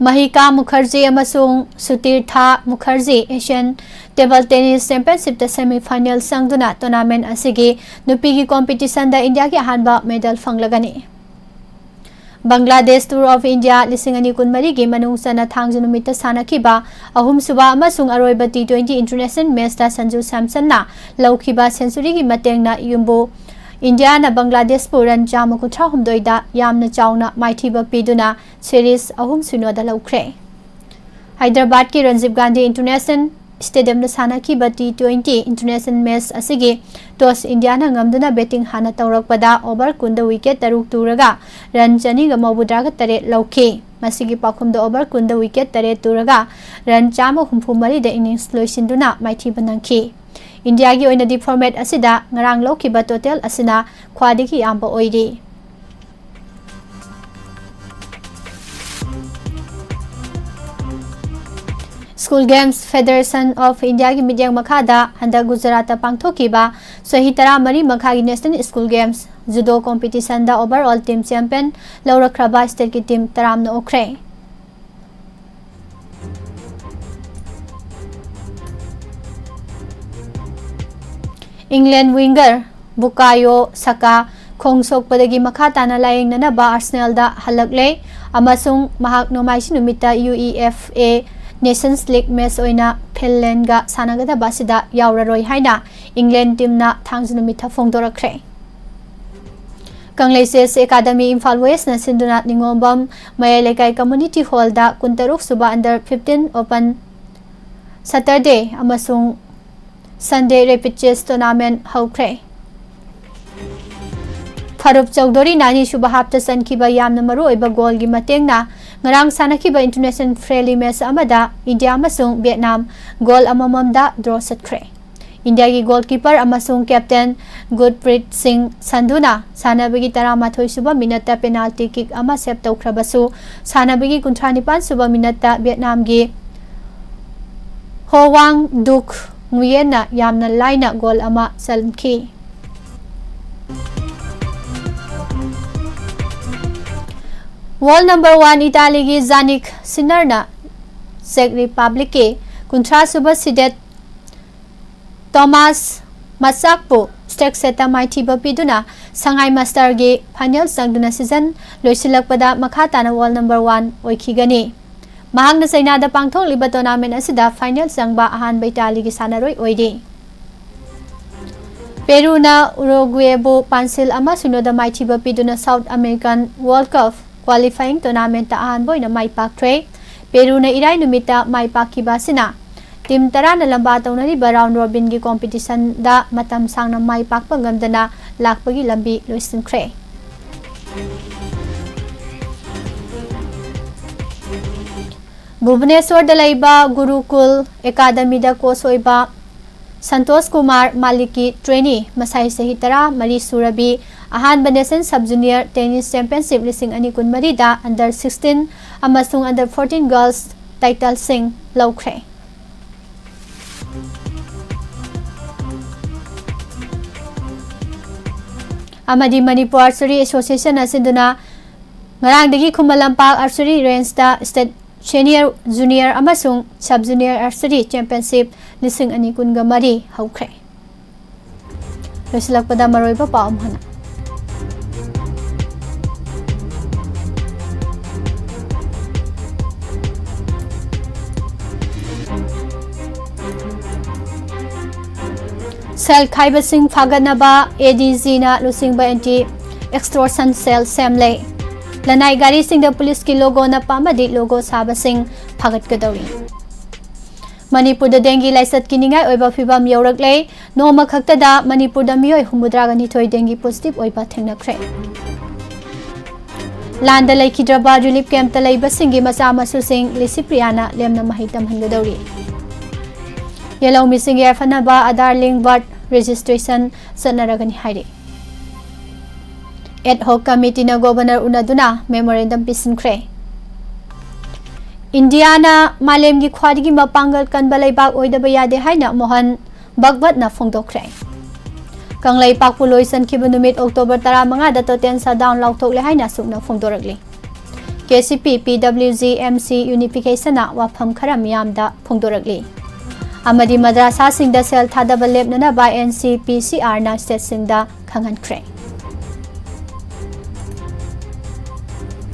ꯃꯍꯤꯀꯥ ꯃꯨꯈꯔꯖꯤ ꯑꯃꯁꯨꯡ Sutirtha Mukherjee Asian table tennis ꯆꯦꯝꯄꯤꯌꯟꯁꯤꯞꯇ ꯁꯦꯃꯤ ꯐꯥꯏꯅꯦꯜ ꯆꯪꯗꯨꯅ ꯇꯣꯔꯅꯥꯃꯦꯟ ꯑꯁꯤꯒꯤ ꯅꯨꯄꯤꯒꯤ ꯀꯣꯝꯄꯤꯇꯤꯁꯟꯗ ꯏꯟꯗꯤꯌꯥꯒꯤ ꯑꯍꯥꯟꯕ ꯃꯦꯗꯜ ꯐꯪꯂꯒꯅꯤ꯫ Bangladesh Tour of India ꯂꯤꯁꯤꯡ ꯑꯅꯤ ꯀꯨꯟꯃꯔꯤꯒꯤ ꯃꯅꯨꯡ ꯆꯟꯅ ꯊꯥꯡꯖ ꯅꯨꯃꯤꯠꯇ ꯁꯥꯟꯅꯈꯤꯕ ꯑꯍꯨꯝꯁꯨꯕ ꯑꯃꯁꯨꯡ ꯑꯔꯣꯏꯕ T twenty international matchꯇ ꯁꯟꯖꯨ ꯁꯦꯝꯁꯟꯅ ꯂꯧꯈꯤꯕ centuryꯒꯤ ꯃꯇꯦꯡꯅ ꯌꯨꯝꯕꯨ ꯏꯟꯗꯤꯌꯥꯅ ꯕꯪꯒ꯭ꯂꯥꯗꯦꯁꯄꯨ run ꯆꯥꯝꯃ ꯀꯨꯟꯊ꯭ꯔꯥ ꯍꯨꯝꯗꯣꯏꯗ ꯌꯥꯝꯅ ꯆꯥꯎꯅ ꯃꯥꯏꯊꯤꯕ ꯄꯤꯗꯨꯅ series ꯑꯍꯨꯝ ꯁꯤꯅꯣꯗ ꯂꯧꯈ꯭ꯔꯦ꯫ ꯍꯥꯏꯗ꯭ꯔꯕꯥꯗꯀꯤ ꯔꯟꯖꯤꯕ ꯒꯥꯟꯙꯤ ꯏꯟꯇꯔꯅꯦꯁꯅꯦꯜ ꯁ꯭ꯇꯦꯗꯤꯌꯝꯗ ꯁꯥꯟꯅꯈꯤꯕ T twenty international match ꯑꯁꯤꯒꯤ toss ꯏꯟꯗꯤꯌꯥꯅ ꯉꯝꯗꯨꯅ batting ꯍꯥꯟꯅ ꯇꯧꯔꯛꯄꯗ over ꯀꯨꯟꯗ wicket ꯇꯔꯨꯛ ꯇꯨꯔꯒ run ꯆꯅꯤꯒ ꯃꯧꯗ꯭ꯔꯥꯒ ꯇꯔꯦꯠ ꯂꯧꯈꯤ꯫ ꯃꯁꯤꯒꯤ ꯄꯥꯎꯈꯨꯝꯗ over ꯀꯨꯟꯗ wicket ꯇꯔꯦꯠ ꯇꯨꯔꯒ run ꯆꯥꯝꯃ ꯍꯨꯝꯐꯨ ꯃꯔꯤꯗ innings ꯂꯣꯏꯁꯤꯟꯗꯨꯅ ꯃꯥꯏꯊꯤꯕ ꯅꯪꯈꯤ꯫ ꯏꯟꯗꯤꯌꯥꯒꯤ ꯑꯣꯏꯅꯗꯤ format ꯑꯁꯤꯗ ꯉꯔꯥꯡ ꯂꯧꯈꯤꯕ total ꯑꯁꯤꯅ ꯈ꯭ꯋꯥꯏꯗꯒꯤ ꯌꯥꯝꯕ ꯑꯣꯏꯔꯤ꯫ School Games Federation of Indiaꯒꯤ ꯃꯤꯠꯌꯦꯡ ꯃꯈꯥꯗ ꯍꯟꯗꯛ ꯒꯨꯖꯔꯥꯠꯇ ꯄꯥꯡꯊꯣꯛꯈꯤꯕ ꯆꯍꯤ ꯇꯔꯥꯃꯔꯤ ꯃꯈꯥꯒꯤ National School Games Judo Competitionꯗ overall team champion ꯂꯧꯔꯛꯈ꯭ꯔꯕ stateꯀꯤ team ꯇꯔꯥꯝꯅ ꯑꯣꯛꯈ꯭ꯔꯦ꯫ England winger Bukayo Saka ꯈꯣꯡ ꯁꯣꯛꯄꯗꯒꯤ ꯃꯈꯥ ꯇꯥꯅ ꯂꯥꯌꯦꯡꯅꯅꯕ Arsenalꯗ ꯍꯜꯂꯛꯂꯦ ꯑꯃꯁꯨꯡ ꯃꯍꯥꯛ ꯅꯣꯡꯃꯥꯏꯖꯤꯡ ꯅꯨꯃꯤꯠꯇ UEFA Nations League match ꯑꯣꯏꯅ Finlandꯒ ꯁꯥꯟꯅꯒꯗꯕ ꯑꯁꯤꯗ ꯌꯥꯎꯔꯔꯣꯏ ꯍꯥꯏꯅ England teamꯅ ꯊꯥꯡꯖ ꯅꯨꯃꯤꯠꯇ ꯐꯣꯡꯗꯣꯔꯛꯈ꯭ꯔꯦ꯫ ꯀꯪꯂꯩ Chess Academy Imphal Westꯅ ꯁꯤꯟꯗꯨꯅ ꯅꯤꯉꯣꯝꯕꯝ ꯃꯌꯥꯏ ꯂꯩꯀꯥꯏ Community Hallꯗ ꯀꯨꯟꯇꯔꯨꯛ ꯁꯨꯕ Under fifteen Open Saturday ꯑꯃꯁꯨꯡ Sunday Rapid Chess Tournament ꯍꯧꯈ꯭ꯔꯦ꯫ ꯐꯔꯨꯞ ꯆꯧꯙꯨꯔꯤꯅ ꯑꯅꯤꯁꯨꯕ halfꯇ ꯆꯟꯈꯤꯕ ꯌꯥꯝꯅ ꯃꯔꯨꯑꯣꯏꯕ goalꯒꯤ ꯃꯇꯦꯡꯅ ꯉꯔꯥꯡ ꯁꯥꯟꯅꯈꯤꯕ international friendly match ꯑꯃꯗ ꯏꯟꯗꯤꯌꯥ ꯑꯃꯁꯨꯡ ꯚꯤꯌꯦꯠꯅꯥꯝ goal ꯑꯃꯃꯝꯗ draw ꯆꯠꯈ꯭ꯔꯦ꯫ ꯏꯟꯗꯤꯌꯥꯒꯤ goalkeeper ꯑꯃꯁꯨꯡ captain ꯒꯨꯔꯄ꯭ꯔꯤꯠ ꯁꯤꯡ ꯁꯟꯙꯨꯅ ꯁꯥꯟꯅꯕꯒꯤ ꯇꯔꯥꯃꯥꯊꯣꯏ ꯁꯨꯕ minuteꯇ penalty kick ꯑꯃ save ꯇꯧꯈ꯭ꯔꯕꯁꯨ, ꯁꯥꯟꯅꯕꯒꯤ ꯀꯨꯟꯊ꯭ꯔꯥ ꯅꯤꯄꯥꯟ ꯁꯨꯕ minuteꯇ ꯚꯤꯌꯦꯠꯅꯥꯝꯒꯤ ꯍꯣꯋꯥꯡ ꯗꯨꯛ ꯉꯨꯌꯦꯟꯅ ꯌꯥꯝꯅ ꯂꯥꯏꯅ goal ꯑꯃ ꯆꯟꯈꯤ꯫ World number one ꯏꯇꯥꯂꯤꯒꯤ ꯖꯥꯅꯤꯛ ꯁꯤꯟꯅꯔꯅ Czech Republicꯀꯤ ꯀꯨꯟꯊ꯭ꯔꯥ ꯁꯨꯕ seeded ꯇꯣꯃꯥꯁ ꯃꯆꯥꯛꯄꯨ ꯁꯦꯠꯇ ꯃꯥꯏꯊꯤꯕ ꯄꯤꯗꯨꯅ ꯁꯉꯥꯏ ꯃꯥꯁꯇꯔꯒꯤ ꯐꯥꯏꯅꯦꯜ ꯆꯪꯗꯨꯅ ꯁꯤꯖꯟ ꯂꯣꯏꯁꯤꯜꯂꯛꯄꯗ ꯃꯈꯥ ꯇꯥꯅ ꯋꯥꯔꯜ ꯅꯝꯕꯔ ꯋꯥꯟ ꯑꯣꯏꯈꯤꯒꯅꯤ꯫ ꯃꯍꯥꯛꯅ ꯆꯩꯅꯥꯗ ꯄꯥꯡꯊꯣꯛꯂꯤꯕ ꯇꯣꯔꯅꯥꯃꯦꯟ ꯑꯁꯤꯗ ꯐꯥꯏꯅꯦꯜ ꯆꯪꯕ ꯑꯍꯥꯟꯕ ꯏꯇꯥꯂꯤꯒꯤ ꯁꯥꯟꯅꯔꯣꯏ ꯑꯣꯏꯔꯤ꯫ ꯄꯦꯔꯨꯅ ꯎꯔꯨꯒ꯭ꯋꯦꯕꯨ ꯄꯥꯟꯁꯤꯜ ꯑꯃ ꯁꯤꯅꯣꯗ ꯃꯥꯏꯊꯤꯕ ꯄꯤꯗꯨꯅ South American world cup qualifying tournament ꯑꯍꯥꯟꯕ ꯑꯣꯏꯅ ꯃꯥꯏ ꯄꯥꯛꯈ꯭ꯔꯦ꯫ ꯄꯦꯔꯨꯅ ꯏꯔꯥꯏ ꯅꯨꯃꯤꯠꯇ ꯃꯥꯏ ꯄꯥꯛꯈꯤꯕ ꯑꯁꯤꯅ ꯇꯤꯝ ꯇꯔꯥꯅ ꯂꯝꯕꯥ ꯇꯧꯅꯔꯤꯕ ꯔꯥꯎꯟ ꯔꯣꯕꯤꯟꯒꯤ ꯀꯣꯝꯄꯤꯇꯤꯁꯟꯗ ꯃꯇꯝ ꯁꯥꯡꯅ ꯃꯥꯏ ꯄꯥꯛꯄ ꯉꯝꯗꯅ ꯂꯥꯛꯄꯒꯤ ꯂꯝꯕꯤ ꯂꯣꯏꯁꯤꯟꯈ꯭ꯔꯦ꯫ ꯚꯨꯕꯅꯦꯁ꯭ꯋꯔꯗ ꯂꯩꯕ ꯒꯨꯔꯨꯀꯨꯜ ꯑꯦꯀꯥꯗꯃꯤꯗ ꯀꯣꯆ ꯑꯣꯏꯕ ꯁꯟꯇꯣꯁ ꯀꯨꯃꯥꯔ ꯃꯥꯂꯤꯛꯀꯤ ꯇ꯭ꯔꯦꯅꯤ, ꯃꯁꯥꯏ ꯆꯍꯤ ꯇꯔꯥꯃꯔꯤ ꯁꯨꯔꯕꯤ, ꯑꯍꯥꯟꯕ national sub junior tennis championship ꯂꯤꯁꯤꯡ ꯑꯅꯤ ꯀꯨꯟꯃꯔꯤꯗ under sixteen ꯑꯃꯁꯨꯡ under fourteen ꯒꯔꯜꯁ ꯇꯥꯏꯇꯜꯁꯤꯡ ꯂꯧꯈ꯭ꯔꯦ꯫ ꯑꯃꯗꯤ ꯃꯅꯤꯄꯨꯔ ꯑꯥꯔꯆꯔꯤ ꯑꯦꯁꯣꯁꯤꯌꯦꯁꯟ ꯑꯁꯤꯟꯗꯨꯅ ꯉꯔꯥꯡꯗꯒꯤ Khuman Lampak archery ꯔꯦꯟꯖꯇ state senior, junior ꯑꯃꯁꯨꯡ ꯁꯕ ꯖꯨꯅꯤꯌꯔ ꯑꯥꯔꯆꯔꯤ ꯆꯦꯝꯄꯤꯌꯟꯁꯤꯞ ꯂꯤꯁꯤꯡ ꯑꯅꯤ ꯀꯨꯟꯒ ꯃꯔꯤ ꯍꯧꯈ꯭ꯔꯦ꯫ ꯂꯣꯏꯁꯤꯜꯂꯛꯄꯗ ꯃꯔꯨꯑꯣꯏꯕ ꯄꯥꯎ ꯑꯃꯨꯛ ꯍꯟꯅ꯫ ꯁꯦꯜ ꯈꯥꯏꯕꯁꯤꯡ ꯐꯥꯒꯠꯅꯕ ꯑꯦ ꯗꯤ ꯖꯤꯅ ꯂꯨꯆꯤꯡꯕ ꯑꯦꯟꯇꯤ ꯑꯦꯛꯁꯇꯣꯔꯁꯟ ꯁꯦꯜ ꯁꯦꯝꯂꯦ꯫ ꯂꯅꯥꯏ ꯒꯥꯔꯤꯁꯤꯡꯗ ꯄꯨꯂꯤꯁꯀꯤ ꯂꯣꯒꯣ ꯅꯞꯄ ꯑꯃꯗꯤ ꯂꯣꯒꯣ ꯁꯥꯕꯁꯤꯡ ꯐꯥꯒꯠꯀꯗꯧꯔꯤ꯫ ꯃꯅꯤꯄꯨꯔꯗ ꯗꯦꯡꯒꯤ ꯂꯥꯏꯆꯠꯀꯤ ꯅꯤꯡꯉꯥꯏ ꯑꯣꯏꯕ ꯐꯤꯚꯝ ꯌꯧꯔꯛꯂꯦ꯫ ꯅꯣꯡꯃ ꯈꯛꯇꯗ ꯃꯅꯤꯄꯨꯔꯗ ꯃꯤꯑꯣꯏ ꯍꯨꯝꯐꯨꯇꯔꯥꯒ ꯅꯤꯊꯣꯏ ꯗꯦꯡꯒꯤ ꯄꯣꯖꯤꯇꯤꯚ ꯑꯣꯏꯕ ꯊꯦꯡꯅꯈ꯭ꯔꯦ꯫ ꯂꯥꯟꯗ ꯂꯩꯈꯤꯗ꯭ꯔꯕ ꯔꯤꯂꯤꯐ ꯀꯦꯝꯞꯇ ꯂꯩꯕꯁꯤꯡꯒꯤ ꯃꯆꯥ ꯃꯁꯨꯁꯤꯡ ꯂꯤꯁꯤꯄ꯭ꯔꯤꯌꯥꯅ ꯂꯦꯝꯅ ꯃꯍꯩ ꯇꯝꯍꯟꯒꯗꯧꯔꯤ꯫ ꯌꯦꯜꯍꯧꯃꯤꯁꯤꯡꯒꯤ ꯌꯥꯏꯐꯅꯕ ꯑꯥꯙꯥꯔ ꯂꯤꯡ ꯕꯥꯔꯊ ꯔꯦꯖꯤꯁꯇ꯭ꯔꯦꯁꯟ ꯆꯠꯅꯔꯒꯅꯤ ꯍꯥꯏꯔꯤ꯫ ꯑꯦꯗ ꯍꯣꯛ ꯀꯃꯤꯇꯤꯅ ꯒꯣꯚꯔꯅꯔ ꯎꯅꯗꯨꯅ ꯃꯦꯃꯣꯔꯦꯟꯗꯝ ꯄꯤꯁꯤꯟꯈ꯭ꯔꯦ꯫ ꯏꯟꯗꯤꯌꯥꯅ ꯃꯥꯂꯦꯝꯒꯤ ꯈ꯭ꯋꯥꯏꯗꯒꯤ ꯃꯄꯥꯡꯒꯜ ꯀꯟꯕ ꯂꯩꯕꯥꯛ ꯑꯣꯏꯗꯕ ꯌꯥꯗꯦ ꯍꯥꯏꯅ ꯃꯣꯍꯟ ꯚꯒꯋꯠꯅ ꯐꯣꯡꯗꯣꯛꯈ꯭ꯔꯦ꯫ ꯀꯪꯂꯩꯄꯥꯛꯄꯨ ꯂꯣꯏꯁꯤꯟꯈꯤꯕ ꯅꯨꯃꯤꯠ ꯑꯣꯛꯇꯣꯕꯔ ꯇꯔꯥꯃꯉꯥꯗ ꯇꯣꯇꯦꯜ ꯁꯠꯗꯥꯎꯟ ꯂꯥꯎꯊꯣꯛꯂꯦ ꯍꯥꯏꯅ ꯑꯁꯨꯝꯅ ꯐꯣꯡꯗꯣꯔꯛꯂꯤ꯫ ꯀꯦ ꯁꯤ ꯄꯤ, ꯄꯤ ꯗꯕ꯭ꯂꯤꯎ ꯖꯤ, ꯑꯦꯝ ꯁꯤ ꯌꯨꯅꯤꯐꯤꯀꯦꯁꯟꯅ ꯋꯥꯐꯝ ꯈꯔ ꯃꯤꯌꯥꯝꯗ ꯐꯣꯡꯗꯣꯔꯛꯂꯤ꯫ ꯑꯃꯗꯤ ꯃꯗ꯭ꯔꯥꯁꯥꯁꯤꯡꯗ ꯁꯦꯜ ꯊꯥꯗꯕ ꯂꯦꯞꯅꯅꯕ N C P C R ꯅ state ꯁꯤꯡꯗ ꯈꯪꯍꯟꯈ꯭ꯔꯦ꯫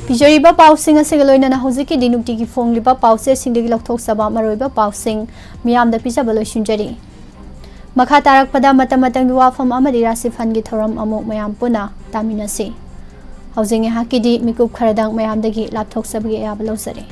ꯄꯤꯖꯔꯤꯕ ꯄꯥꯎꯁꯤꯡ ꯑꯁꯤꯒ ꯂꯣꯏꯅꯅ ꯍꯧꯖꯤꯛꯀꯤꯗꯤ ꯅꯨꯡꯇꯤꯒꯤ ꯐꯣꯡꯂꯤꯕ ꯄꯥꯎꯆꯦꯁꯤꯡꯗꯒꯤ ꯂꯧꯊꯣꯛꯆꯕ ꯃꯔꯨꯑꯣꯏꯕ ꯄꯥꯎꯁꯤꯡ ꯃꯤꯌꯥꯝꯗ ꯄꯤꯖꯕ ꯂꯣꯏꯁꯤꯟꯖꯔꯤ꯫ ꯃꯈꯥ ꯇꯥꯔꯛꯄꯗ ꯃꯇꯝ ꯃꯇꯝꯒꯤ ꯋꯥꯐꯝ ꯑꯃꯗꯤ ꯔꯥꯁꯤꯐꯜꯒꯤ ꯊꯧꯔꯝ ꯑꯃꯨꯛ ꯃꯌꯥꯝ ꯄꯨꯟꯅ ꯇꯥꯃꯤꯟꯅꯁꯤ꯫ ꯍꯧꯖꯤꯛ ꯉꯥꯏꯍꯥꯛꯀꯤꯗꯤ ꯃꯤꯀꯨꯞ ꯈꯔꯗꯪ ꯃꯌꯥꯝꯗꯒꯤ ꯂꯥꯞꯊꯣꯛꯆꯕꯒꯤ ꯑꯌꯥꯕ ꯂꯧꯖꯔꯤ꯫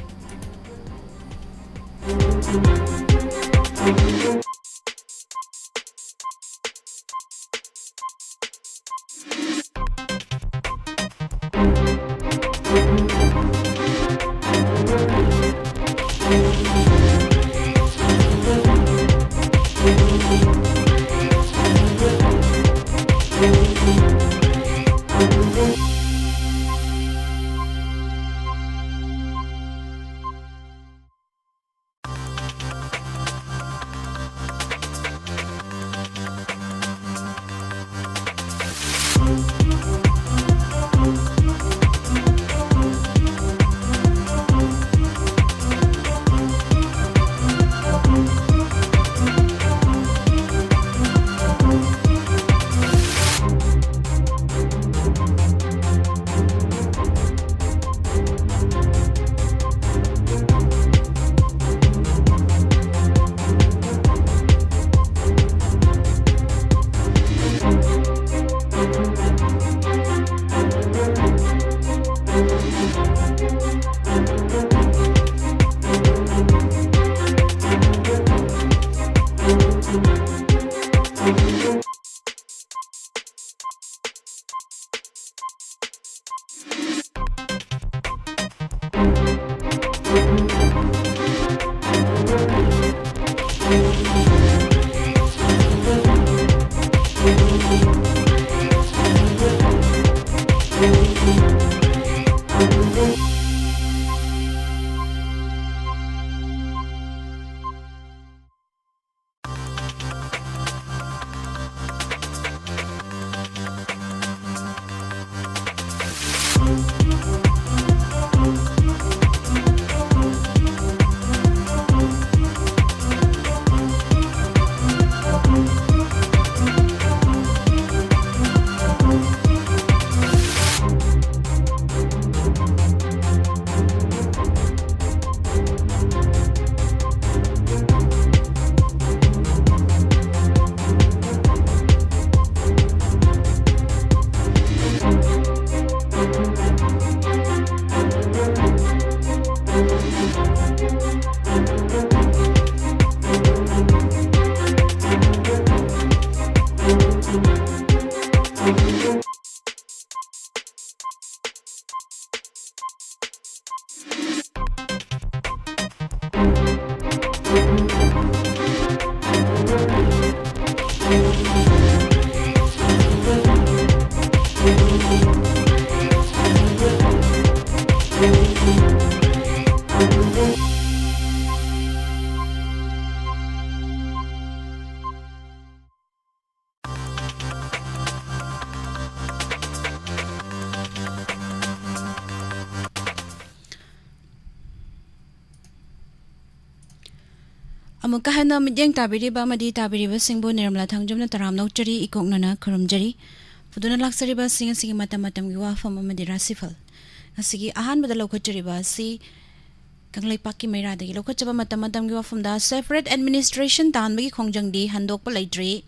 ꯑꯃꯨꯛꯀ ꯍꯟꯅ ꯃꯤꯠꯌꯦꯡ ꯇꯥꯕꯤꯔꯤꯕ ꯑꯃꯗꯤ ꯇꯥꯕꯤꯔꯤꯕꯁꯤꯡꯕꯨ ꯅꯤꯔꯃꯂꯥ ꯊꯥꯡꯖꯝꯅ ꯇꯔꯥꯝꯅ ꯑꯣꯛꯆꯔꯤ, ꯏꯀꯣꯛꯅꯅ ꯈꯨꯔꯨꯝꯖꯔꯤ꯫ ꯄꯨꯗꯨꯅ ꯂꯥꯛꯆꯔꯤꯕꯁꯤꯡ ꯑꯁꯤꯒꯤ ꯃꯇꯝ ꯃꯇꯝꯒꯤ ꯋꯥꯐꯝ ꯑꯃꯗꯤ ꯔꯥꯁꯤꯐꯜ꯫ ꯉꯁꯤꯒꯤ ꯑꯍꯥꯟꯕꯗ ꯂꯧꯈꯠꯆꯔꯤꯕ ꯑꯁꯤ ꯀꯪꯂꯩꯄꯥꯛꯀꯤ ꯃꯩꯔꯥꯗꯒꯤ ꯂꯧꯈꯠꯆꯕ ꯃꯇꯝ ꯃꯇꯝꯒꯤ ꯋꯥꯐꯝꯗ separate administration ꯇꯥꯍꯟꯕꯒꯤ ꯈꯣꯡꯖꯪꯗꯤ ꯍꯟꯗꯣꯛꯄ ꯂꯩꯇ꯭ꯔꯤ꯫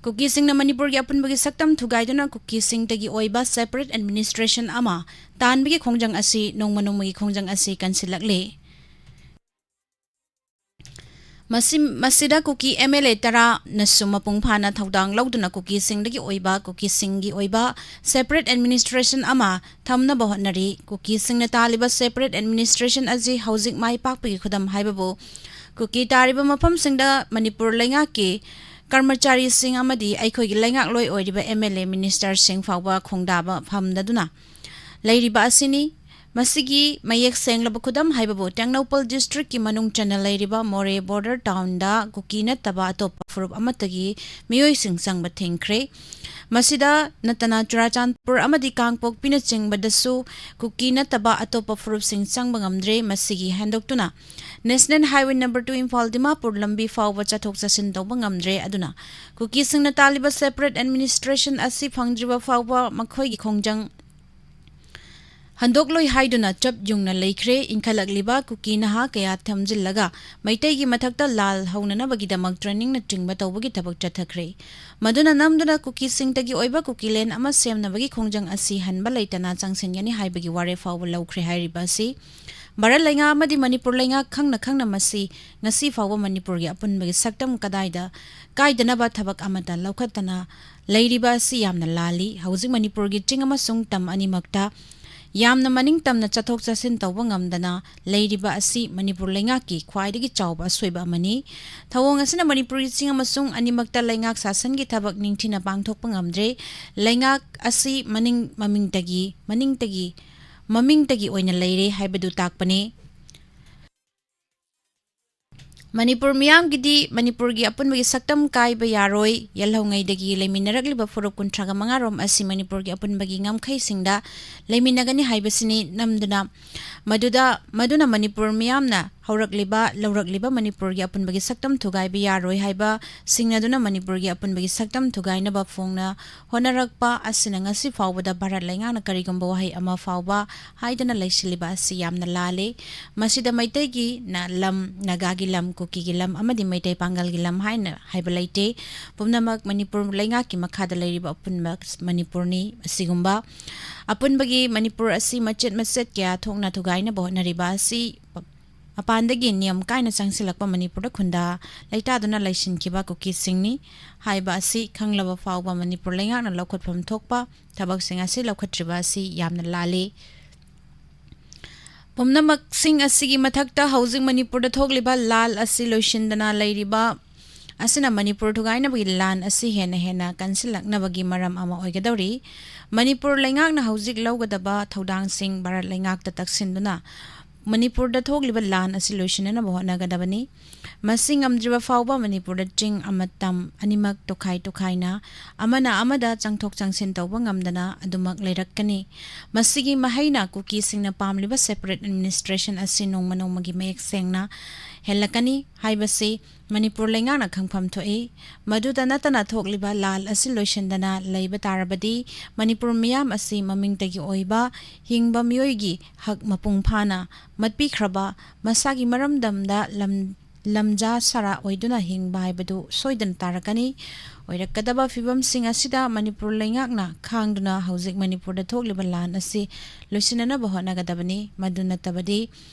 ꯀꯨꯀꯤꯁꯤꯡꯅ ꯃꯅꯤꯄꯨꯔꯒꯤ ꯑꯄꯨꯟꯕꯒꯤ ꯁꯛꯇꯝ ꯊꯨꯒꯥꯏꯗꯨꯅ ꯀꯨꯀꯤꯁꯤꯡꯇꯒꯤ ꯑꯣꯏꯕ separate administration ꯑꯃ ꯇꯥꯍꯟꯕꯒꯤ ꯈꯣꯡꯖꯪ ꯑꯁꯤ ꯅꯣꯡꯃ ꯅꯣꯡꯃꯒꯤ ꯈꯣꯡꯖꯪ ꯑꯁꯤ ꯀꯟꯁꯤꯜꯂꯛꯂꯤ꯫ ꯃꯁꯤ-, ꯃꯁꯤꯗ ꯀꯨꯀꯤ M L A ꯇꯔꯥꯅꯁꯨ ꯃꯄꯨꯡ ꯐꯥꯅ ꯊꯧꯗꯥꯡ ꯂꯧꯗꯨꯅ ꯀꯨꯀꯤꯁꯤꯡꯗꯒꯤ ꯑꯣꯏꯕ, ꯀꯨꯀꯤꯁꯤꯡꯒꯤ ꯑꯣꯏꯕ separate administration ꯑꯃ ꯊꯝꯅꯕ ꯍꯣꯠꯅꯔꯤ꯫ ꯀꯨꯀꯤꯁꯤꯡꯅ ꯇꯥꯜꯂꯤꯕ separate administration ꯑꯁꯤ ꯍꯧꯖꯤꯛ ꯃꯥꯏ ꯄꯥꯛꯄꯒꯤ ꯈꯨꯗꯝ ꯍꯥꯏꯕꯕꯨ ꯀꯨꯀꯤ ꯇꯥꯔꯤꯕ ꯃꯐꯝꯁꯤꯡꯗ ꯃꯅꯤꯄꯨꯔ ꯂꯩꯉꯥꯛꯀꯤ ꯀꯔꯃꯆꯥꯔꯤꯁꯤꯡ ꯑꯃꯗꯤ ꯑꯩꯈꯣꯏꯒꯤ ꯂꯩꯉꯥꯛꯂꯣꯏ ꯑꯣꯏꯔꯤꯕ M L A ministerꯁꯤꯡ ꯐꯥꯎꯕ ꯈꯣꯡꯗꯥꯕ ꯐꯝꯗꯗꯨꯅ ꯂꯩꯔꯤꯕ ꯑꯁꯤꯅꯤ꯫ ꯃꯁꯤꯒꯤ ꯃꯌꯦꯛ ꯁꯦꯡꯂꯕ ꯈꯨꯗꯝ ꯍꯥꯏꯕꯕꯨ ꯇꯦꯡꯅꯧꯄꯜ districtꯀꯤ ꯃꯅꯨꯡ ꯆꯟꯅ ꯂꯩꯔꯤꯕ ꯃꯣꯔꯦ border townꯗ ꯀꯨꯀꯤ ꯅꯠꯇꯕ ꯑꯇꯣꯞꯄ ꯐꯨꯔꯨꯞ ꯑꯃꯠꯇꯒꯤ ꯃꯤꯑꯣꯏꯁꯤꯡ ꯆꯪꯕ ꯊꯤꯡꯈ꯭ꯔꯦ꯫ ꯃꯁꯤꯗ ꯅꯠꯇꯅ ꯆꯨꯔꯥꯆꯥꯟꯄꯨꯔ ꯑꯃꯗꯤ ꯀꯥꯡꯄꯣꯛꯄꯤꯅꯆꯤꯡꯕꯗꯁꯨ ꯀꯨꯀꯤ ꯅꯠꯇꯕ ꯑꯇꯣꯞꯄ ꯐꯨꯔꯨꯞꯁꯤꯡ ꯆꯪꯕ ꯉꯝꯗ꯭ꯔꯦ꯫ ꯃꯁꯤꯒꯤ ꯍꯦꯟꯗꯣꯛꯇꯨꯅ National Highway number two Imphal Dimapur ꯂꯝꯕꯤ ꯐꯥꯎꯕ ꯆꯠꯊꯣꯛ ꯆꯠꯁꯤꯟ ꯇꯧꯕ ꯉꯝꯗ꯭ꯔꯦ꯫ ꯑꯗꯨꯅ ꯀꯨꯀꯤꯁꯤꯡꯅ ꯇꯥꯜꯂꯤꯕ separate administration ꯑꯁꯤ ꯐꯪꯗ꯭ꯔꯤꯕ ꯐꯥꯎꯕ ꯃꯈꯣꯏꯒꯤ ꯈꯣꯡꯖꯪ ꯍꯟꯗꯣꯛꯂꯣꯏ ꯍꯥꯏꯗꯨꯅ ꯆꯞ ꯌꯨꯡꯅ ꯂꯩꯈ꯭ꯔꯦ꯫ ꯏꯟꯈꯠꯂꯛꯂꯤꯕ ꯀꯨꯀꯤ ꯅꯍꯥ ꯀꯌꯥ ꯊꯝꯖꯤꯜꯂꯒ ꯃꯩꯇꯩꯒꯤ ꯃꯊꯛꯇ ꯂꯥꯜ ꯍꯧꯅꯅꯕꯒꯤꯗꯃꯛ trainingꯅꯆꯤꯡꯕ ꯇꯧꯕꯒꯤ ꯊꯕꯛ ꯆꯠꯊꯈ꯭ꯔꯦ꯫ ꯃꯗꯨꯅ ꯅꯝꯗꯨꯅ ꯀꯨꯀꯤꯁꯤꯡꯇꯒꯤ ꯑꯣꯏꯕ ꯀꯨꯀꯤꯂꯦꯟ ꯑꯃ ꯁꯦꯝꯅꯕꯒꯤ ꯈꯣꯡꯖꯪ ꯑꯁꯤ ꯍꯟꯕ ꯂꯩꯇꯅ ꯆꯪꯁꯤꯟꯒꯅꯤ ꯍꯥꯏꯕꯒꯤ ꯋꯥꯔꯦꯞ ꯐꯥꯎꯕ ꯂꯧꯈ꯭ꯔꯦ ꯍꯥꯏꯔꯤꯕ ꯑꯁꯤ ꯚꯥꯔꯠ ꯂꯩꯉꯥꯛ ꯑꯃꯗꯤ ꯃꯅꯤꯄꯨꯔ ꯂꯩꯉꯥꯛ ꯈꯪꯅ ꯈꯪꯅ ꯃꯁꯤ ꯉꯁꯤ ꯐꯥꯎꯕ ꯃꯅꯤꯄꯨꯔꯒꯤ ꯑꯄꯨꯟꯕꯒꯤ ꯁꯛꯇꯝ ꯀꯗꯥꯏꯗ ꯀꯥꯏꯗꯅꯕ ꯊꯕꯛ ꯑꯃꯠꯇ ꯂꯧꯈꯠꯇꯅ ꯂꯩꯔꯤꯕ ꯑꯁꯤ ꯌꯥꯝꯅ ꯂꯥꯜꯂꯤ꯫ ꯍꯧꯖꯤꯛ ꯃꯅꯤꯄꯨꯔꯒꯤ ꯆꯤꯡ ꯑꯃꯁꯨꯡ ꯇꯝ ꯑꯅꯤꯃꯛꯇ ꯌꯥꯝꯅ ꯃꯅꯤꯡ ꯇꯝꯅ ꯆꯠꯊꯣꯛ ꯆꯠꯁꯤꯟ ꯇꯧꯕ ꯉꯝꯗꯅ ꯂꯩꯔꯤꯕ ꯑꯁꯤ ꯃꯅꯤꯄꯨꯔ ꯂꯩꯉꯥꯛꯀꯤ ꯈ꯭ꯋꯥꯏꯗꯒꯤ ꯆꯥꯎꯕ ꯑꯁꯣꯏꯕ ꯑꯃꯅꯤ꯫ ꯊꯧꯑꯣꯡ ꯑꯁꯤꯅ ꯃꯅꯤꯄꯨꯔꯒꯤ ꯆꯤꯡ ꯑꯃꯁꯨꯡ ꯑꯅꯤꯃꯛꯇ ꯂꯩꯉꯥꯛ ꯁꯥꯁꯟꯒꯤ ꯊꯕꯛ ꯅꯤꯡꯊꯤꯅ ꯄꯥꯡꯊꯣꯛꯄ ꯉꯝꯗ꯭ꯔꯦ꯫ ꯂꯩꯉꯥꯛ ꯑꯁꯤ ꯃꯅꯤꯡ ꯃꯃꯤꯡꯇꯒꯤ ꯃꯅꯤꯡꯇꯒꯤ ꯃꯃꯤꯡꯇꯒꯤ ꯑꯣꯏꯅ ꯂꯩꯔꯦ ꯍꯥꯏꯕꯗꯨ ꯇꯥꯛꯄꯅꯤ꯫ ꯃꯅꯤꯄꯨꯔ ꯃꯤꯌꯥꯝꯒꯤꯗꯤ ꯃꯅꯤꯄꯨꯔꯒꯤ ꯑꯄꯨꯟꯕꯒꯤ ꯁꯛꯇꯝ ꯀꯥꯏꯕ ꯌꯥꯔꯣꯏ꯫ ꯌꯦꯜꯍꯧꯉꯩꯗꯒꯤ ꯂꯩꯃꯤꯟꯅꯔꯛꯂꯤꯕ ꯐꯨꯔꯨꯞ ꯀꯨꯟꯊ꯭ꯔꯥꯒ ꯃꯉꯥ ꯔꯣꯝ ꯑꯁꯤ ꯃꯅꯤꯄꯨꯔꯒꯤ ꯑꯄꯨꯟꯕꯒꯤ ꯉꯝꯈꯩꯁꯤꯡꯗ ꯂꯩꯃꯤꯟꯅꯒꯅꯤ ꯍꯥꯏꯕꯁꯤꯅꯤ ꯅꯝꯗꯨꯅ, ꯃꯗꯨꯗ, ꯃꯗꯨꯅ ꯃꯅꯤꯄꯨꯔ ꯃꯤꯌꯥꯝꯅ ꯍꯧꯔꯛꯂꯤꯕ, ꯂꯧꯔꯛꯂꯤꯕ ꯃꯅꯤꯄꯨꯔꯒꯤ ꯑꯄꯨꯟꯕꯒꯤ ꯁꯛꯇꯝ ꯊꯨꯒꯥꯏꯕ ꯌꯥꯔꯣꯏ ꯍꯥꯏꯕ ꯁꯤꯡꯅꯗꯨꯅ ꯃꯅꯤꯄꯨꯔꯒꯤ ꯑꯄꯨꯟꯕꯒꯤ ꯁꯛꯇꯝ ꯊꯨꯒꯥꯏꯅꯕ ꯐꯣꯡꯅ ꯍꯣꯠꯅꯔꯛꯄ ꯑꯁꯤꯅ ꯉꯁꯤ ꯐꯥꯎꯕꯗ ꯚꯥꯔꯠ ꯂꯩꯉꯥꯛꯅ ꯀꯔꯤꯒꯨꯝꯕ ꯋꯥꯍꯩ ꯑꯃ ꯐꯥꯎꯕ ꯍꯥꯏꯗꯅ ꯂꯩꯁꯤꯜꯂꯤꯕ ꯑꯁꯤ ꯌꯥꯝꯅ ꯂꯥꯜꯂꯤ꯫ ꯃꯁꯤꯗ ꯃꯩꯇꯩꯒꯤ ꯅ-, ꯂꯝ, ꯅꯥꯒꯥꯒꯤ ꯂꯝ, ꯀꯨꯀꯤꯒꯤ ꯂꯝ ꯑꯃꯗꯤ ꯃꯩꯇꯩ ꯄꯥꯡꯒꯜꯒꯤ ꯂꯝ ꯍꯥꯏꯅ ꯍꯥꯏꯕ ꯂꯩꯇꯦ꯫ ꯄꯨꯝꯅꯃꯛ ꯃꯅꯤꯄꯨꯔ ꯂꯩꯉꯥꯛꯀꯤ ꯃꯈꯥꯗ ꯂꯩꯔꯤꯕ ꯑꯄꯨꯟꯕ ꯃꯅꯤꯄꯨꯔꯅꯤ꯫ ꯑꯁꯤꯒꯨꯝꯕ ꯑꯄꯨꯟꯕꯒꯤ ꯃꯅꯤꯄꯨꯔ ꯑꯁꯤ ꯃꯆꯦꯠ ꯃꯆꯦꯠ ꯀꯌꯥ ꯊꯣꯛꯅ ꯊꯨꯒꯥꯏꯅꯕ ꯍꯣꯠꯅꯔꯤꯕ ꯑꯁꯤ ꯃꯄꯥꯟꯗꯒꯤ ꯅꯤꯌꯝ ꯀꯥꯏꯅ ꯆꯪꯁꯤꯜꯂꯛꯄ ꯃꯅꯤꯄꯨꯔꯗ ꯈꯨꯟꯗꯥ ꯂꯩꯇꯥꯗꯨꯅ ꯂꯩꯁꯤꯟꯈꯤꯕ ꯀꯨꯀꯤꯁꯤꯡꯅꯤ ꯍꯥꯏꯕ ꯑꯁꯤ ꯈꯪꯂꯕ ꯐꯥꯎꯕ ꯃꯅꯤꯄꯨꯔ ꯂꯩꯉꯥꯛꯅ ꯂꯧꯈꯠꯐꯝ ꯊꯣꯛꯄ ꯊꯕꯛꯁꯤꯡ ꯑꯁꯤ ꯂꯧꯈꯠꯇ꯭ꯔꯤꯕ ꯑꯁꯤ ꯌꯥꯝꯅ ꯂꯥꯜꯂꯤ꯫ ꯄꯨꯝꯅꯃꯛꯁꯤꯡ ꯑꯁꯤꯒꯤ ꯃꯊꯛꯇ ꯍꯧꯖꯤꯛ ꯃꯅꯤꯄꯨꯔꯗ ꯊꯣꯛꯂꯤꯕ ꯂꯥꯜ ꯑꯁꯤ ꯂꯣꯏꯁꯤꯟꯗꯅ ꯂꯩꯔꯤꯕ ꯑꯁꯤꯅ ꯃꯅꯤꯄꯨꯔ ꯊꯨꯒꯥꯏꯅꯕꯒꯤ ꯂꯥꯟ ꯑꯁꯤ ꯍꯦꯟꯅ ꯍꯦꯟꯅ ꯀꯟꯁꯤꯜꯂꯛꯅꯕꯒꯤ ꯃꯔꯝ ꯑꯃ ꯑꯣꯏꯒꯗꯧꯔꯤ꯫ ꯃꯅꯤꯄꯨꯔ ꯂꯩꯉꯥꯛꯅ ꯍꯧꯖꯤꯛ ꯂꯧꯒꯗꯕ ꯊꯧꯗꯥꯡꯁꯤꯡ ꯚꯥꯔꯠ ꯂꯩꯉꯥꯛꯇ ꯇꯛꯁꯤꯟꯗꯨꯅ ꯃꯅꯤꯄꯨꯔꯗ ꯊꯣꯛꯂꯤꯕ ꯂꯥꯟ ꯑꯁꯤ ꯂꯣꯏꯁꯤꯟꯅꯅꯕ ꯍꯣꯠꯅꯒꯗꯕꯅꯤ꯫ ꯃꯁꯤ ꯉꯝꯗ꯭ꯔꯤꯕ ꯐꯥꯎꯕ ꯃꯅꯤꯄꯨꯔꯗ ꯆꯤꯡ ꯑꯃ ꯇꯝ ꯑꯅꯤꯃꯛ ꯇꯣꯈꯥꯏ ꯇꯣꯈꯥꯏꯅ ꯑꯃꯅ ꯑꯃꯗ ꯆꯪꯊꯣꯛ ꯆꯪꯁꯤꯟ ꯇꯧꯕ ꯉꯝꯗꯅ ꯑꯗꯨꯃꯛ ꯂꯩꯔꯛꯀꯅꯤ꯫ ꯃꯁꯤꯒꯤ ꯃꯍꯩꯅ ꯀꯨꯀꯤꯁꯤꯡꯅ ꯄꯥꯝꯂꯤꯕ separate administration ꯑꯁꯤ ꯅꯣꯡꯃ ꯅꯣꯡꯃꯒꯤ ꯃꯌꯦꯛ ꯁꯦꯡꯅ ꯍꯦꯜꯂꯛꯀꯅꯤ ꯍꯥꯏꯕꯁꯤ ꯃꯅꯤꯄꯨꯔ ꯂꯩꯉꯥꯛꯅ ꯈꯪꯐꯝ ꯊꯣꯛꯏ꯫ ꯃꯗꯨꯗ ꯅꯠꯇꯅ ꯊꯣꯛꯂꯤꯕ ꯂꯥꯜ ꯑꯁꯤ ꯂꯣꯏꯁꯤꯟꯗꯅ ꯂꯩꯕ ꯇꯥꯔꯕꯗꯤ ꯃꯅꯤꯄꯨꯔ ꯃꯤꯌꯥꯝ ꯑꯁꯤ ꯃꯃꯤꯡꯇꯒꯤ ꯑꯣꯏꯕ ꯍꯤꯡꯕ ꯃꯤꯑꯣꯏꯒꯤ ꯍꯛ ꯃꯄꯨꯡ ꯐꯥꯅ ꯃꯠꯄꯤꯈ꯭ꯔꯕ ꯃꯁꯥꯒꯤ ꯃꯔꯝꯗꯝꯗ ꯂꯝ, ꯂꯝꯖꯥ ꯁꯥꯔꯥ ꯑꯣꯏꯗꯨꯅ ꯍꯤꯡꯕ ꯍꯥꯏꯕꯗꯨ ꯁꯣꯏꯗꯅ ꯇꯥꯔꯛꯀꯅꯤ꯫ ꯑꯣꯏꯔꯛꯀꯗꯕ ꯐꯤꯕꯝꯁꯤꯡ ꯑꯁꯤꯗ ꯃꯅꯤꯄꯨꯔ ꯂꯩꯉꯥꯛꯅ ꯈꯥꯡꯗꯨꯅ ꯍꯧꯖꯤꯛ ꯃꯅꯤꯄꯨꯔꯗ ꯊꯣꯛꯂꯤꯕ ꯂꯥꯟ ꯑꯁꯤ ꯂꯣꯏꯁꯤꯟꯅꯅꯕ ꯍꯣꯠꯅꯒꯗꯕꯅꯤ꯫ ꯃꯗꯨ ꯅꯠꯇꯕꯗꯤ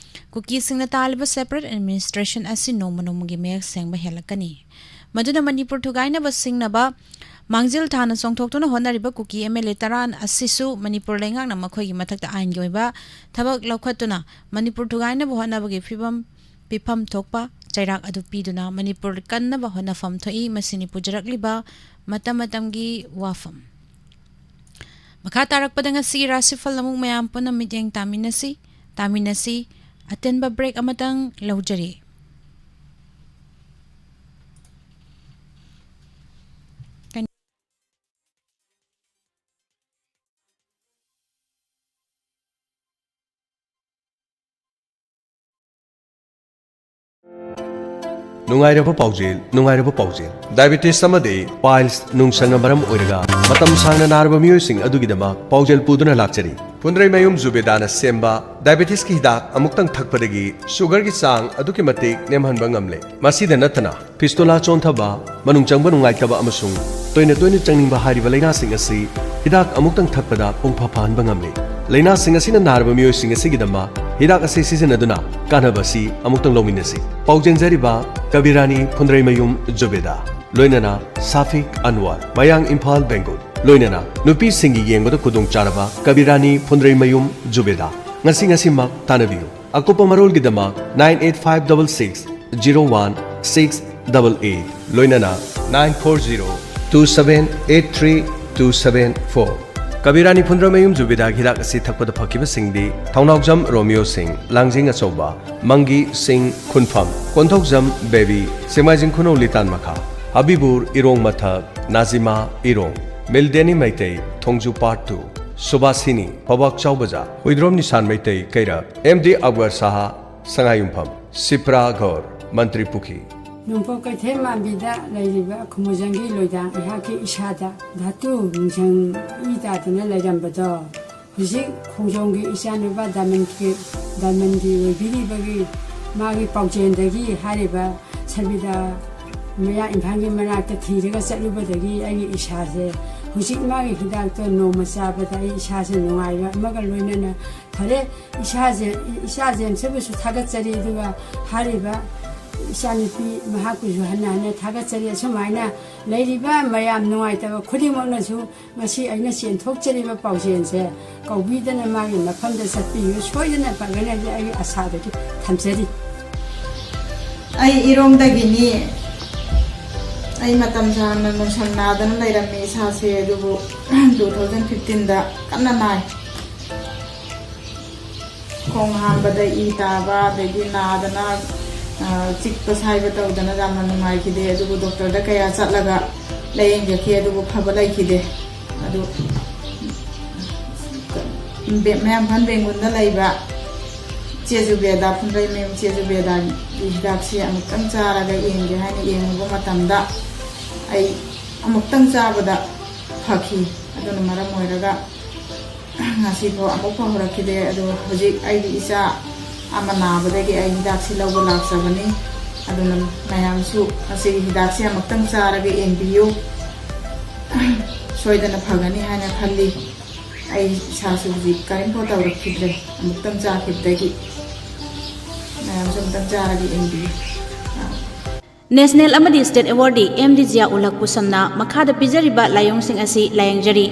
ꯀꯨꯀꯤꯁꯤꯡꯅ ꯇꯥꯜꯂꯤꯕ separate administration ꯑꯁꯤ ꯅꯣꯡꯃ ꯅꯣꯡꯃꯒꯤ ꯃꯌꯦꯛ ꯁꯦꯡꯕ ꯍꯦꯜꯂꯛꯀꯅꯤ꯫ ꯃꯗꯨꯅ ꯃꯅꯤꯄꯨꯔ ꯊꯨꯒꯥꯏꯅꯕ ꯁꯤꯡꯅꯕ ꯃꯥꯡꯖꯤꯜ ꯊꯥꯅ ꯆꯣꯡꯊꯣꯛꯇꯨꯅ ꯍꯣꯠꯅꯔꯤꯕ ꯀꯨꯀꯤ MLA ꯇꯔꯥ ꯑꯁꯤꯁꯨ ꯃꯅꯤꯄꯨꯔ ꯂꯩꯉꯥꯛꯅ ꯃꯈꯣꯏꯒꯤ ꯃꯊꯛꯇ ꯑꯥꯏꯟꯒꯤ ꯑꯣꯏꯕ ꯊꯕꯛ ꯂꯧꯈꯠꯇꯨꯅ ꯃꯅꯤꯄꯨꯔ ꯊꯨꯒꯥꯏꯅꯕ ꯍꯣꯠꯅꯕꯒꯤ ꯐꯤꯕꯝ ꯄꯤꯐꯝ ꯊꯣꯛꯄ ꯆꯩꯔꯥꯛ ꯑꯗꯨ ꯄꯤꯗꯨꯅ ꯃꯅꯤꯄꯨꯔ ꯀꯟꯅꯕ ꯍꯣꯠꯅꯐꯝ ꯊꯣꯛꯏ꯫ ꯃꯁꯤꯅꯤ ꯄꯨꯖꯔꯛꯂꯤꯕ ꯃꯇꯝ ꯃꯇꯝꯒꯤ ꯋꯥꯐꯝ꯫ ꯃꯈꯥ ꯇꯥꯔꯛꯄꯗ ꯉꯁꯤꯒꯤ ꯔꯥꯁꯤꯐꯜ ꯑꯃꯨꯛ ꯃꯌꯥꯝ ꯄꯨꯟꯅ ꯃꯤꯠꯌꯦꯡ ꯇꯥꯃꯤꯟꯅꯁꯤ, ꯇꯥꯃꯤꯟꯅꯁꯤ꯫ ꯑꯇꯦꯟꯕ break ꯑꯃꯇꯪ ꯂꯧꯖꯔꯤ꯫ ꯅꯨꯡꯉꯥꯏꯔꯕ ꯄꯥꯎꯖꯦꯜ, ꯅꯨꯡꯉꯥꯏꯔꯕ ꯄꯥꯎꯖꯦꯜ꯫ Diabetes ꯑꯃꯗꯤ piles ꯅꯨꯡꯁꯪꯅ ꯃꯔꯝ ꯑꯣꯏꯔꯒ ꯃꯇꯝ ꯁꯥꯡꯅ ꯅꯥꯔꯕ ꯃꯤꯑꯣꯏꯁꯤꯡ ꯑꯗꯨꯒꯤꯗꯃꯛ ꯄꯥꯎꯖꯦꯜ ꯄꯨꯗꯨꯅ ꯂꯥꯛꯆꯔꯤ꯫ ꯐꯨꯟꯗ꯭ꯔꯩꯃꯌꯨꯝ ꯖꯨꯕꯦꯗꯥꯅ ꯁꯦꯝꯕ diabetesꯀꯤ ꯍꯤꯗꯥꯛ ꯑꯃꯨꯛꯇꯪ ꯊꯛꯄꯗꯒꯤ sugarꯒꯤ ꯆꯥꯡ ꯑꯗꯨꯛꯀꯤ ꯃꯇꯤꯛ ꯅꯦꯝꯍꯟꯕ ꯉꯝꯂꯦ꯫ ꯃꯁꯤꯗ ꯅꯠꯇꯅ fistula ꯆꯣꯟꯊꯕ, ꯃꯅꯨꯡ ꯆꯪꯕ ꯅꯨꯡꯉꯥꯏꯇꯕ ꯑꯃꯁꯨꯡ ꯇꯣꯏꯅ ꯇꯣꯏꯅ ꯆꯪꯅꯤꯡꯕ ꯍꯥꯏꯔꯤꯕ ꯂꯩꯅꯥꯁꯤꯡ ꯑꯁꯤ ꯍꯤꯗꯥꯛ ꯑꯃꯨꯛꯇꯪ ꯊꯛꯄꯗ ꯄꯨꯡꯐ ꯐꯍꯟꯕ ꯉꯝꯂꯤ꯫ ꯂꯩꯅꯥꯁꯤꯡ ꯑꯁꯤꯅ ꯅꯥꯔꯕ ꯃꯤꯑꯣꯏꯁꯤꯡ ꯑꯁꯤꯒꯤꯗꯃꯛ ꯍꯤꯗꯥꯛ ꯑꯁꯤ ꯁꯤꯖꯤꯟꯅꯗꯨꯅ ꯀꯥꯟꯅꯕ ꯑꯁꯤ ꯑꯃꯨꯛꯇꯪ ꯂꯧꯃꯤꯟꯅꯁꯤ꯫ ꯄꯥꯎꯖꯦꯟꯖꯔꯤꯕ ꯀꯕꯤꯔꯥꯅꯤ ꯐꯨꯟꯗ꯭ꯔꯩꯃꯌꯨꯝ ꯖꯨꯕꯦꯗꯥ, ꯂꯣꯏꯅꯅ ꯁꯥꯐꯤꯛ ꯑꯟꯋꯔ, ꯃꯌꯥꯡ ꯏꯝꯐꯥꯜ ꯕꯦꯡꯒꯨꯜ, ꯂꯣꯏꯅꯅ ꯅꯨꯄꯤꯁꯤꯡꯒꯤ ꯌꯦꯡꯕꯗ ꯈꯨꯗꯣꯡꯆꯥꯔꯕ ꯀꯕꯤꯔꯥꯅꯤ ꯐꯨꯟꯗ꯭ꯔꯩꯃꯌꯨꯝ ꯖꯨꯕꯦꯗꯥ꯫ ꯉꯁꯤ ꯉꯁꯤꯃꯛ ꯇꯥꯟꯅꯕꯤꯌꯨ꯫ ꯑꯀꯨꯞꯄ ꯃꯔꯣꯜꯒꯤꯗꯃꯛ nine eight five double six zero one six double eight, ꯂꯣꯏꯅꯅ nine four zero two seven eight three two seven four꯫ ꯀꯕꯤꯔꯥꯅꯤ ꯐꯨꯟꯗ꯭ꯔꯩꯃꯌꯨꯝ ꯖꯨꯕꯦꯗꯥꯒꯤ ꯍꯤꯗꯥꯛ ꯑꯁꯤ ꯊꯛꯄꯗ ꯐꯈꯤꯕꯁꯤꯡꯗꯤ ꯊꯧꯅꯥꯎꯖꯝ ꯔꯣꯃꯤꯌꯣ ꯁꯤꯡ, ꯂꯥꯡꯖꯤꯡ ꯑꯆꯧꯕ, ꯃꯪꯒꯤ ꯁꯤꯡ ꯈꯨꯟꯐꯝ, ꯀꯣꯟꯊꯧꯖꯝ ꯕꯦꯕꯤ, ꯁꯦꯛꯃꯥꯏꯖꯤꯡ ꯈꯨꯅꯧ ꯂꯤꯇꯥꯟ ꯃꯈꯥ, ꯍꯕꯤꯕꯨꯔ ꯏꯔꯣꯡ ꯃꯊꯛ, ꯅꯥꯖꯤꯃꯥ ꯏꯔꯣꯡ, ꯃꯤꯜꯗꯦꯅꯤ ꯃꯩꯇꯩ, ꯊꯣꯡꯖꯨ Part two, ꯁꯨꯕꯥꯁꯤꯅꯤ, ꯄꯕꯥꯛ ꯆꯥꯎ ꯕꯖꯥꯔ, ꯍꯨꯏꯗ꯭ꯔꯣꯝ ꯅꯤꯁꯥꯟ ꯃꯩꯇꯩ ꯀꯩꯔꯛ, ꯑꯦꯝ ꯗꯤ ꯑꯛꯕꯔ ꯁꯥꯍꯥ, ꯁꯉꯥꯏꯌꯨꯝꯐꯝ, ꯁꯤꯄ꯭ꯔꯥ ꯒꯧꯔ, ꯃꯟꯇ꯭ꯔꯤ ꯄꯨꯈ꯭ꯔꯤ꯫ ꯅꯣꯡꯄꯣꯛ ꯀꯩꯊꯦꯜ ꯃꯥꯟꯕꯤꯗ ꯂꯩꯔꯤꯕ ꯈꯨꯃꯨꯖꯪꯒꯤ ꯂꯣꯏꯗꯥꯡ ꯑꯩꯍꯥꯛꯀꯤ ꯏꯁꯥꯗ ꯙꯥꯇꯨ ꯅꯨꯡꯁꯪ ꯏ ꯇꯥꯗꯨꯅ ꯂꯩꯔꯝꯕꯗꯣ ꯍꯧꯖꯤꯛ ꯈꯣꯡꯖꯣꯝꯒꯤ ꯏꯆꯥꯅꯨꯄꯥ ꯗꯥꯏꯃꯟꯒꯤ, ꯗꯥꯏꯃꯟꯒꯤ ꯑꯣꯏꯕꯤꯔꯤꯕꯒꯤ ꯃꯥꯒꯤ ꯄꯥꯎꯖꯦꯜꯗꯒꯤ ꯍꯥꯏꯔꯤꯕ ꯁꯕꯤꯗꯥ ꯃꯌꯥ ꯏꯝꯐꯥꯜꯒꯤ ꯃꯅꯥꯛꯇ ꯊꯤꯔꯒ ꯆꯠꯂꯨꯕꯗꯒꯤ ꯑꯩꯒꯤ ꯏꯁꯥꯁꯦ ꯍꯧꯖꯤꯛ ꯃꯥꯒꯤ ꯍꯤꯗꯥꯛꯇꯣ ꯅꯣꯡꯃ ꯆꯥꯕꯗ ꯑꯩ ꯏꯁꯥꯁꯦ ꯅꯨꯡꯉꯥꯏꯕ ꯑꯃꯒ ꯂꯣꯏꯅꯅ ꯐꯔꯦ꯫ ꯏꯁꯥꯁꯦ, ꯏꯆꯥ ꯖꯦꯝꯁꯕꯨꯁꯨ ꯊꯥꯒꯠꯆꯔꯤ, ꯑꯗꯨꯒ ꯍꯥꯏꯔꯤꯕ ꯏꯆꯥꯅꯨꯄꯤ ꯃꯍꯥꯛꯄꯨꯁꯨ ꯍꯟꯅ ꯍꯟꯅ ꯊꯥꯒꯠꯆꯔꯤ꯫ ꯑꯁꯨꯃꯥꯏꯅ ꯂꯩꯔꯤꯕ ꯃꯌꯥꯝ ꯅꯨꯡꯉꯥꯏꯇꯕ ꯈꯨꯗꯤꯡꯃꯛꯅꯁꯨ ꯉꯁꯤ ꯑꯩꯅ ꯆꯦꯟꯊꯣꯛꯆꯔꯤꯕ ꯄꯥꯎꯖꯦꯜꯁꯦ ꯀꯧꯕꯤꯗꯅ ꯃꯥꯒꯤ ꯃꯐꯝꯗ ꯆꯠꯄꯤꯌꯨ, ꯁꯣꯏꯗꯅ ꯐꯒꯅꯤ ꯍꯥꯏꯕ ꯑꯩꯒꯤ ꯑꯁꯥꯗꯒꯤ ꯊꯝꯖꯔꯤ꯫ ꯑꯩ ꯏꯔꯣꯝꯗꯒꯤꯅꯤ꯫ ꯑꯩ ꯃꯇꯝ ꯁꯥꯡꯅ ꯅꯨꯡꯁꯝ ꯅꯥꯗꯅ ꯂꯩꯔꯝꯃꯤ ꯏꯁꯥꯁꯦ, ꯑꯗꯨꯕꯨ ꯇꯨ ꯊꯥꯎꯖꯟ ꯐꯤꯐꯇꯤꯟꯗ ꯀꯟꯅ ꯅꯥꯏ꯫ ꯈꯣꯡ ꯍꯥꯝꯕꯗ ꯏ ꯇꯥꯕ, ꯑꯗꯒꯤ ꯅꯥꯗꯅ, ꯑ, ꯆꯤꯛꯄ ꯁꯥꯏꯕ ꯇꯧꯗꯅ ꯌꯥꯝꯅ ꯅꯨꯡꯉꯥꯏꯈꯤꯗꯦ꯫ ꯑꯗꯨꯕꯨ ꯗꯣꯛꯇꯔꯗ ꯀꯌꯥ ꯆꯠꯂꯒ ꯂꯥꯌꯦꯡꯖꯈꯤ, ꯑꯗꯨꯕꯨ ꯐꯕ ꯂꯩꯈꯤꯗꯦ꯫ ꯑꯗꯨ ꯕꯦ-, ꯃꯌꯥꯡ ꯏꯝꯐꯥꯜ ꯕꯦꯡꯒꯨꯜꯗ ꯂꯩꯕ ꯏꯆꯦ ꯖꯨꯕꯦꯗꯥ, ꯐꯨꯟꯗ꯭ꯔꯩꯃꯌꯨꯝ ꯏꯆꯦ ꯖꯨꯕꯦꯗꯥꯒꯤ ꯍꯤꯗꯥꯛꯁꯦ ꯑꯃꯨꯛꯇꯪ ꯆꯥꯔꯒ ꯌꯦꯡꯒꯦ ꯍꯥꯏꯅ ꯌꯦꯡꯉꯨꯕ ꯃꯇꯝꯗ ꯑꯩ ꯑꯃꯨꯛꯇꯪ ꯆꯥꯕꯗ ꯐꯈꯤ꯫ ꯑꯗꯨꯅ ꯃꯔꯝ ꯑꯣꯏꯔꯒ ꯉꯁꯤꯐꯥꯎ ꯑꯃꯨꯛ ꯐꯥꯎ ꯍꯧꯔꯛꯈꯤꯗꯦ꯫ ꯑꯗꯣ ꯍꯧꯖꯤꯛ ꯑꯩꯒꯤ ꯏꯆꯥ ꯑꯃ ꯅꯥꯕꯗꯒꯤ ꯑꯩ ꯍꯤꯗꯥꯛꯁꯤ ꯂꯧꯕ ꯂꯥꯛꯆꯕꯅꯤ꯫ ꯑꯗꯨꯅ ꯃꯌꯥꯝꯁꯨ ꯃꯁꯤꯒꯤ ꯍꯤꯗꯥꯛꯁꯤ ꯑꯃꯨꯛꯇꯪ ꯆꯥꯔꯒ ꯌꯦꯡꯕꯤꯌꯨ꯫ ꯁꯣꯏꯗꯅ ꯐꯒꯅꯤ ꯍꯥꯏꯅ ꯈꯜꯂꯤ꯫ ꯑꯩ ꯏꯁꯥꯁꯨ ꯍꯧꯖꯤꯛ ꯀꯔꯤꯝꯐꯥꯎ ꯇꯧꯔꯛꯈꯤꯗ꯭ꯔꯦ, ꯑꯃꯨꯛꯇꯪ ꯆꯥꯈꯤꯕꯗꯒꯤ꯫ ꯃꯌꯥꯝꯁꯨ ꯑꯃꯨꯛꯇꯪ ꯆꯥꯔꯒ ꯌꯦꯡꯕꯤꯌꯨ꯫ National ꯑꯃꯗꯤ State Awardee ꯑꯦꯝ ꯗꯤ ꯖꯤꯌꯥ ꯎꯜ ꯍꯛꯄꯨ ꯁꯝꯅ ꯃꯈꯥꯗ ꯄꯤꯖꯔꯤꯕ ꯂꯥꯏꯑꯣꯡꯁꯤꯡ ꯑꯁꯤ ꯂꯥꯌꯦꯡꯖꯔꯤ꯫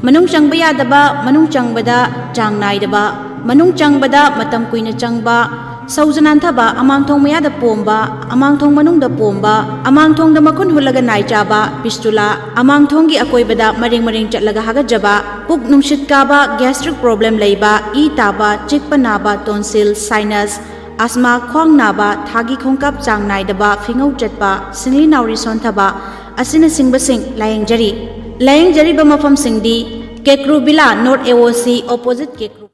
ꯃꯅꯨꯡ ꯆꯪꯕ ꯌꯥꯗꯕ, ꯃꯅꯨꯡ ꯆꯪꯕꯗ ꯆꯥꯡ ꯅꯥꯏꯗꯕ, ꯃꯅꯨꯡ ꯆꯪꯕꯗ ꯃꯇꯝ ꯀꯨꯏꯅ ꯆꯪꯕ, ꯁꯧꯖ ꯅꯥꯟꯊꯕ, ꯑꯃꯥꯡꯊꯣꯡ ꯃꯌꯥꯗ ꯄꯣꯝꯕ, ꯑꯃꯥꯡꯊꯣꯡ ꯃꯅꯨꯡꯗ ꯄꯣꯝꯕ, ꯑꯃꯥꯡꯊꯣꯡꯗ ꯃꯈꯨꯟ ꯍꯨꯠꯂꯒ ꯅꯥꯏ ꯆꯥꯕ, fistula, ꯑꯃꯥꯡꯊꯣꯡꯒꯤ ꯑꯀꯣꯏꯕꯗ ꯃꯔꯦꯡ ꯃꯔꯦꯡ ꯆꯠꯂꯒ ꯍꯥꯒꯠꯆꯕ, ꯄꯨꯛ ꯅꯨꯡꯁꯤꯠ ꯀꯥꯕ, gastric problem ꯂꯩꯕ, ꯏ ꯇꯥꯕ, ꯆꯤꯛꯄ ꯅꯥꯕ, tonsil, sinus, asthma, ꯈ꯭ꯋꯥꯡ ꯅꯥꯕ, ꯊꯥꯒꯤ ꯈꯣꯡꯀꯥꯞ ꯆꯥꯡ ꯅꯥꯏꯗꯕ, ꯐꯤꯉꯧ ꯆꯠꯄ, ꯁꯤꯡꯂꯤ ꯅꯥꯎꯔꯤ ꯁꯣꯟꯊꯕ ꯑꯁꯤꯅꯆꯤꯡꯕꯁꯤꯡ ꯂꯥꯌꯦꯡꯖꯔꯤ꯫ ꯂꯥꯌꯦꯡꯖꯔꯤꯕ ꯃꯐꯝꯁꯤꯡꯗꯤ ꯀꯦꯀ꯭ꯔꯨ ꯕꯤꯂꯥ, North A O C, opposite ꯀꯦꯀ꯭ꯔꯨ꯫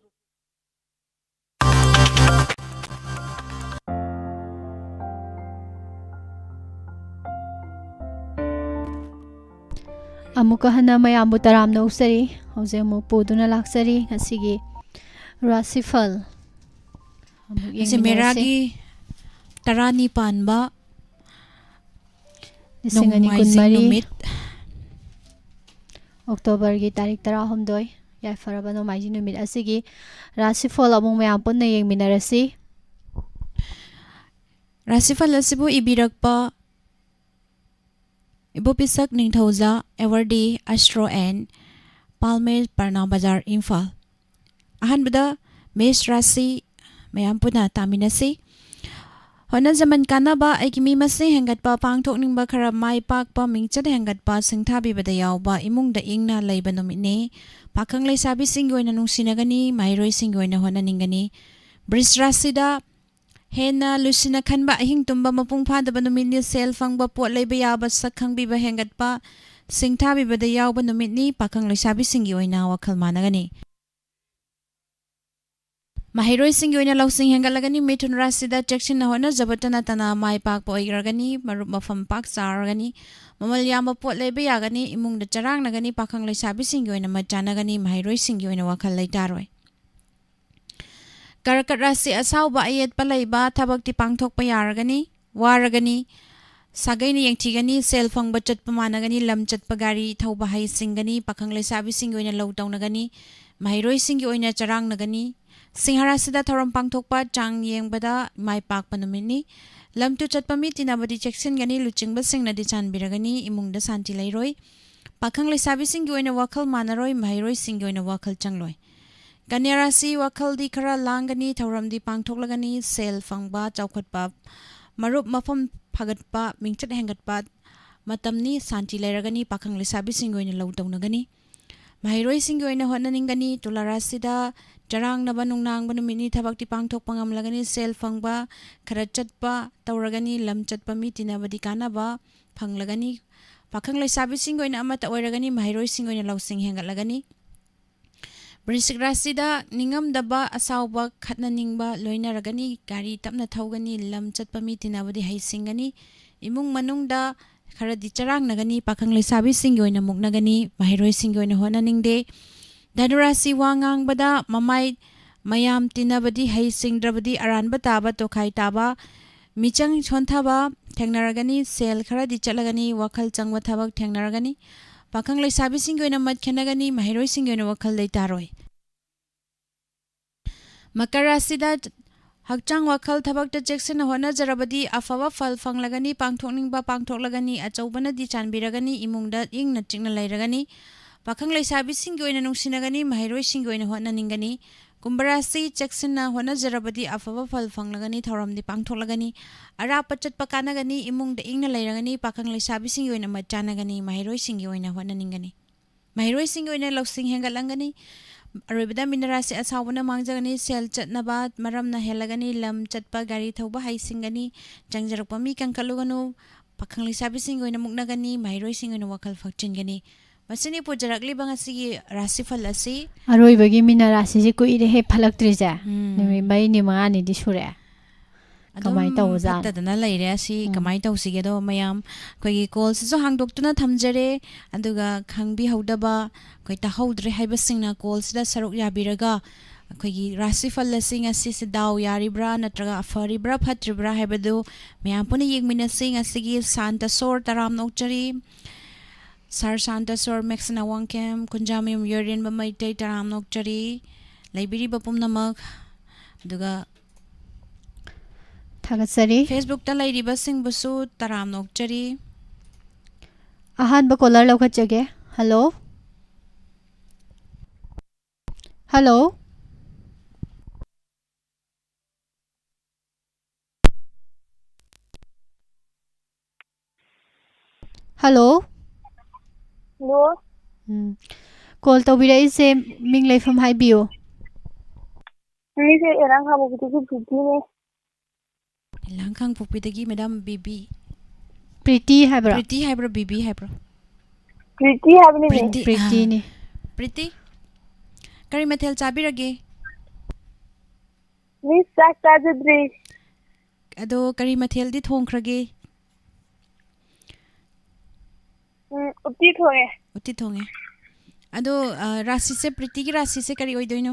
ꯑꯃꯨꯛꯀ ꯍꯟꯅ ꯃꯌꯥꯝꯕꯨ ꯇꯔꯥꯝꯅ ꯑꯣꯛꯆꯔꯤ꯫ ꯍꯧꯖꯤꯛ ꯑꯃꯨꯛ ꯄꯨꯗꯨꯅ ꯂꯥꯛꯆꯔꯤ ꯉꯁꯤꯒꯤ ꯔꯥꯁꯤꯐꯜ꯫ ꯑꯃꯨꯛ ꯉꯁꯤ ꯌꯦꯡꯃꯤꯟꯅꯔꯁꯤ꯫ ꯃꯦꯔꯥꯒꯤ ꯇꯔꯥꯅꯤ ꯄꯥꯟꯕ ꯂꯤꯁꯤꯡ ꯑꯅꯤ ꯀꯨꯟꯃꯔꯤ ꯅꯣꯡꯃꯥꯏꯖꯤꯡ ꯅꯨꯃꯤꯠ꯫ ꯑꯣꯛꯇꯣꯕꯔꯒꯤ ꯇꯥꯔꯤꯛ ꯇꯔꯥꯍꯨꯝꯗꯣꯏ, ꯌꯥꯏꯐꯔꯕ ꯅꯣꯡꯃꯥꯏꯖꯤꯡ ꯅꯨꯃꯤꯠ ꯑꯁꯤꯒꯤ ꯔꯥꯁꯤꯐꯣꯜ ꯑꯃꯨꯛ ꯃꯌꯥꯝ ꯄꯨꯟꯅ ꯌꯦꯡꯃꯤꯟꯅꯔꯁꯤ꯫ ꯔꯥꯁꯤꯐꯜ ꯑꯁꯤꯕꯨ ꯏꯕꯤꯔꯛꯄ ꯏꯕꯣꯄꯤꯁꯛ ꯅꯤꯡꯊꯧꯖꯥ, ꯑꯦꯋꯥꯔꯗꯤ ꯑꯁꯇ꯭ꯔꯣ ꯑꯦꯟ ꯄꯥꯜꯃꯦ, ꯄꯔꯅꯥ ꯕꯖꯥꯔ, ꯏꯝꯐꯥꯜ꯫ ꯑꯍꯥꯟꯕꯗ ꯃꯦꯁ ꯔꯥꯁꯤ ꯃꯌꯥꯝ ꯄꯨꯟꯅ ꯇꯥꯃꯤꯟꯅꯁꯤ꯫ ꯍꯣꯠꯅꯖꯃꯟ ꯀꯥꯟꯅꯕ, ꯑꯩꯒꯤ ꯃꯤ ꯃꯁꯤꯡ ꯍꯦꯟꯒꯠꯄ, ꯄꯥꯡꯊꯣꯛꯅꯤꯡꯕ ꯈꯔ ꯃꯥꯏ ꯄꯥꯛꯄ, ꯃꯤꯡꯆꯠ ꯍꯦꯟꯒꯠꯄ, ꯁꯤꯡꯊꯥꯕꯤꯕꯗ ꯌꯥꯎꯕ, ꯏꯃꯨꯡꯗ ꯏꯪꯅ ꯂꯩꯕ ꯅꯨꯃꯤꯠꯅꯤ꯫ ꯄꯥꯈꯪ ꯂꯩꯁꯥꯕꯤꯁꯤꯡꯒꯤ ꯑꯣꯏꯅ ꯅꯨꯡꯁꯤꯅꯒꯅꯤ, ꯃꯍꯩꯔꯣꯏꯁꯤꯡꯒꯤ ꯑꯣꯏꯅ ꯍꯣꯠꯅꯅꯤꯡꯒꯅꯤ꯫ ꯕ꯭ꯔꯤꯖ ꯔꯥꯁꯤꯗ ꯍꯦꯟꯅ ꯂꯨꯁꯤꯟꯅ ꯈꯟꯕ, ꯑꯍꯤꯡ ꯇꯨꯝꯕ ꯃꯄꯨꯡ ꯐꯥꯗꯕ ꯅꯨꯃꯤꯠꯅꯤ꯫ ꯁꯦꯜ ꯐꯪꯕ, ꯄꯣꯠ ꯂꯩꯕ ꯌꯥꯕ, ꯁꯛ ꯈꯪꯕꯤꯕ ꯍꯦꯟꯒꯠꯄ, ꯁꯤꯡꯊꯥꯕꯤꯕꯗ ꯌꯥꯎꯕ ꯅꯨꯃꯤꯠꯅꯤ꯫ ꯄꯥꯈꯪ ꯂꯩꯁꯥꯕꯤꯁꯤꯡꯒꯤ ꯑꯣꯏꯅ ꯋꯥꯈꯜ ꯃꯥꯟꯅꯒꯅꯤ꯫ ꯃꯍꯩꯔꯣꯏꯁꯤꯡꯒꯤ ꯑꯣꯏꯅ ꯂꯧꯁꯤꯡ ꯍꯦꯟꯒꯠꯂꯒꯅꯤ꯫ ꯃꯤꯊꯨꯟ ꯔꯥꯁꯤꯗ ꯆꯦꯛꯁꯤꯟꯅ ꯍꯣꯠꯅꯖꯕꯇ ꯅꯠꯇꯅ ꯃꯥꯏ ꯄꯥꯛꯄ ꯑꯣꯏꯔꯒꯅꯤ꯫ ꯃꯔꯨꯞ ꯃꯐꯝ ꯄꯥꯛ ꯆꯥꯔꯒꯅꯤ꯫ ꯃꯃꯜ ꯌꯥꯝꯕ ꯄꯣꯠ ꯂꯩꯕ ꯌꯥꯒꯅꯤ꯫ ꯏꯃꯨꯡꯗ ꯆꯔꯥꯡꯅꯒꯅꯤ꯫ ꯄꯥꯈꯪ ꯂꯩꯁꯥꯕꯤꯁꯤꯡꯒꯤ ꯑꯣꯏꯅ ꯃꯠ ꯆꯥꯅꯒꯅꯤ꯫ ꯃꯍꯩꯔꯣꯏꯁꯤꯡꯒꯤ ꯑꯣꯏꯅ ꯋꯥꯈꯜ ꯂꯩꯇꯥꯔꯣꯏ꯫ ꯀꯔꯀꯠ ꯔꯥꯁꯤ, ꯑꯁꯥꯎꯕ ꯑꯌꯦꯠꯄ ꯂꯩꯕ ꯊꯕꯛꯇꯤ ꯄꯥꯡꯊꯣꯛꯄ ꯌꯥꯔꯒꯅꯤ, ꯋꯥꯔꯒꯅꯤ, ꯁꯥꯒꯩꯅ ꯌꯦꯡꯊꯤꯒꯅꯤ, ꯁꯦꯜ ꯐꯪꯕ ꯆꯠꯄ ꯃꯥꯟꯅꯒꯅꯤ, ꯂꯝ ꯆꯠꯄ ꯒꯥꯔꯤ ꯊꯧꯕ ꯍꯩꯁꯤꯡꯒꯅꯤ, ꯄꯥꯈꯪ ꯂꯩꯁꯥꯕꯤꯁꯤꯡꯒꯤ ꯑꯣꯏꯅ ꯂꯧ ꯇꯧꯅꯒꯅꯤ, ꯃꯍꯩꯔꯣꯏꯁꯤꯡꯒꯤ ꯑꯣꯏꯅ ꯆꯔꯥꯡꯅꯒꯅꯤ꯫ ꯁꯤꯡꯍ ꯔꯥꯁꯤꯗ ꯊꯧꯔꯝ ꯄꯥꯡꯊꯣꯛꯄ, ꯆꯥꯡ ꯌꯦꯡꯕꯗ ꯃꯥꯏ ꯄꯥꯛꯄ ꯅꯨꯃꯤꯠꯅꯤ꯫ ꯂꯝ ꯇꯨ ꯆꯠꯄ ꯃꯤ ꯇꯤꯟꯅꯕꯗꯤ ꯆꯦꯛꯁꯤꯟꯒꯅꯤ, ꯂꯨꯆꯤꯡꯕꯁꯤꯡꯅꯗꯤ ꯆꯥꯟꯕꯤꯔꯒꯅꯤ, ꯏꯃꯨꯡꯗ ꯁꯥꯟꯇꯤ ꯂꯩꯔꯣꯏ꯫ ꯄꯥꯈꯪ ꯂꯩꯁꯥꯕꯤꯁꯤꯡꯒꯤ ꯑꯣꯏꯅ ꯋꯥꯈꯜ ꯃꯥꯟꯅꯔꯣꯏ, ꯃꯍꯩꯔꯣꯏꯁꯤꯡꯒꯤ ꯑꯣꯏꯅ ꯋꯥꯈꯜ ꯆꯪꯂꯣꯏ꯫ ꯀꯟꯌꯥ ꯔꯥꯁꯤ, ꯋꯥꯈꯜꯗꯤ ꯈꯔ ꯂꯥꯡꯒꯅꯤ, ꯊꯧꯔꯝꯗꯤ ꯄꯥꯡꯊꯣꯛꯂꯒꯅꯤ, ꯁꯦꯜ ꯐꯪꯕ, ꯆꯥꯎꯈꯠꯄ, ꯃꯔꯨꯞ ꯃꯐꯝ ꯐꯒꯠꯄ, ꯃꯤꯡꯆꯠ ꯍꯦꯟꯒꯠꯄ ꯃꯇꯝꯅꯤ, ꯁꯥꯟꯇꯤ ꯂꯩꯔꯒꯅꯤ, ꯄꯥꯈꯪ ꯂꯩꯁꯥꯕꯤꯁꯤꯡꯒꯤ ꯑꯣꯏꯅ ꯂꯧ ꯇꯧꯅꯒꯅꯤ꯫ ꯃꯍꯩꯔꯣꯏꯁꯤꯡꯒꯤ ꯑꯣꯏꯅ ꯍꯣꯠꯅꯅꯤꯡꯒꯅꯤ꯫ ꯇꯨꯂꯥ ꯔꯥꯁꯤꯗ ꯆꯔꯥꯡꯅꯕ ꯅꯨꯡꯅꯥꯡꯕ ꯅꯨꯃꯤꯠꯅꯤ, ꯊꯕꯛꯇꯤ ꯄꯥꯡꯊꯣꯛꯄ ꯉꯝꯂꯒꯅꯤ, ꯁꯦꯜ ꯐꯪꯕ, ꯈꯔ ꯆꯠꯄ ꯇꯧꯔꯒꯅꯤ, ꯂꯝ ꯆꯠꯄ ꯃꯤ ꯇꯤꯟꯅꯕꯗꯤ ꯀꯥꯟꯅꯕ ꯐꯪꯂꯒꯅꯤ꯫ ꯄꯥꯈꯪ ꯂꯩꯁꯥꯕꯤꯁꯤꯡꯒꯤ ꯑꯣꯏꯅ ꯑꯃꯠꯇ ꯑꯣꯏꯔꯒꯅꯤ, ꯃꯍꯩꯔꯣꯏꯁꯤꯡꯒꯤ ꯑꯣꯏꯅ ꯂꯧꯁꯤꯡ ꯍꯦꯟꯒꯠꯂꯒꯅꯤ꯫ ꯕ꯭ꯔꯤꯁꯤꯛ ꯔꯥꯁꯤꯗ ꯅꯤꯡꯉꯝꯗꯕ, ꯑꯁꯥꯎꯕ, ꯈꯠꯅꯅꯤꯡꯕ ꯂꯣꯏꯅꯔꯒꯅꯤ, ꯒꯥꯔꯤ ꯇꯞꯅ ꯊꯧꯒꯅꯤ, ꯂꯝ ꯆꯠꯄ ꯃꯤ ꯇꯤꯟꯅꯕꯗꯤ ꯍꯩꯁꯤꯡꯒꯅꯤ, ꯏꯃꯨꯡ ꯃꯅꯨꯡꯗ ꯈꯔꯗꯤ ꯆꯔꯥꯡꯅꯒꯅꯤ, ꯄꯥꯈꯪ ꯂꯩꯁꯥꯕꯤꯁꯤꯡꯒꯤ ꯑꯣꯏꯅ ꯃꯨꯛꯅꯒꯅꯤ, ꯃꯍꯩꯔꯣꯏꯁꯤꯡꯒꯤ ꯑꯣꯏꯅ ꯍꯣꯠꯅꯅꯤꯡꯗꯦ꯫ ꯙꯅꯨ ꯔꯥꯁꯤ, ꯋꯥ ꯉꯥꯡꯕꯗ ꯃꯃꯥꯏ ꯃꯌꯥꯝ ꯇꯤꯟꯅꯕꯗꯤ ꯍꯩꯁꯤꯡꯗ꯭ꯔꯕꯗꯤ ꯑꯔꯥꯟꯕ ꯇꯥꯕ, ꯇꯣꯈꯥꯏ ꯇꯥꯕ, ꯃꯤꯆꯪ ꯁꯣꯟꯊꯕ, ꯊꯦꯡꯅꯔꯒꯅꯤ, ꯁꯦꯜ ꯈꯔꯗꯤ ꯆꯠꯂꯒꯅꯤ, ꯋꯥꯈꯜ ꯆꯪꯕ ꯊꯕꯛ ꯊꯦꯡꯅꯔꯒꯅꯤ꯫ ꯄꯥꯈꯪ ꯂꯩꯁꯥꯕꯤꯁꯤꯡꯒꯤ ꯑꯣꯏꯅ ꯃꯠ ꯈꯦꯠꯅꯒꯅꯤ, ꯃꯍꯩꯔꯣꯏꯁꯤꯡꯒꯤ ꯑꯣꯏꯅ ꯋꯥꯈꯜ ꯂꯩꯇꯥꯔꯣꯏ꯫ ꯃꯀꯔ ꯔꯥꯁꯤꯗ ꯍꯛꯆꯥꯡ ꯋꯥꯈꯜ ꯊꯕꯛꯇ ꯆꯦꯛꯁꯤꯟꯅ ꯍꯣꯠꯅꯖꯔꯕꯗꯤ ꯑꯐꯕ ꯐꯜ ꯐꯪꯂꯒꯅꯤ, ꯄꯥꯡꯊꯣꯛꯅꯤꯡꯕ ꯄꯥꯡꯊꯣꯛꯂꯒꯅꯤ, ꯑꯆꯧꯕꯅꯗꯤ ꯆꯥꯟꯕꯤꯔꯒꯅꯤ, ꯏꯃꯨꯡꯗ ꯏꯪꯅ ꯆꯤꯛꯅ ꯂꯩꯔꯒꯅꯤ꯫ ꯄꯥꯈꯪ ꯂꯩꯁꯥꯕꯤꯁꯤꯡꯒꯤ ꯑꯣꯏꯅ ꯅꯨꯡꯁꯤꯅꯒꯅꯤ, ꯃꯍꯩꯔꯣꯏꯁꯤꯡꯒꯤ ꯑꯣꯏꯅ ꯍꯣꯠꯅꯅꯤꯡꯒꯅꯤ꯫ ꯀꯨꯝꯚ ꯔꯥꯁꯤ ꯆꯦꯛꯁꯤꯟꯅ ꯍꯣꯠꯅꯖꯔꯕꯗꯤ ꯑꯐꯕ ꯐꯜ ꯐꯪꯂꯒꯅꯤ, ꯊꯧꯔꯝꯗꯤ ꯄꯥꯡꯊꯣꯛꯂꯒꯅꯤ꯫ ꯑꯔꯥꯞꯄ ꯆꯠꯄ ꯀꯥꯟꯅꯒꯅꯤ, ꯏꯃꯨꯡꯗ ꯏꯪꯅ ꯂꯩꯔꯒꯅꯤ, ꯄꯥꯈꯪ ꯂꯩꯁꯥꯕꯤꯁꯤꯡꯒꯤ ꯑꯣꯏꯅ ꯃꯠ ꯆꯥꯟꯅꯒꯅꯤ, ꯃꯍꯩꯔꯣꯏꯁꯤꯡꯒꯤ ꯑꯣꯏꯅ ꯍꯣꯠꯅꯅꯤꯡꯒꯅꯤ꯫ ꯃꯍꯩꯔꯣꯏꯁꯤꯡꯒꯤ ꯑꯣꯏꯅ ꯂꯧꯁꯤꯡ ꯍꯦꯟꯒꯠꯂꯝꯒꯅꯤ꯫ ꯑꯔꯣꯏꯕꯗ ꯃꯤꯅ ꯔꯥꯁꯤ ꯑꯁꯥꯎꯕꯅ ꯃꯥꯡꯖꯒꯅꯤ, ꯁꯦꯜ ꯆꯠꯅꯕ ꯃꯔꯝꯅ ꯍꯦꯜꯂꯒꯅꯤ, ꯂꯝ ꯆꯠꯄ ꯒꯥꯔꯤ ꯊꯧꯕ ꯍꯩꯁꯤꯡꯒꯅꯤ, ꯆꯪꯖꯔꯛꯄ ꯃꯤ ꯀꯟꯈꯠꯂꯨꯒꯅꯨ, ꯄꯥꯈꯪ ꯂꯩꯁꯥꯕꯤꯁꯤꯡꯒꯤ ꯑꯣꯏꯅ ꯃꯨꯛꯅꯒꯅꯤ, ꯃꯍꯩꯔꯣꯏꯁꯤꯡꯒꯤ ꯑꯣꯏꯅ ꯋꯥꯈꯜ ꯐꯛꯆꯤꯟꯒꯅꯤ꯫ ꯃꯁꯤꯅꯤ ꯄꯨꯖꯔꯛꯂꯤꯕ ꯉꯁꯤꯒꯤ ꯔꯥꯁꯤꯐꯜ ꯑꯁꯤ꯫ ꯑꯔꯣꯏꯕꯒꯤ ꯃꯤꯅ ꯔꯥꯁꯤꯁꯦ ꯀꯨꯏꯔꯦꯍꯦ ꯐꯠꯂꯛꯇ꯭ꯔꯤꯁꯦ꯫ ꯎꯝ꯫ ꯅꯨꯃꯤꯠ ꯃꯔꯤꯅꯤ ꯃꯉꯥꯅꯤꯗꯤ ꯁꯨꯔꯦ꯫ ꯑꯗꯨꯝ ꯀꯃꯥꯏꯅ ꯇꯧꯕꯖꯥꯠꯅꯣ? ꯐꯠꯇꯗꯅ ꯂꯩꯔꯦ꯫ ꯑꯁꯤ ꯎꯝ꯫ ꯀꯃꯥꯏꯅ ꯇꯧꯁꯤꯒꯦꯗꯣ ꯃꯌꯥꯝ ꯑꯩꯈꯣꯏꯒꯤ ꯀꯣꯜꯁꯤꯁꯨ ꯍꯥꯡꯗꯣꯛꯇꯨꯅ ꯊꯝꯖꯔꯦ꯫ ꯑꯗꯨꯒ ꯈꯪꯕꯤꯍꯧꯗꯕ, ꯑꯩꯈꯣꯏ ꯇꯥꯍꯧꯗ꯭ꯔꯦ ꯍꯥꯏꯕꯁꯤꯡꯅ ꯀꯣꯜꯁꯤꯗ ꯁꯔꯨꯛ ꯌꯥꯕꯤꯔꯒ ꯑꯩꯈꯣꯏꯒꯤ ꯔꯥꯁꯤꯐꯜ ꯑꯁꯤ ꯉꯁꯤꯁꯦ ꯗꯥꯎ ꯌꯥꯔꯤꯕ꯭ꯔꯥ ꯅꯠꯇ꯭ꯔꯒ ꯐꯔꯤꯕ꯭ꯔꯥ ꯐꯠꯇ꯭ꯔꯤꯕ꯭ꯔꯥ ꯍꯥꯏꯕꯗꯨ ꯃꯌꯥꯝ ꯄꯨꯟꯅ ꯌꯦꯡꯃꯤꯟꯅꯁꯤ꯫ ꯉꯁꯤꯒꯤ ꯁꯥꯟꯇ ꯁꯣꯔ ꯇꯔꯥꯝꯅ ꯑꯣꯛꯆꯔꯤ꯫ ꯁꯥꯔ ꯁꯥꯟꯇ ꯁꯣꯔ, ꯃꯦꯛꯁꯅ ꯋꯥꯡꯈꯦꯝ, ꯈꯨꯟꯖꯥꯃꯌꯨꯝ ꯌꯣꯏꯔꯦꯟꯕ ꯃꯩꯇꯩ, ꯇꯔꯥꯝꯅ ꯑꯣꯛꯆꯔꯤ꯫ ꯂꯩꯕꯤꯔꯤꯕ ꯄꯨꯝꯅꯃꯛ꯫ ꯑꯗꯨꯒ ꯊꯥꯒꯠꯆꯔꯤ꯫ Facebook-ꯇ ꯂꯩꯔꯤꯕꯁꯤꯡꯕꯨꯁꯨ ꯇꯔꯥꯝꯅ ꯑꯣꯛꯆꯔꯤ꯫ ꯑꯍꯥꯟꯕ ꯀꯣꯂꯔ ꯂꯧꯈꯠꯆꯒꯦ꯫ ꯍꯜꯂꯣ꯫ ꯍꯜꯂꯣ꯫ ꯍꯜꯂꯣ꯫ ꯍꯜꯂꯣ꯫ ꯎꯝ꯫ ꯀꯣꯜ ꯇꯧꯕꯤꯔꯛꯏꯁꯦ ꯃꯤꯡ ꯂꯩꯐꯝ ꯍꯥꯏꯕꯤꯌꯨ꯫ ꯑꯩꯁꯦ ꯑꯦꯔꯥꯡ ꯈꯥꯡꯕꯣꯛꯄꯤꯗꯒꯤ ꯕꯤꯕꯤꯅꯦ꯫ ꯑꯦꯂꯥꯡ ꯈꯥꯡꯄꯣꯛꯄꯤꯗꯒꯤ ꯃꯦꯗꯥꯝ ꯕꯤꯕꯤ꯫ ꯄ꯭ꯔꯤꯇꯤ ꯍꯥꯏꯕ꯭ꯔꯣ? ꯄ꯭ꯔꯤꯇꯤ ꯍꯥꯏꯕ꯭ꯔꯣ, ꯕꯤꯕꯤ ꯍꯥꯏꯕ꯭ꯔꯣ? ꯄ꯭ꯔꯤꯇꯤ ꯍꯥꯏꯕꯅꯤꯅꯦ꯫ ꯄ꯭ꯔꯤꯇꯤ, ꯄ꯭ꯔꯤꯇꯤꯅꯤ꯫ ꯑꯥ, ꯄ꯭ꯔꯤꯇꯤ, ꯀꯔꯤ ꯃꯊꯦꯜ ꯆꯥꯕꯤꯔꯒꯦ? ꯃꯤꯁ, ꯆꯥꯛ ꯆꯥꯖꯗ꯭ꯔꯤ꯫ ꯑꯗꯣ ꯀꯔꯤ ꯃꯊꯦꯜꯗꯤ ꯊꯣꯡꯈ꯭ꯔꯒꯦ? ꯎꯝ, ꯎꯇꯤ ꯊꯣꯡꯉꯦ꯫ ꯎꯇꯤ ꯊꯣꯡꯉꯦ꯫ ꯑꯗꯣ, ꯑ, ꯔꯥꯁꯤꯁꯦ, ꯄ꯭ꯔꯤꯇꯤꯒꯤ ꯔꯥꯁꯤꯁꯦ ꯀꯔꯤ ꯑꯣꯏꯗꯣꯏꯅꯣ?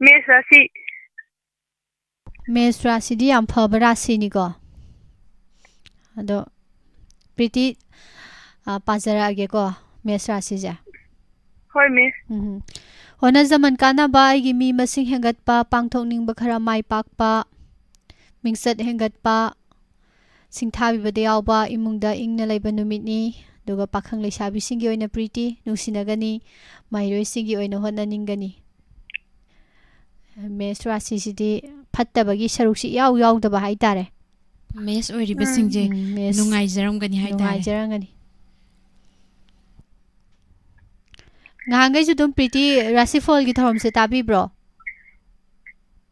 ꯃꯦꯁ ꯔꯥꯁꯤ꯫ ꯃꯦꯁ ꯔꯥꯁꯤꯗꯤ ꯌꯥꯝ ꯐꯕ ꯔꯥꯁꯤꯅꯤꯀꯣ꯫ ꯑꯗꯣ ꯄ꯭ꯔꯤꯇꯤ, ꯑ, ꯄꯥꯖꯔꯛꯑꯒꯦꯀꯣ, ꯃꯦꯁ ꯔꯥꯁꯤꯁꯦ꯫ ꯍꯣꯏ, ꯃꯤꯁ꯫ ꯎꯝ꯫ ꯍꯣꯠꯅꯖꯃꯟ ꯀꯥꯟꯅꯕ, ꯑꯩꯒꯤ ꯃꯤ ꯃꯁꯤꯡ ꯍꯦꯟꯒꯠꯄ, ꯄꯥꯡꯊꯣꯛꯅꯤꯡꯕ ꯈꯔ ꯃꯥꯏ ꯄꯥꯛꯄ, ꯃꯤꯡꯆꯠ ꯍꯦꯟꯒꯠꯄ, ꯁꯤꯡꯊꯥꯕꯤꯕꯗ ꯌꯥꯎꯕ, ꯏꯃꯨꯡꯗ ꯏꯪꯅ ꯂꯩꯕ ꯅꯨꯃꯤꯠꯅꯤ꯫ ꯑꯗꯨꯒ ꯄꯥꯈꯪ ꯂꯩꯁꯥꯕꯤꯁꯤꯡꯒꯤ ꯑꯣꯏꯅ ꯄ꯭ꯔꯤꯇꯤ, ꯅꯨꯡꯁꯤꯅꯒꯅꯤ, ꯃꯍꯩꯔꯣꯏꯁꯤꯡꯒꯤ ꯑꯣꯏꯅ ꯍꯣꯠꯅꯅꯤꯡꯒꯅꯤ꯫ ꯃꯦꯁ ꯔꯥꯁꯤꯁꯤꯗꯤ ꯐꯠꯇꯕꯒꯤ ꯁꯔꯨꯛꯁꯤ ꯏꯌꯥꯎ ꯌꯥꯎꯗꯕ ꯍꯥꯏꯇꯥꯔꯦ꯫ ꯃꯦꯁ ꯑꯣꯏꯔꯤꯕꯁꯤꯡꯁꯦ ꯎꯝ, ꯃꯦꯁ ꯅꯨꯡꯉꯥꯏꯖꯔꯝꯒꯅꯤ ꯍꯥꯏꯇꯥꯔꯦ꯫ ꯅꯨꯡꯉꯥꯏꯖꯔꯝꯒꯅꯤ꯫ ꯉꯍꯥꯟꯈꯩꯁꯨ ꯑꯗꯨꯝ ꯄ꯭ꯔꯤꯇꯤ ꯔꯥꯁꯤꯐꯣꯜꯒꯤ ꯊꯧꯔꯝꯁꯦ ꯇꯥꯕꯤꯕ꯭ꯔꯣ?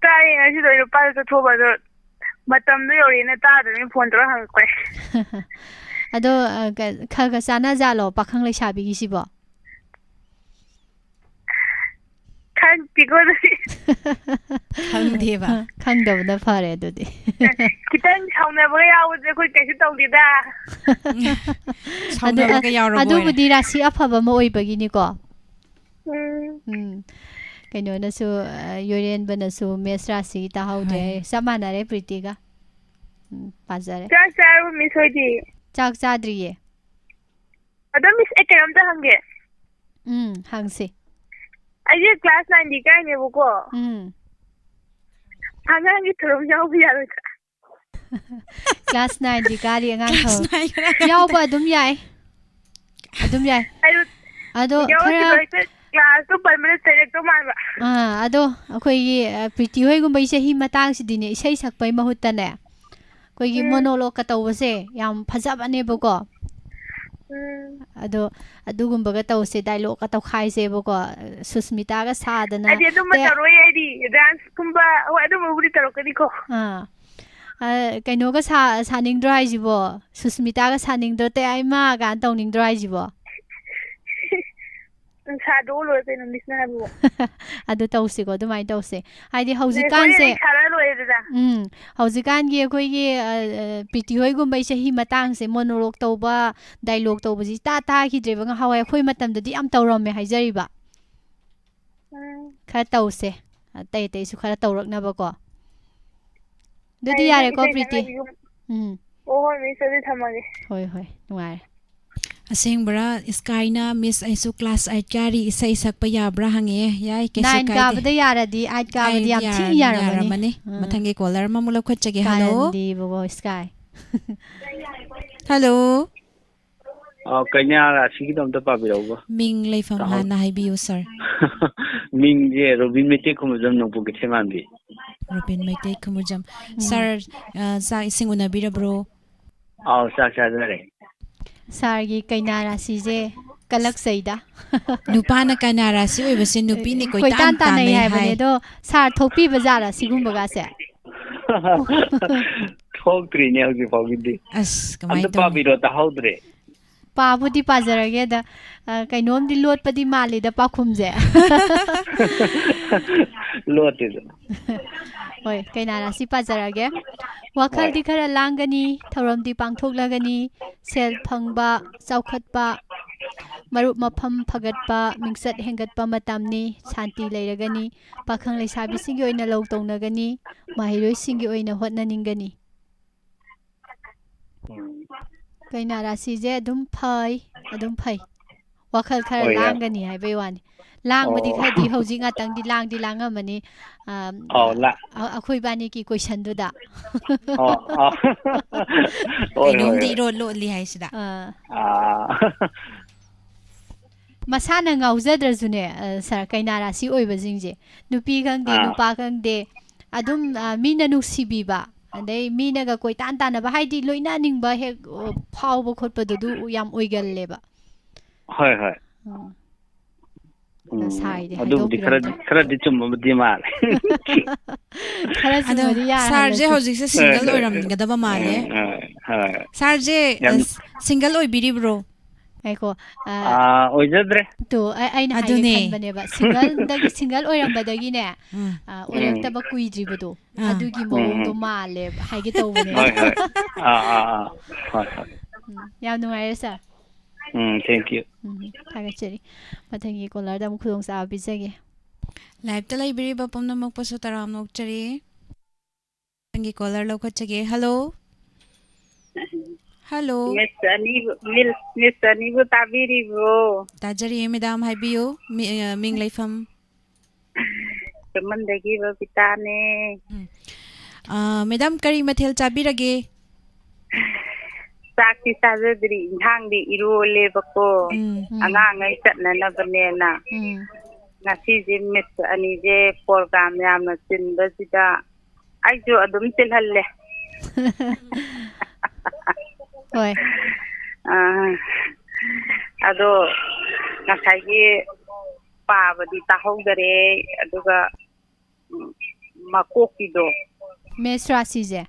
ꯇꯥꯏꯌꯦ, ꯉꯁꯤꯗꯣ ꯑꯩ ꯅꯨꯄꯥꯗ ꯆꯠꯊꯣꯛꯑꯕ ꯑꯗꯣ ꯃꯇꯝꯗꯣ ꯌꯧꯔꯦꯅ ꯇꯥꯗꯕꯅꯤꯅ ꯐꯣꯟ ꯇꯧꯔ ꯍꯪꯉꯛꯄꯅꯦ꯫ ꯑꯗꯣ, ꯑ, ꯀ-, ꯈꯔ ꯈꯔ ꯆꯥꯟꯅꯖꯥꯠꯂꯣ ꯄꯥꯈꯪ ꯂꯩꯁꯥꯕꯤꯒꯤꯁꯤꯕꯣ? ꯈꯪꯗꯦꯀꯣ ꯑꯗꯨꯗꯤ꯫ ꯈꯪꯗꯦꯕ꯫ ꯈꯪꯗꯕꯅ ꯐꯔꯦ ꯑꯗꯨꯗꯤ꯫ ꯈꯤꯇꯪ ꯁꯥꯎꯅꯕꯒ ꯌꯥꯎꯕꯁꯦ ꯑꯩꯈꯣꯏ ꯀꯩꯁꯨ ꯇꯧꯗꯦꯗ꯫ ꯑꯗꯨ, ꯁꯥꯎꯅꯕꯒ ꯌꯥꯎꯔꯕꯣꯏꯔꯦ꯫ ꯑꯗꯨꯕꯨꯗꯤ ꯔꯥꯁꯤ ꯑꯐꯕ ꯑꯃ ꯑꯣꯏꯕꯒꯤꯅꯤꯀꯣ꯫ ꯎꯝ꯫ ꯎꯝ꯫ ꯀꯩꯅꯣꯅꯁꯨ, ꯑ, ꯌꯣꯏꯔꯦꯟꯕꯅꯁꯨ ꯃꯦꯁ ꯔꯥꯁꯤ ꯇꯥꯍꯧꯗ꯭ꯔꯦ ꯍꯣꯏ꯫ ꯍꯥꯏ꯫ ꯆꯞ ꯃꯥꯟꯅꯔꯦ ꯄ꯭ꯔꯤꯇꯤꯒ꯫ ꯎꯝ, ꯄꯥꯖꯔꯦ꯫ ꯆꯥꯛ ꯆꯥꯔꯕꯣ, ꯃꯤꯁ ꯍꯣꯏꯗꯤ? ꯆꯥꯛ ꯆꯥꯗ꯭ꯔꯤꯌꯦ꯫ ꯑꯗꯣ, ꯃꯤꯁ, ꯑꯩ ꯀꯩꯅꯣꯝꯇ ꯍꯪꯒꯦ꯫ ꯎꯝ, ꯍꯪꯁꯤ꯫ ꯑꯩꯁꯦ ꯀ꯭ꯂꯥꯁ ꯅꯥꯏꯟꯗꯤ ꯀꯥꯏꯅꯦꯕꯀꯣ꯫ ꯎꯝ꯫ ꯑꯉꯥꯡꯒꯤ ꯊꯧꯔꯝ ꯌꯥꯎꯕ ꯌꯥꯔꯣꯏꯗ꯭ꯔꯥ? ꯀ꯭ꯂꯥꯁ ꯅꯥꯏꯟꯗꯤ ꯀꯥꯔꯤ ꯑꯉꯥꯡ ꯀ꯭ꯂꯥꯁ ꯊꯧꯔꯝ ꯅꯥꯏꯟ ꯀꯥꯔꯤ ꯌꯥꯎꯕ ꯑꯗꯨꯝ ꯌꯥꯏ꯫ ꯑꯗꯨꯝ ꯌꯥꯏ꯫ ꯑꯩꯁꯨ ꯑꯗꯣ ꯌꯥꯎꯔꯛꯈꯤꯕ ꯈꯔ ꯍꯦꯛꯇ ꯀ꯭ꯂꯥꯁꯇꯣ ꯄꯟꯕꯗ ꯆꯩꯔꯛꯇꯧ ꯃꯥꯟꯕ꯫ ꯑꯥ, ꯑꯗꯣ ꯑꯩꯈꯣꯏꯒꯤ, ꯑ, ꯄ꯭ꯔꯤꯇꯤ ꯍꯣꯏꯒꯨꯝꯕ ꯏꯁꯩ ꯃꯇꯥꯡꯁꯤꯗꯤꯅꯦ, ꯏꯁꯩ ꯁꯛꯄꯩ ꯃꯍꯨꯠꯇꯅꯦ, ꯑꯩꯈꯣꯏꯒꯤ ꯎꯝ꯫ ꯃꯣꯅꯣꯂꯣꯒꯀ ꯇꯧꯕꯁꯦ ꯌꯥꯝ ꯐꯖꯕꯅꯦꯕꯀꯣ꯫ ꯎꯝ꯫ ꯑꯗꯣ ꯑꯗꯨꯒꯨꯝꯕꯒ ꯇꯧꯁꯦ, ꯗꯥꯏꯂꯣꯒꯀ ꯇꯧꯈꯥꯏꯁꯦꯕꯀꯣ, ꯁꯨꯁꯃꯤꯇꯥꯒ ꯁꯥꯗꯅ꯫ ꯑꯩꯗꯤ ꯑꯗꯨꯝꯕ ꯇꯌꯥ-, ꯇꯧꯔꯣꯏ, ꯑꯩꯗꯤ ꯗꯥꯟꯁꯀꯨꯝꯕ, ꯍꯣꯏ, ꯑꯗꯨꯝꯕꯕꯨꯗꯤ ꯇꯧꯔꯛꯀꯅꯤꯀꯣ꯫ ꯑꯥ꯫ ꯑ, ꯀꯩꯅꯣꯒ ꯁꯥ-, ꯁꯥꯅꯤꯡꯗ꯭ꯔꯣ ꯍꯥꯏꯁꯤꯕꯣ? ꯁꯨꯁꯃꯤꯇꯥꯒ ꯁꯥꯅꯤꯡꯗ꯭ꯔꯣ, "ꯇꯌꯥꯏꯃ" ꯀꯥꯏꯅ ꯇꯧꯅꯤꯡꯗ꯭ꯔꯣ ꯍꯥꯏꯁꯤꯕꯣ? ꯎꯝ, ꯁꯥꯗꯣꯛꯑ ꯂꯣꯏꯔꯦ ꯀꯩꯅꯣ, ꯃꯤꯁꯅ ꯍꯥꯏꯕꯕꯨ꯫ ꯑꯗꯨ ꯇꯧꯁꯤꯀꯣ, ꯑꯗꯨꯃꯥꯏꯅ ꯇꯧꯁꯦ꯫ ꯍꯥꯏꯗꯤ ꯍꯧꯖꯤꯛꯀꯥꯟꯁꯦ, ꯍꯣꯔꯦꯟ ꯁꯥꯔ ꯂꯣꯏꯔꯦꯗꯅ꯫ ꯎꯝ, ꯍꯧꯖꯤꯛꯀꯥꯟꯒꯤ ꯑꯩꯈꯣꯏꯒꯤ, ꯑ, ꯑ, ꯄ꯭ꯔꯤꯇꯤ ꯍꯣꯏꯒꯨꯝꯕ ꯆꯍꯤ ꯃꯇꯥꯡꯁꯦ ꯃꯣꯅꯣꯂꯣꯒ ꯇꯧꯕ, ꯗꯥꯏꯂꯣꯒ ꯇꯧꯕꯁꯤ ꯏꯇꯥ ꯇꯥꯈꯤꯗ꯭ꯔꯦꯕ꯫ ꯉꯍꯥꯟꯋꯥꯏ ꯑꯩꯈꯣꯏ ꯃꯇꯝꯗꯗꯤ ꯌꯥꯝ ꯇꯧꯔꯝꯃꯦ ꯍꯥꯏꯖꯔꯤꯕ꯫ ꯎꯝ꯫ ꯈꯔ ꯇꯧꯁꯦ, ꯑꯇꯩ ꯑꯇꯩꯁꯨ ꯈꯔ ꯇꯧꯔꯛꯅꯕꯀꯣ꯫ ꯑꯗꯨꯗꯤ ꯀꯩꯅꯣ ꯌꯥꯔꯦꯀꯣ, ꯏꯁꯩ ꯄ꯭ꯔꯤꯇꯤ꯫ ꯁꯛꯍꯜꯂꯤꯁꯤꯕꯨ? ꯎꯝ꯫ ꯑꯣ, ꯍꯣꯏ, ꯃꯤꯁ, ꯑꯗꯨꯗꯤ ꯊꯝꯃꯒꯦ꯫ ꯍꯣꯏ, ꯍꯣꯏ, ꯅꯨꯡꯉꯥꯏꯔꯦ꯫ ꯑꯁꯦꯡꯕ꯭ꯔꯥ? ꯏꯁꯀꯥꯏꯅ, "ꯃꯤꯁ, ꯑꯩꯁꯨ ꯀ꯭ꯂꯥꯁ ꯑꯥꯏꯠ ꯀꯥꯔꯤ, ꯏꯁꯩ ꯁꯛꯄ ꯌꯥꯕ꯭ꯔꯥ?" ꯍꯪꯉꯛꯑꯦ꯫ ꯌꯥꯏ, ꯀꯩꯁꯨ ꯅꯥꯏꯟ ꯀꯥꯏꯗꯦ꯫ ꯀꯥꯕꯗ ꯌꯥꯔꯗꯤ, ꯑꯥꯏꯠ ꯀꯥꯕꯗꯤ ꯑꯥꯏꯠ ꯌꯥꯝ ꯌꯥꯔ-, ꯊꯤꯅ ꯌꯥꯔꯝꯃꯅꯤ꯫ ꯌꯥꯔꯝꯃꯅꯤ꯫ ꯎꯝ꯫ ꯃꯊꯪꯒꯤ ꯀꯣꯂꯔ ꯑꯃꯃꯨꯛ ꯂꯧꯈꯠꯆꯒꯦ꯫ ꯍꯜꯂꯣ? ꯀꯥꯔꯟꯗꯤꯕꯀꯣ, ꯏꯁꯀꯥꯏ꯫ ꯍꯜꯂꯣ? ꯑ, ꯀꯩꯅꯥ ꯔꯥꯁꯤꯒꯤꯗꯣ ꯑꯝꯇ ꯄꯥꯕꯤꯔꯛꯎꯕ꯫ ꯃꯤꯡ ꯂꯩꯐꯝ ꯇꯥꯍꯧ-, ꯍꯥꯟꯅ ꯍꯥꯏꯕꯤꯌꯨ, ꯁꯥꯔ꯫ ꯃꯤꯡꯁꯦ ꯔꯣꯕꯤꯟ ꯃꯩꯇꯩ ꯈꯨꯃꯨꯖꯝ, ꯅꯣꯡꯄꯣꯛ ꯀꯩꯊꯦꯜꯃꯥꯟꯕꯤ꯫ ꯔꯣꯕꯤꯟ ꯃꯩꯇꯩ ꯈꯨꯃꯨꯖꯝ꯫ ꯎꯝ꯫ ꯁꯥꯔ, ꯑ, ꯆꯥꯛ ꯏꯁꯤꯡ ꯎꯅꯕꯤꯔꯕ꯭ꯔꯣ? ꯑꯥꯎ, ꯆꯥꯛ ꯆꯥꯖꯔꯦ꯫ ꯁꯥꯔꯒꯤ ꯀꯩꯅꯥ ꯔꯥꯁꯤꯁꯦ ꯀꯜꯂꯛꯆꯩꯗ꯫ ꯅꯨꯄꯥꯅ ꯀꯩꯅꯥ ꯔꯥꯁꯤ ꯑꯣꯏꯕꯁꯦ ꯅꯨꯄꯤꯅ ꯎꯝ, ꯀꯣꯏꯇꯥꯟ ꯀꯣꯏꯇꯥꯟ ꯇꯥꯟꯅꯩ ꯇꯥꯟꯅꯩ ꯍꯥꯏꯕꯅꯦ꯫ ꯍꯥꯏ꯫ ꯑꯗꯣ ꯁꯥꯔ ꯊꯣꯛꯄꯤꯕ ꯖꯥꯠꯂꯥ ꯁꯤꯒꯨꯝꯕꯒꯁꯦ? ꯊꯣꯛꯇ꯭ꯔꯤꯅꯦ ꯍꯧꯖꯤꯛ ꯐꯥꯎꯒꯤꯗꯤ꯫ ꯑꯁ, ꯀꯃꯥꯏꯅ ꯑꯝꯇ ꯇꯧꯅꯤ? ꯄꯥꯕꯤꯔꯣ, ꯇꯥꯍꯧꯗ꯭ꯔꯦ꯫ ꯄꯥꯕꯨꯗꯤ ꯄꯥꯖꯔꯒꯦ ꯑꯗ, ꯑ, ꯀꯩꯅꯣꯝꯗꯤ ꯂꯣꯠꯄꯗꯤ ꯃꯥꯜꯂꯤꯗ ꯄꯥꯎꯈꯨꯝꯁꯦ꯫ ꯂꯣꯠꯇꯦꯗ꯫ ꯍꯣꯏ, ꯀꯩꯅꯥ ꯔꯥꯁꯤ ꯄꯥꯖꯔꯒꯦ꯫ ꯍꯣꯏ꯫ ꯋꯥꯈꯜꯗꯤ ꯈꯔ ꯂꯥꯡꯒꯅꯤ, ꯊꯧꯔꯝꯗꯤ ꯄꯥꯡꯊꯣꯛꯂꯒꯅꯤ, ꯁꯦꯜ ꯐꯪꯕ, ꯆꯥꯎꯈꯠꯄ, ꯃꯔꯨꯞ ꯃꯐꯝ ꯐꯒꯠꯄ, ꯃꯤꯡꯆꯠ ꯍꯦꯟꯒꯠꯄ ꯃꯇꯝꯅꯤ, ꯁꯥꯟꯇꯤ ꯂꯩꯔꯒꯅꯤ, ꯄꯥꯈꯪ ꯂꯩꯁꯥꯕꯤꯁꯤꯡꯒꯤ ꯑꯣꯏꯅ ꯂꯧ ꯇꯧꯅꯒꯅꯤ, ꯃꯍꯩꯔꯣꯏꯁꯤꯡꯒꯤ ꯑꯣꯏꯅ ꯍꯣꯠꯅꯅꯤꯡꯒꯅꯤ꯫ ꯎꯝ꯫ ꯀꯩꯅꯥ ꯔꯥꯁꯤꯁꯦ ꯑꯗꯨꯝ ꯐꯩ, ꯑꯗꯨꯝ ꯐꯩ꯫ ꯋꯥꯈꯜ ꯈꯔ ꯍꯣꯏ, ꯌꯥꯝ ꯂꯥꯡꯒꯅꯤ ꯍꯥꯏꯕꯩ ꯋꯥꯅꯤ꯫ ꯂꯥꯡꯕꯗꯤ ꯑꯣ꯫ ꯈꯔꯗꯤ ꯍꯧꯖꯤꯛ ꯉꯥꯛꯇꯪꯗꯤ ꯂꯥꯡꯗꯤ ꯂꯥꯡꯉꯝꯃꯅꯤ꯫ ꯑꯝ, ꯑꯧ, ꯂꯥ-, ꯑ-, ꯑꯩꯈꯣꯏ ꯏꯕꯥꯅꯤꯒꯤ ꯀꯣꯏꯁꯟꯗꯨꯗ꯫ ꯑꯣ, ꯑꯣ꯫ ꯍꯣꯏ, ꯍꯣꯏ, ꯀꯩꯅꯣꯝꯗꯤ ꯍꯣꯏ꯫ ꯏꯔꯣꯠ ꯂꯣꯠꯂꯤ ꯍꯥꯏꯁꯤꯗ꯫ ꯑꯥ꯫ ꯑꯥ꯫ ꯃꯁꯥꯅ ꯉꯥꯎꯖꯗ꯭ꯔꯁꯨꯅꯦ, ꯑ, ꯁꯥꯔ, ꯀꯩꯅꯥ ꯔꯥꯁꯤ ꯑꯣꯏꯕꯁꯤꯡꯁꯦ, ꯅꯨꯄꯤ ꯈꯪꯗꯦ, ꯑꯥ꯫ ꯅꯨꯄꯥ ꯈꯪꯗꯦ, ꯑꯗꯨꯝ, ꯑ, ꯃꯤꯅ ꯅꯨꯡꯁꯤꯕꯤꯕ, ꯑꯗꯩ ꯃꯤꯅꯒ ꯀꯣꯏꯇꯥꯟ ꯇꯥꯟꯅꯕ, ꯍꯥꯏꯗꯤ ꯂꯣꯏꯅꯅꯤꯡꯕ ꯍꯦꯛ, ꯑ, ꯐꯥꯎꯕ ꯈꯣꯠꯄꯗꯨ ꯑꯗꯨ ꯌꯥꯝ ꯑꯣꯏꯒꯜꯂꯦꯕ꯫ ꯍꯣꯏ, ꯍꯣꯏ꯫ ꯎꯝ꯫ ꯑꯗꯣ ꯎꯝ, ꯁꯥꯔꯒꯤꯗꯤ ꯑꯗꯨꯕꯨꯗꯤ ꯈꯔꯗꯤ, ꯍꯥꯏꯗꯣꯛꯄꯤꯔꯝꯗ꯭ꯔꯦ꯫ ꯈꯔꯗꯤ ꯆꯨꯝꯕꯕꯨꯗꯤ ꯃꯥꯜꯂꯦ꯫ ꯈꯔ ꯑꯗꯣ ꯆꯨꯝꯃꯗꯤ ꯌꯥꯔꯦ ꯁꯥꯔꯁꯦ ꯍꯜꯂꯁꯤ꯫ ꯍꯧꯖꯤꯛꯁꯦ ꯁꯤꯡꯒꯜ ꯑꯣꯏꯔꯝꯒꯗꯕ ꯃꯥꯜꯂꯦ꯫ ꯎꯝ, ꯍꯣꯏ, ꯍꯣꯏ꯫ ꯁꯥꯔꯁꯦ, ꯌꯥꯝ ꯑ, ꯁꯤꯡꯒꯜ ꯑꯣꯏꯕꯤꯔꯤꯕ꯭ꯔꯣ? ꯉꯥꯏꯈꯣ, ꯑ, ꯑꯥ, ꯑꯣꯏꯖꯗ꯭ꯔꯦ꯫ ꯇꯣ, ꯑꯩ, ꯑꯩꯅ ꯍꯥꯏꯒꯦ ꯑꯗꯨꯅꯦ꯫ ꯈꯟꯕꯅꯦꯕ, ꯁꯤꯡꯒꯜꯗꯒꯤ, ꯁꯤꯡꯒꯜ ꯑꯣꯏꯔꯝꯕꯗꯒꯤꯅꯦ, ꯎꯝ꯫ ꯑ, ꯎꯝ꯫ ꯑꯣꯏꯔꯛꯇꯕ ꯀꯨꯏꯗ꯭ꯔꯤꯕꯗꯣ, ꯎꯝ, ꯑꯗꯨꯒꯤ ꯎꯝ꯫ ꯃꯑꯣꯡꯗꯣ ꯃꯥꯜꯂꯦꯕ, ꯍꯥꯏꯒꯦ ꯇꯧꯕꯅꯦꯕ꯫ ꯍꯣꯏ, ꯍꯣꯏ꯫ ꯑꯥ, ꯑꯥ, ꯑꯥ꯫ ꯍꯣꯏ, ꯍꯣꯏ꯫ ꯎꯝ, ꯌꯥꯝ ꯅꯨꯡꯉꯥꯏꯔꯦ, ꯁꯥꯔ꯫ ꯎꯝ, thank you꯫ ꯎꯝ, ꯊꯥꯒꯠꯆꯔꯤ꯫ ꯃꯊꯪꯒꯤ ꯀꯣꯂꯔꯗ ꯑꯃꯨꯛ ꯈꯨꯗꯣꯡꯆꯥꯕ ꯄꯤꯖꯒꯦ꯫ ꯂꯥꯏꯞꯇ ꯂꯩꯕꯤꯔꯤꯕ ꯄꯨꯝꯅꯃꯛꯄꯨꯁꯨ ꯇꯔꯥꯝꯅ ꯑꯣꯛꯆꯔꯤ꯫ ꯅꯪꯒꯤ ꯀꯣꯂꯔ ꯂꯧꯈꯠꯆꯒꯦ꯫ ꯍꯜꯂꯣ꯫ ꯍꯜꯂꯣ꯫ ꯃꯤꯁ ꯑꯅꯤꯕꯨ, ꯃꯤꯜ-, ꯃꯤꯁ ꯑꯅꯤꯕꯨ ꯇꯥꯕꯤꯔꯤꯕ꯭ꯔꯣ? ꯇꯥꯖꯔꯤꯌꯦ, ꯃꯦꯗꯥꯝ, ꯍꯥꯏꯕꯤꯌꯨ꯫ ꯃꯤ-, ꯑ, ꯃꯤꯡ ꯂꯩꯐꯝ? ꯈꯨꯃꯟꯗꯒꯤ ꯕꯕꯤꯇꯥꯅꯦ꯫ ꯎꯝ꯫ ꯑ, ꯃꯦꯗꯥꯝ, ꯀꯔꯤ ꯃꯊꯦꯜ ꯆꯥꯕꯤꯔꯒꯦ? ꯆꯥꯛꯇꯤ ꯆꯥꯖꯗ꯭ꯔꯤ, ꯏꯟꯁꯥꯡꯗꯤ ꯏꯔꯣꯜꯂꯦꯕꯀꯣ꯫ ꯎꯝ꯫ ꯎꯝ꯫ ꯑꯉꯥꯡꯉꯩ ꯆꯠꯅꯅꯕꯅꯦꯅ꯫ ꯎꯝ꯫ ꯉꯁꯤꯁꯦ ꯃꯤꯁ ꯑꯅꯤꯁꯦ ꯄ꯭ꯔꯣꯒ꯭ꯔꯥꯝ ꯌꯥꯝꯅ ꯆꯤꯟꯕꯁꯤꯗ ꯑꯩꯁꯨ ꯑꯗꯨꯝ ꯆꯤꯜꯍꯜꯂꯦ꯫ ꯍꯣꯏ꯫ ꯑꯥ, ꯑꯗꯣ ꯉꯁꯥꯏꯒꯤ ꯄꯥꯕꯗꯤ ꯇꯥꯍꯧꯗꯔꯦ, ꯑꯗꯨꯒ, ꯎꯝ, ꯃꯀꯣꯛꯀꯤꯗꯣ꯫ ꯃꯦꯁ ꯔꯥꯁꯤꯁꯦ?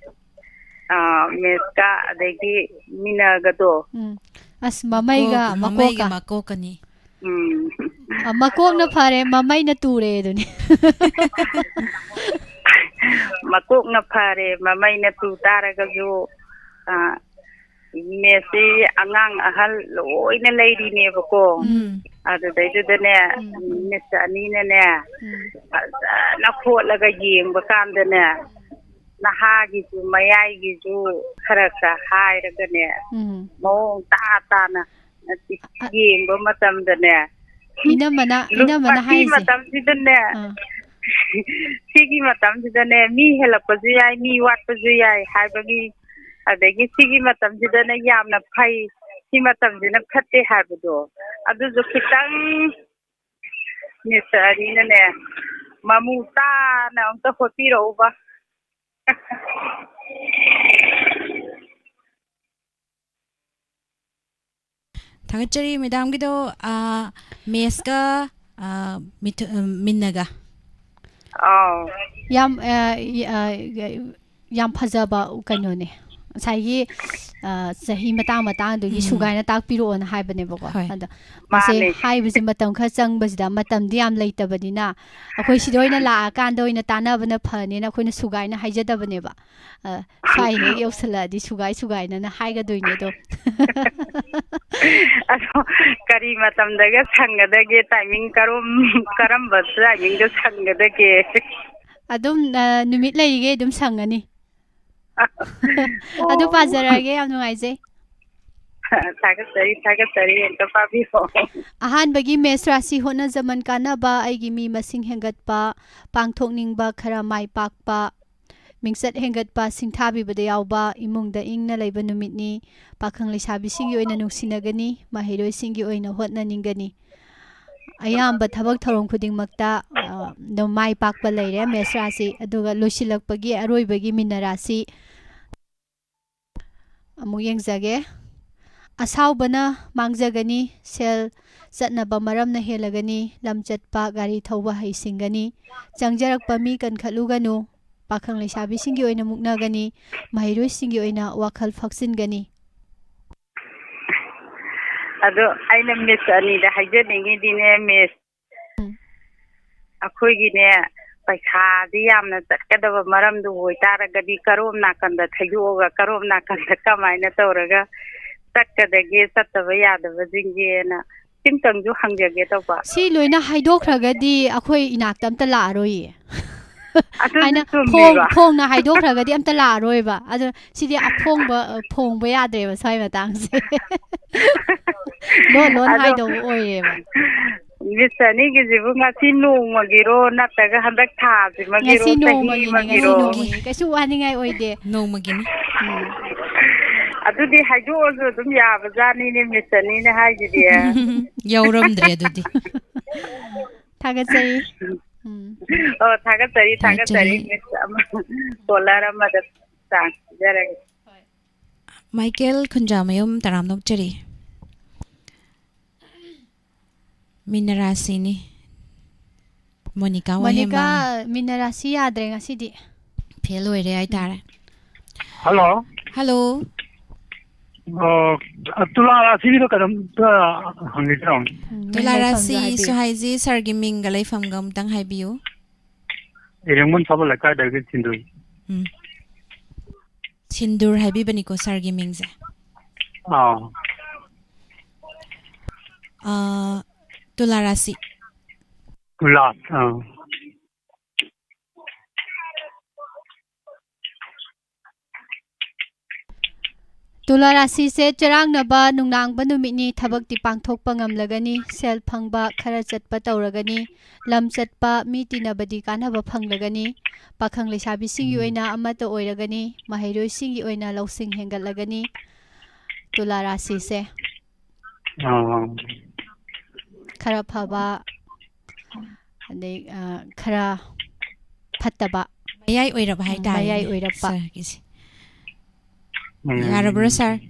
ꯑꯥ, ꯃꯦꯁꯀ ꯑꯗꯒꯤ ꯃꯤꯅꯒꯗꯣ꯫ ꯎꯝ꯫ ꯑꯁ, ꯃꯃꯩꯒ ꯃꯀꯣꯛ-, ꯃꯃꯩꯒ ꯃꯀꯣꯛꯀ꯫ ꯃꯀꯣꯛꯀꯅꯤ꯫ ꯎꯝ꯫ ꯑ, ꯃꯀꯣꯛꯅ ꯐꯔꯦ, ꯃꯃꯩꯅ ꯇꯨꯔꯦ ꯑꯗꯨꯅꯤ꯫ ꯃꯀꯣꯛꯅ ꯐꯔꯦ, ꯃꯃꯩꯅ ꯇꯨ ꯇꯥꯔꯒꯁꯨ, ꯑ, ꯃꯦꯁꯁꯤ ꯑꯉꯥꯡ ꯑꯍꯜ ꯂꯣꯏꯅ ꯂꯩꯔꯤꯅꯦꯕꯀꯣ꯫ ꯎꯝ꯫ ꯑꯗꯨꯗꯩꯗꯨꯗꯅꯦ, ꯎꯝ꯫ ꯃꯤꯁ ꯑꯅꯤꯅꯅꯦ, ꯎꯝ꯫ ꯐꯖꯅ ꯈꯣꯠꯂꯒ ꯌꯦꯡꯕ ꯀꯥꯟꯗꯅꯦ, ꯅꯍꯥꯒꯤꯁꯨ ꯃꯌꯥꯏꯒꯤꯁꯨ ꯈꯔ ꯈꯔ ꯍꯥꯏꯔꯒꯅꯦ, ꯎꯝ꯫ ꯃꯑꯣꯡ ꯇꯥ ꯇꯥꯅ ꯑ-, ꯌꯦꯡꯕ ꯃꯇꯝꯗꯅꯦ, ꯏꯅꯝꯃꯅ, ꯂꯨꯞ-, ꯏꯅꯝꯃꯅ ꯃꯁꯤ ꯍꯥꯏꯁꯦ꯫ ꯃꯇꯝꯁꯤꯗꯅꯦ, ꯑꯥ꯫ ꯁꯤꯒꯤ ꯃꯇꯝꯁꯤꯗꯅꯦ, ꯃꯤ ꯍꯦꯜꯂꯛꯄꯁꯨ ꯌꯥꯏ, ꯃꯤ ꯋꯥꯠꯄꯁꯨ ꯌꯥꯏ ꯍꯥꯏꯕꯒꯤ, ꯑꯗꯒꯤ ꯁꯤꯒꯤ ꯃꯇꯝꯁꯤꯗꯅ ꯌꯥꯝꯅ ꯐꯩ, ꯁꯤ ꯃꯇꯝꯁꯤꯅ ꯐꯠꯇꯦ ꯍꯥꯏꯕꯗꯣ, ꯑꯗꯨꯁꯨ ꯈꯤꯇꯪ ꯃꯤꯁ ꯑꯅꯤꯅꯅꯦ, ꯃꯃꯨ ꯇꯥꯅ ꯑꯝꯇ ꯍꯣꯠꯄꯤꯔꯛꯎꯕ꯫ ꯊꯥꯒꯠꯆꯔꯤ ꯃꯦꯗꯥꯝꯒꯤꯗꯣ, ꯑ, ꯃꯦꯁꯀ, ꯑ, ꯃꯤꯊꯨ-, ꯑ, ꯃꯤꯟꯅꯒ꯫ ꯑꯥꯎ꯫ ꯌꯥꯝ, ꯑ, ꯏ-, ꯑ, ꯌꯥꯝ ꯐꯖꯕ ꯀꯩꯅꯣꯅꯦ꯫ ꯉꯁꯥꯏꯒꯤ, ꯑ, ꯆꯍꯤ ꯃꯇꯥꯡ ꯃꯇꯥꯡꯗꯨꯒꯤ ꯎꯝ꯫ ꯁꯨꯒꯥꯏꯅ ꯇꯥꯛꯄꯤꯔꯛꯑꯣꯅ ꯍꯥꯏꯕꯅꯦꯕꯀꯣ꯫ ꯍꯣꯏ꯫ ꯑꯗꯣ ꯃꯥꯁꯦ ꯃꯥꯅꯦ꯫ ꯍꯥꯏꯕꯁꯦ ꯃꯇꯝ ꯈꯔ ꯆꯪꯕꯁꯤꯗ ꯃꯇꯝꯗꯤ ꯌꯥꯝ ꯂꯩꯇꯕꯅꯤꯅ, ꯑꯩꯈꯣꯏ ꯁꯤꯗ ꯑꯣꯏꯅ ꯂꯥꯛꯑꯀꯥꯟꯗ ꯑꯣꯏꯅ ꯇꯥꯟꯅꯕꯅ ꯐꯅꯦꯅ ꯑꯩꯈꯣꯏꯅ ꯁꯨꯒꯥꯏꯅ ꯍꯥꯏꯖꯗꯕꯅꯦꯕ꯫ ꯑ, ꯁ꯭ꯋꯥꯏ ꯍꯦꯛ ꯌꯧꯁꯜꯂꯛꯑꯗꯤ ꯁꯨꯒꯥꯏ ꯁꯨꯒꯥꯏꯅꯅ ꯍꯥꯏꯒꯗꯣꯏꯅꯦ ꯑꯗꯣ꯫ ꯑꯗꯣ ꯀꯔꯤ ꯃꯇꯝꯗꯒ ꯁꯪꯒꯗꯒꯦ? ꯇꯥꯏꯃꯤꯡ ꯀꯔꯝ-, ꯀꯔꯝꯕ ꯇꯥꯏꯃꯤꯡꯗ ꯁꯪꯒꯗꯒꯦ? ꯑꯗꯨꯝ, ꯑ, ꯅꯨꯃꯤꯠ ꯂꯩꯔꯤꯈꯩ ꯑꯗꯨꯝ ꯁꯪꯒꯅꯤ꯫ ꯑꯗꯨ ꯄꯥꯖꯔꯛꯑꯒꯦ, ꯌꯥꯝ ꯅꯨꯡꯉꯥꯏꯖꯩ꯫ ꯊꯥꯒꯠꯆꯔꯤ, ꯊꯥꯒꯠꯆꯔꯤ, ꯑꯝꯇ ꯄꯥꯕꯤꯌꯣ꯫ ꯑꯍꯥꯟꯕꯒꯤ ꯃꯦꯁ ꯔꯥꯁꯤ: ꯍꯣꯠꯅꯖꯃꯟ ꯀꯥꯟꯅꯕ, ꯑꯩꯒꯤ ꯃꯤ ꯃꯁꯤꯡ ꯍꯦꯟꯒꯠꯄ, ꯄꯥꯡꯊꯣꯛꯅꯤꯡꯕ ꯈꯔ ꯃꯥꯏ ꯄꯥꯛꯄ, ꯃꯤꯡꯆꯠ ꯍꯦꯟꯒꯠꯄ, ꯁꯤꯡꯊꯥꯕꯤꯕꯗ ꯌꯥꯎꯕ, ꯏꯃꯨꯡꯗ ꯏꯪꯅ ꯂꯩꯕ ꯅꯨꯃꯤꯠꯅꯤ꯫ ꯄꯥꯈꯪ ꯂꯩꯁꯥꯕꯤꯁꯤꯡꯒꯤ ꯑꯣꯏꯅ ꯅꯨꯡꯁꯤꯅꯒꯅꯤ, ꯃꯍꯩꯔꯣꯏꯁꯤꯡꯒꯤ ꯑꯣꯏꯅ ꯍꯣꯠꯅꯅꯤꯡꯒꯅꯤ꯫ ꯑꯌꯥꯝꯕ ꯊꯕꯛ ꯊꯧꯔꯝ ꯈꯨꯗꯤꯡꯃꯛꯇ, ꯑ, ꯑꯗꯨꯝ ꯃꯥꯏ ꯄꯥꯛꯄ ꯂꯩꯔꯦ ꯃꯦꯁ ꯔꯥꯁꯤ꯫ ꯑꯗꯨꯒ ꯂꯣꯏꯁꯤꯜꯂꯛꯄꯒꯤ ꯑꯔꯣꯏꯕꯒꯤ ꯃꯤꯅ ꯔꯥꯁꯤ ꯑꯃꯨꯛ ꯌꯦꯡꯖꯒꯦ꯫ ꯑꯁꯥꯎꯕꯅ ꯃꯥꯡꯖꯒꯅꯤ, ꯁꯦꯜ ꯆꯠꯅꯕ ꯃꯔꯝꯅ ꯍꯦꯜꯂꯒꯅꯤ, ꯂꯝ ꯆꯠꯄ, ꯒꯥꯔꯤ ꯊꯧꯕ ꯍꯩꯁꯤꯡꯒꯅꯤ꯫ ꯆꯪꯖꯔꯛꯄ ꯃꯤ ꯀꯟꯈꯠꯂꯨꯒꯅꯨ, ꯄꯥꯈꯪ ꯂꯩꯁꯥꯕꯤꯁꯤꯡꯒꯤ ꯑꯣꯏꯅ ꯃꯨꯛꯅꯒꯅꯤ, ꯃꯍꯩꯔꯣꯏꯁꯤꯡꯒꯤ ꯑꯣꯏꯅ ꯋꯥꯈꯜ ꯐꯛꯆꯤꯟꯒꯅꯤ꯫ ꯑꯗꯣ ꯑꯩꯅ ꯃꯤꯁ ꯑꯅꯤꯗ ꯍꯥꯏꯖꯅꯤꯡꯉꯤꯗꯤꯅꯦ, ꯃꯤꯁ, ꯎꯝ꯫ ꯑꯩꯈꯣꯏꯒꯤꯅꯦ, ꯄꯩꯁꯥꯗꯤ ꯌꯥꯝꯅ ꯆꯠꯀꯗꯕ ꯃꯔꯝꯗꯨ ꯑꯣꯏꯇꯥꯔꯒꯗꯤ ꯀꯔꯣꯝ ꯅꯥꯀꯟꯗ ꯊꯩꯗꯣꯛꯑꯒ ꯀꯔꯣꯝ ꯅꯥꯀꯟꯗ ꯀꯃꯥꯏꯅ ꯇꯧꯔꯒ ꯆꯠꯀꯗꯒꯦ, ꯆꯠꯇꯕ ꯌꯥꯗꯕꯁꯤꯡꯁꯦꯅ ꯁꯤꯝꯇꯪꯁꯨ ꯍꯪꯖꯒꯦ ꯇꯧꯕ꯫ ꯁꯤ ꯂꯣꯏꯅ ꯍꯥꯏꯗꯣꯛꯈ꯭ꯔꯒꯗꯤ ꯑꯩꯈꯣꯏ ꯏꯅꯥꯛꯇ ꯑꯝꯇ ꯂꯥꯛꯑꯔꯣꯏꯌꯦ꯫ ꯑꯗꯨꯁꯨ ꯍꯥꯏꯅ ꯆꯨꯝꯃꯦꯕ꯫ ꯐꯣꯡ-, ꯐꯣꯡꯅ ꯍꯥꯏꯗꯣꯛꯈ꯭ꯔꯒꯗꯤ ꯑꯝꯇ ꯂꯥꯛꯑꯔꯣꯏꯕ꯫ ꯑꯗꯣ ꯁꯤꯗꯤ ꯑꯐꯣꯡꯕ, ꯑ, ꯐꯣꯡꯕ ꯌꯥꯗ꯭ꯔꯦꯕ ꯁ꯭ꯋꯥꯏ ꯃꯇꯥꯡꯁꯦ꯫ ꯂꯣꯟ ꯂꯣꯟ ꯑꯗꯣ ꯍꯥꯏꯗꯧꯕ ꯑꯣꯏꯔꯦꯕ꯫ ꯃꯤꯁ ꯑꯅꯤꯒꯤꯁꯤꯕꯨ ꯉꯁꯤ ꯅꯣꯡꯃꯒꯤꯔꯣ, ꯅꯠꯇ꯭ꯔꯒ ꯍꯟꯗꯛ ꯊꯥꯁꯤꯃꯒꯤꯔꯣ, ꯉꯁꯤ ꯆꯍꯤ ꯅꯣꯡꯃꯒꯤꯅꯦ, ꯉꯁꯤ ꯑꯃꯒꯤꯔꯣ? ꯅꯣꯡꯃꯒꯤꯅꯦ꯫ ꯀꯩꯁꯨ ꯋꯥꯅꯤꯡꯉꯥꯏ ꯑꯣꯏꯗꯦ꯫ ꯅꯣꯡꯃꯒꯤꯅꯤ꯫ ꯎꯝ꯫ ꯑꯗꯨꯗꯤ ꯍꯥꯏꯗꯣꯛꯑꯁꯨ ꯑꯗꯨꯝ ꯌꯥꯕꯖꯥꯠꯅꯤꯅꯦ, ꯃꯤꯁ ꯑꯅꯤꯅ ꯍꯥꯏꯁꯤꯗꯤ꯫ ꯌꯥꯎꯔꯝꯗ꯭ꯔꯦ ꯑꯗꯨꯗꯤ꯫ ꯊꯥꯒꯠꯆꯔꯤ꯫ ꯎꯝ꯫ ꯑꯣ, ꯊꯥꯒꯠꯆꯔꯤ, ꯊꯥꯒꯠꯆꯔꯤ, ꯊꯥꯒꯠꯆꯔꯤ꯫ ꯃꯤꯁ ꯑꯃ, ꯀꯣꯂꯔ ꯑꯃꯗ ꯆꯥꯟꯁ ꯄꯤꯖꯔꯒꯦ꯫ ꯃꯥꯏꯀꯦꯜ ꯈꯨꯟꯖꯥꯃꯌꯨꯝ, ꯇꯔꯥꯝꯅ ꯑꯣꯛꯆꯔꯤ꯫ ꯃꯤꯅ ꯔꯥꯁꯤꯅꯤ꯫ ꯃꯣꯅꯤꯀꯥ ꯃꯣꯅꯤꯀꯥ, ꯋꯥꯍꯦꯡꯕꯝ꯫ ꯃꯤꯅ ꯔꯥꯁꯤ ꯌꯥꯗ꯭ꯔꯦ ꯉꯁꯤꯗꯤ꯫ ꯐꯦꯜ ꯑꯣꯏꯔꯦ ꯍꯥꯏꯇꯥꯔꯦ꯫ ꯍꯜꯂꯣ꯫ ꯍꯜꯂꯣ꯫ ꯑꯣ, ꯇꯨꯂꯥ ꯔꯥꯁꯤꯒꯤꯗꯣ ꯀꯩꯅꯣꯝꯇ ꯍꯪꯒꯦ ꯇꯧꯅꯤ꯫ ꯎꯝ, ꯇꯨꯂꯥ ꯃꯤꯡ ꯂꯩꯐꯝꯁꯨ ꯔꯥꯁꯤꯁꯨ ꯍꯥꯏꯕꯤꯌꯨ꯫ ꯍꯥꯏꯁꯤ, ꯁꯥꯔꯒꯤ ꯃꯤꯡꯒ ꯂꯩꯐꯝꯒ ꯑꯃꯨꯛꯇꯪ ꯍꯥꯏꯕꯤꯌꯨ꯫ ꯏꯔꯦꯡꯕꯝ ꯁꯥꯕ ꯂꯩꯀꯥꯏꯗꯒꯤ ꯁꯤꯟꯗꯣꯏ꯫ ꯎꯝ꯫ ꯁꯤꯟꯗꯨꯔ ꯍꯥꯏꯕꯤꯕꯅꯤꯀꯣ ꯁꯥꯔꯒꯤ ꯃꯤꯡꯁꯦ꯫ ꯑꯥ꯫ ꯑꯥ, ꯇꯨꯂꯥ ꯔꯥꯁꯤ꯫ ꯇꯨꯂꯥ, ꯑꯥ꯫ ꯇꯨꯂꯥ ꯔꯥꯁꯤꯁꯦ ꯆꯔꯥꯡꯅꯕ ꯅꯨꯡꯅꯥꯡꯕ ꯅꯨꯃꯤꯠꯅꯤ꯫ ꯊꯕꯛꯇꯤ ꯄꯥꯡꯊꯣꯛꯄ ꯉꯝꯂꯒꯅꯤ, ꯁꯦꯜ ꯐꯪꯕ ꯈꯔ ꯆꯠꯄ ꯇꯧꯔꯒꯅꯤ, ꯂꯝ ꯆꯠꯄ ꯃꯤ ꯇꯤꯟꯅꯕꯗꯤ ꯀꯥꯟꯅꯕ ꯐꯪꯂꯒꯅꯤ꯫ ꯄꯥꯈꯪ ꯂꯩꯁꯥꯕꯤꯁꯤꯡꯒꯤ ꯎꯝ꯫ ꯑꯣꯏꯅ ꯑꯃꯠꯇ ꯑꯣꯏꯔꯒꯅꯤ, ꯃꯍꯩꯔꯣꯏꯁꯤꯡꯒꯤ ꯑꯣꯏꯅ ꯂꯧꯁꯤꯡ ꯍꯦꯟꯒꯠꯂꯒꯅꯤ꯫ ꯇꯨꯂꯥ ꯔꯥꯁꯤꯁꯦ ꯑꯥ꯫ ꯈꯔ ꯐꯕ, ꯑꯗꯩ, ꯑ, ꯈꯔ ꯐꯠꯇꯕ꯫ ꯃꯌꯥꯏ ꯑꯣꯏꯔꯕ ꯎꯝ, ꯍꯥꯏꯇꯥꯔꯦꯅꯦ, ꯃꯌꯥꯏ ꯑꯣꯏꯔꯞꯄ꯫ ꯁꯥꯔꯒꯤꯁꯦ꯫ ꯎꯝ꯫ ꯌꯥꯔꯕ꯭ꯔꯣ, ꯁꯥꯔ?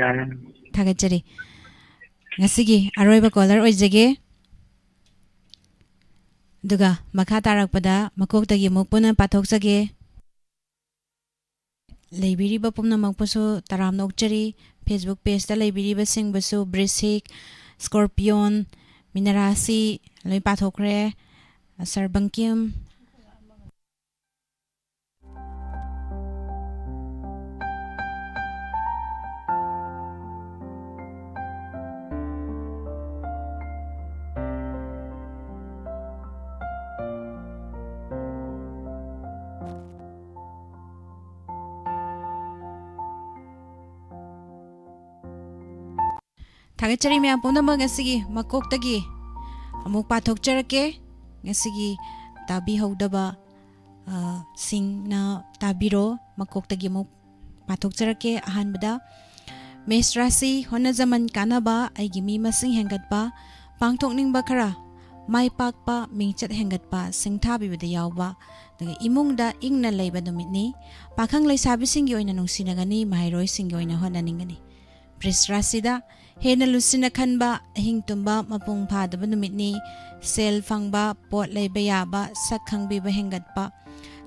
ꯌꯥꯔꯦ꯫ ꯊꯥꯒꯠꯆꯔꯤ꯫ ꯉꯁꯤꯒꯤ ꯑꯔꯣꯏꯕ ꯀꯣꯂꯔ ꯑꯣꯏꯖꯒꯦ꯫ ꯑꯗꯨꯒ ꯃꯈꯥ ꯇꯥꯔꯛꯄꯗ ꯃꯀꯣꯛꯇꯒꯤ ꯑꯃꯨꯛ ꯄꯨꯟꯅ ꯄꯥꯊꯣꯛꯆꯒꯦ꯫ ꯂꯩꯕꯤꯔꯤꯕ ꯄꯨꯝꯅꯃꯛꯄꯨꯁꯨ ꯇꯔꯥꯝꯅ ꯑꯣꯛꯆꯔꯤ꯫ Facebook ꯄꯦꯖꯇ ꯂꯩꯕꯤꯔꯤꯕꯁꯤꯡꯕꯨꯁꯨ ꯕ꯭ꯔꯤꯁꯤꯛ, ꯁ꯭ꯀꯣꯔꯄꯤꯌꯣꯟ, ꯃꯤꯅꯔꯥꯁꯤ ꯂꯣꯏ ꯄꯥꯊꯣꯛꯈ꯭ꯔꯦ꯫ ꯁꯥꯔ ꯕꯪꯀꯤꯝ꯫ ꯊꯥꯒꯠꯆꯔꯤ ꯃꯌꯥꯝ ꯄꯨꯝꯅꯃꯛ꯫ ꯉꯁꯤꯒꯤ ꯃꯀꯣꯛꯇꯒꯤ ꯑꯃꯨꯛ ꯄꯥꯊꯣꯛꯆꯔꯛꯀꯦ꯫ ꯉꯁꯤꯒꯤ ꯇꯥꯕꯤꯍꯧꯗꯕ, ꯑ, ꯁꯤꯡꯅ ꯇꯥꯕꯤꯔꯣ꯫ ꯃꯀꯣꯛꯇꯒꯤ ꯑꯃꯨꯛ ꯄꯥꯊꯣꯛꯆꯔꯛꯀꯦ꯫ ꯑꯍꯥꯟꯕꯗ, ꯃꯦꯁ ꯔꯥꯁꯤ: ꯍꯣꯠꯅꯖꯃꯟ ꯀꯥꯟꯅꯕ, ꯑꯩꯒꯤ ꯃꯤ ꯃꯁꯤꯡ ꯍꯦꯟꯒꯠꯄ, ꯄꯥꯡꯊꯣꯛꯅꯤꯡꯕ ꯈꯔ, ꯃꯥꯏ ꯄꯥꯛꯄ, ꯃꯤꯡꯆꯠ ꯍꯦꯟꯒꯠꯄ, ꯁꯤꯡꯊꯥꯕꯤꯕꯗ ꯌꯥꯎꯕ, ꯑꯗꯨꯒ ꯏꯃꯨꯡꯗ ꯏꯪꯅ ꯂꯩꯕ ꯅꯨꯃꯤꯠꯅꯤ꯫ ꯄꯥꯈꯪ ꯂꯩꯁꯥꯕꯤꯁꯤꯡꯒꯤ ꯑꯣꯏꯅ ꯅꯨꯡꯁꯤꯅꯒꯅꯤ, ꯃꯍꯩꯔꯣꯏꯁꯤꯡꯒꯤ ꯑꯣꯏꯅ ꯍꯣꯠꯅꯅꯤꯡꯒꯅꯤ꯫ ꯕ꯭ꯔꯤꯁ ꯔꯥꯁꯤꯗ ꯍꯦꯟꯅ ꯂꯨꯁꯤꯟꯅ ꯈꯟꯕ, ꯑꯍꯤꯡ ꯇꯨꯝꯕ ꯃꯄꯨꯡ ꯐꯥꯗꯕ ꯅꯨꯃꯤꯠꯅꯤ꯫ ꯁꯦꯜ ꯐꯪꯕ, ꯄꯣꯠ ꯂꯩꯕ ꯌꯥꯕ, ꯁꯛ ꯈꯪꯕꯤꯕ ꯍꯦꯟꯒꯠꯄ,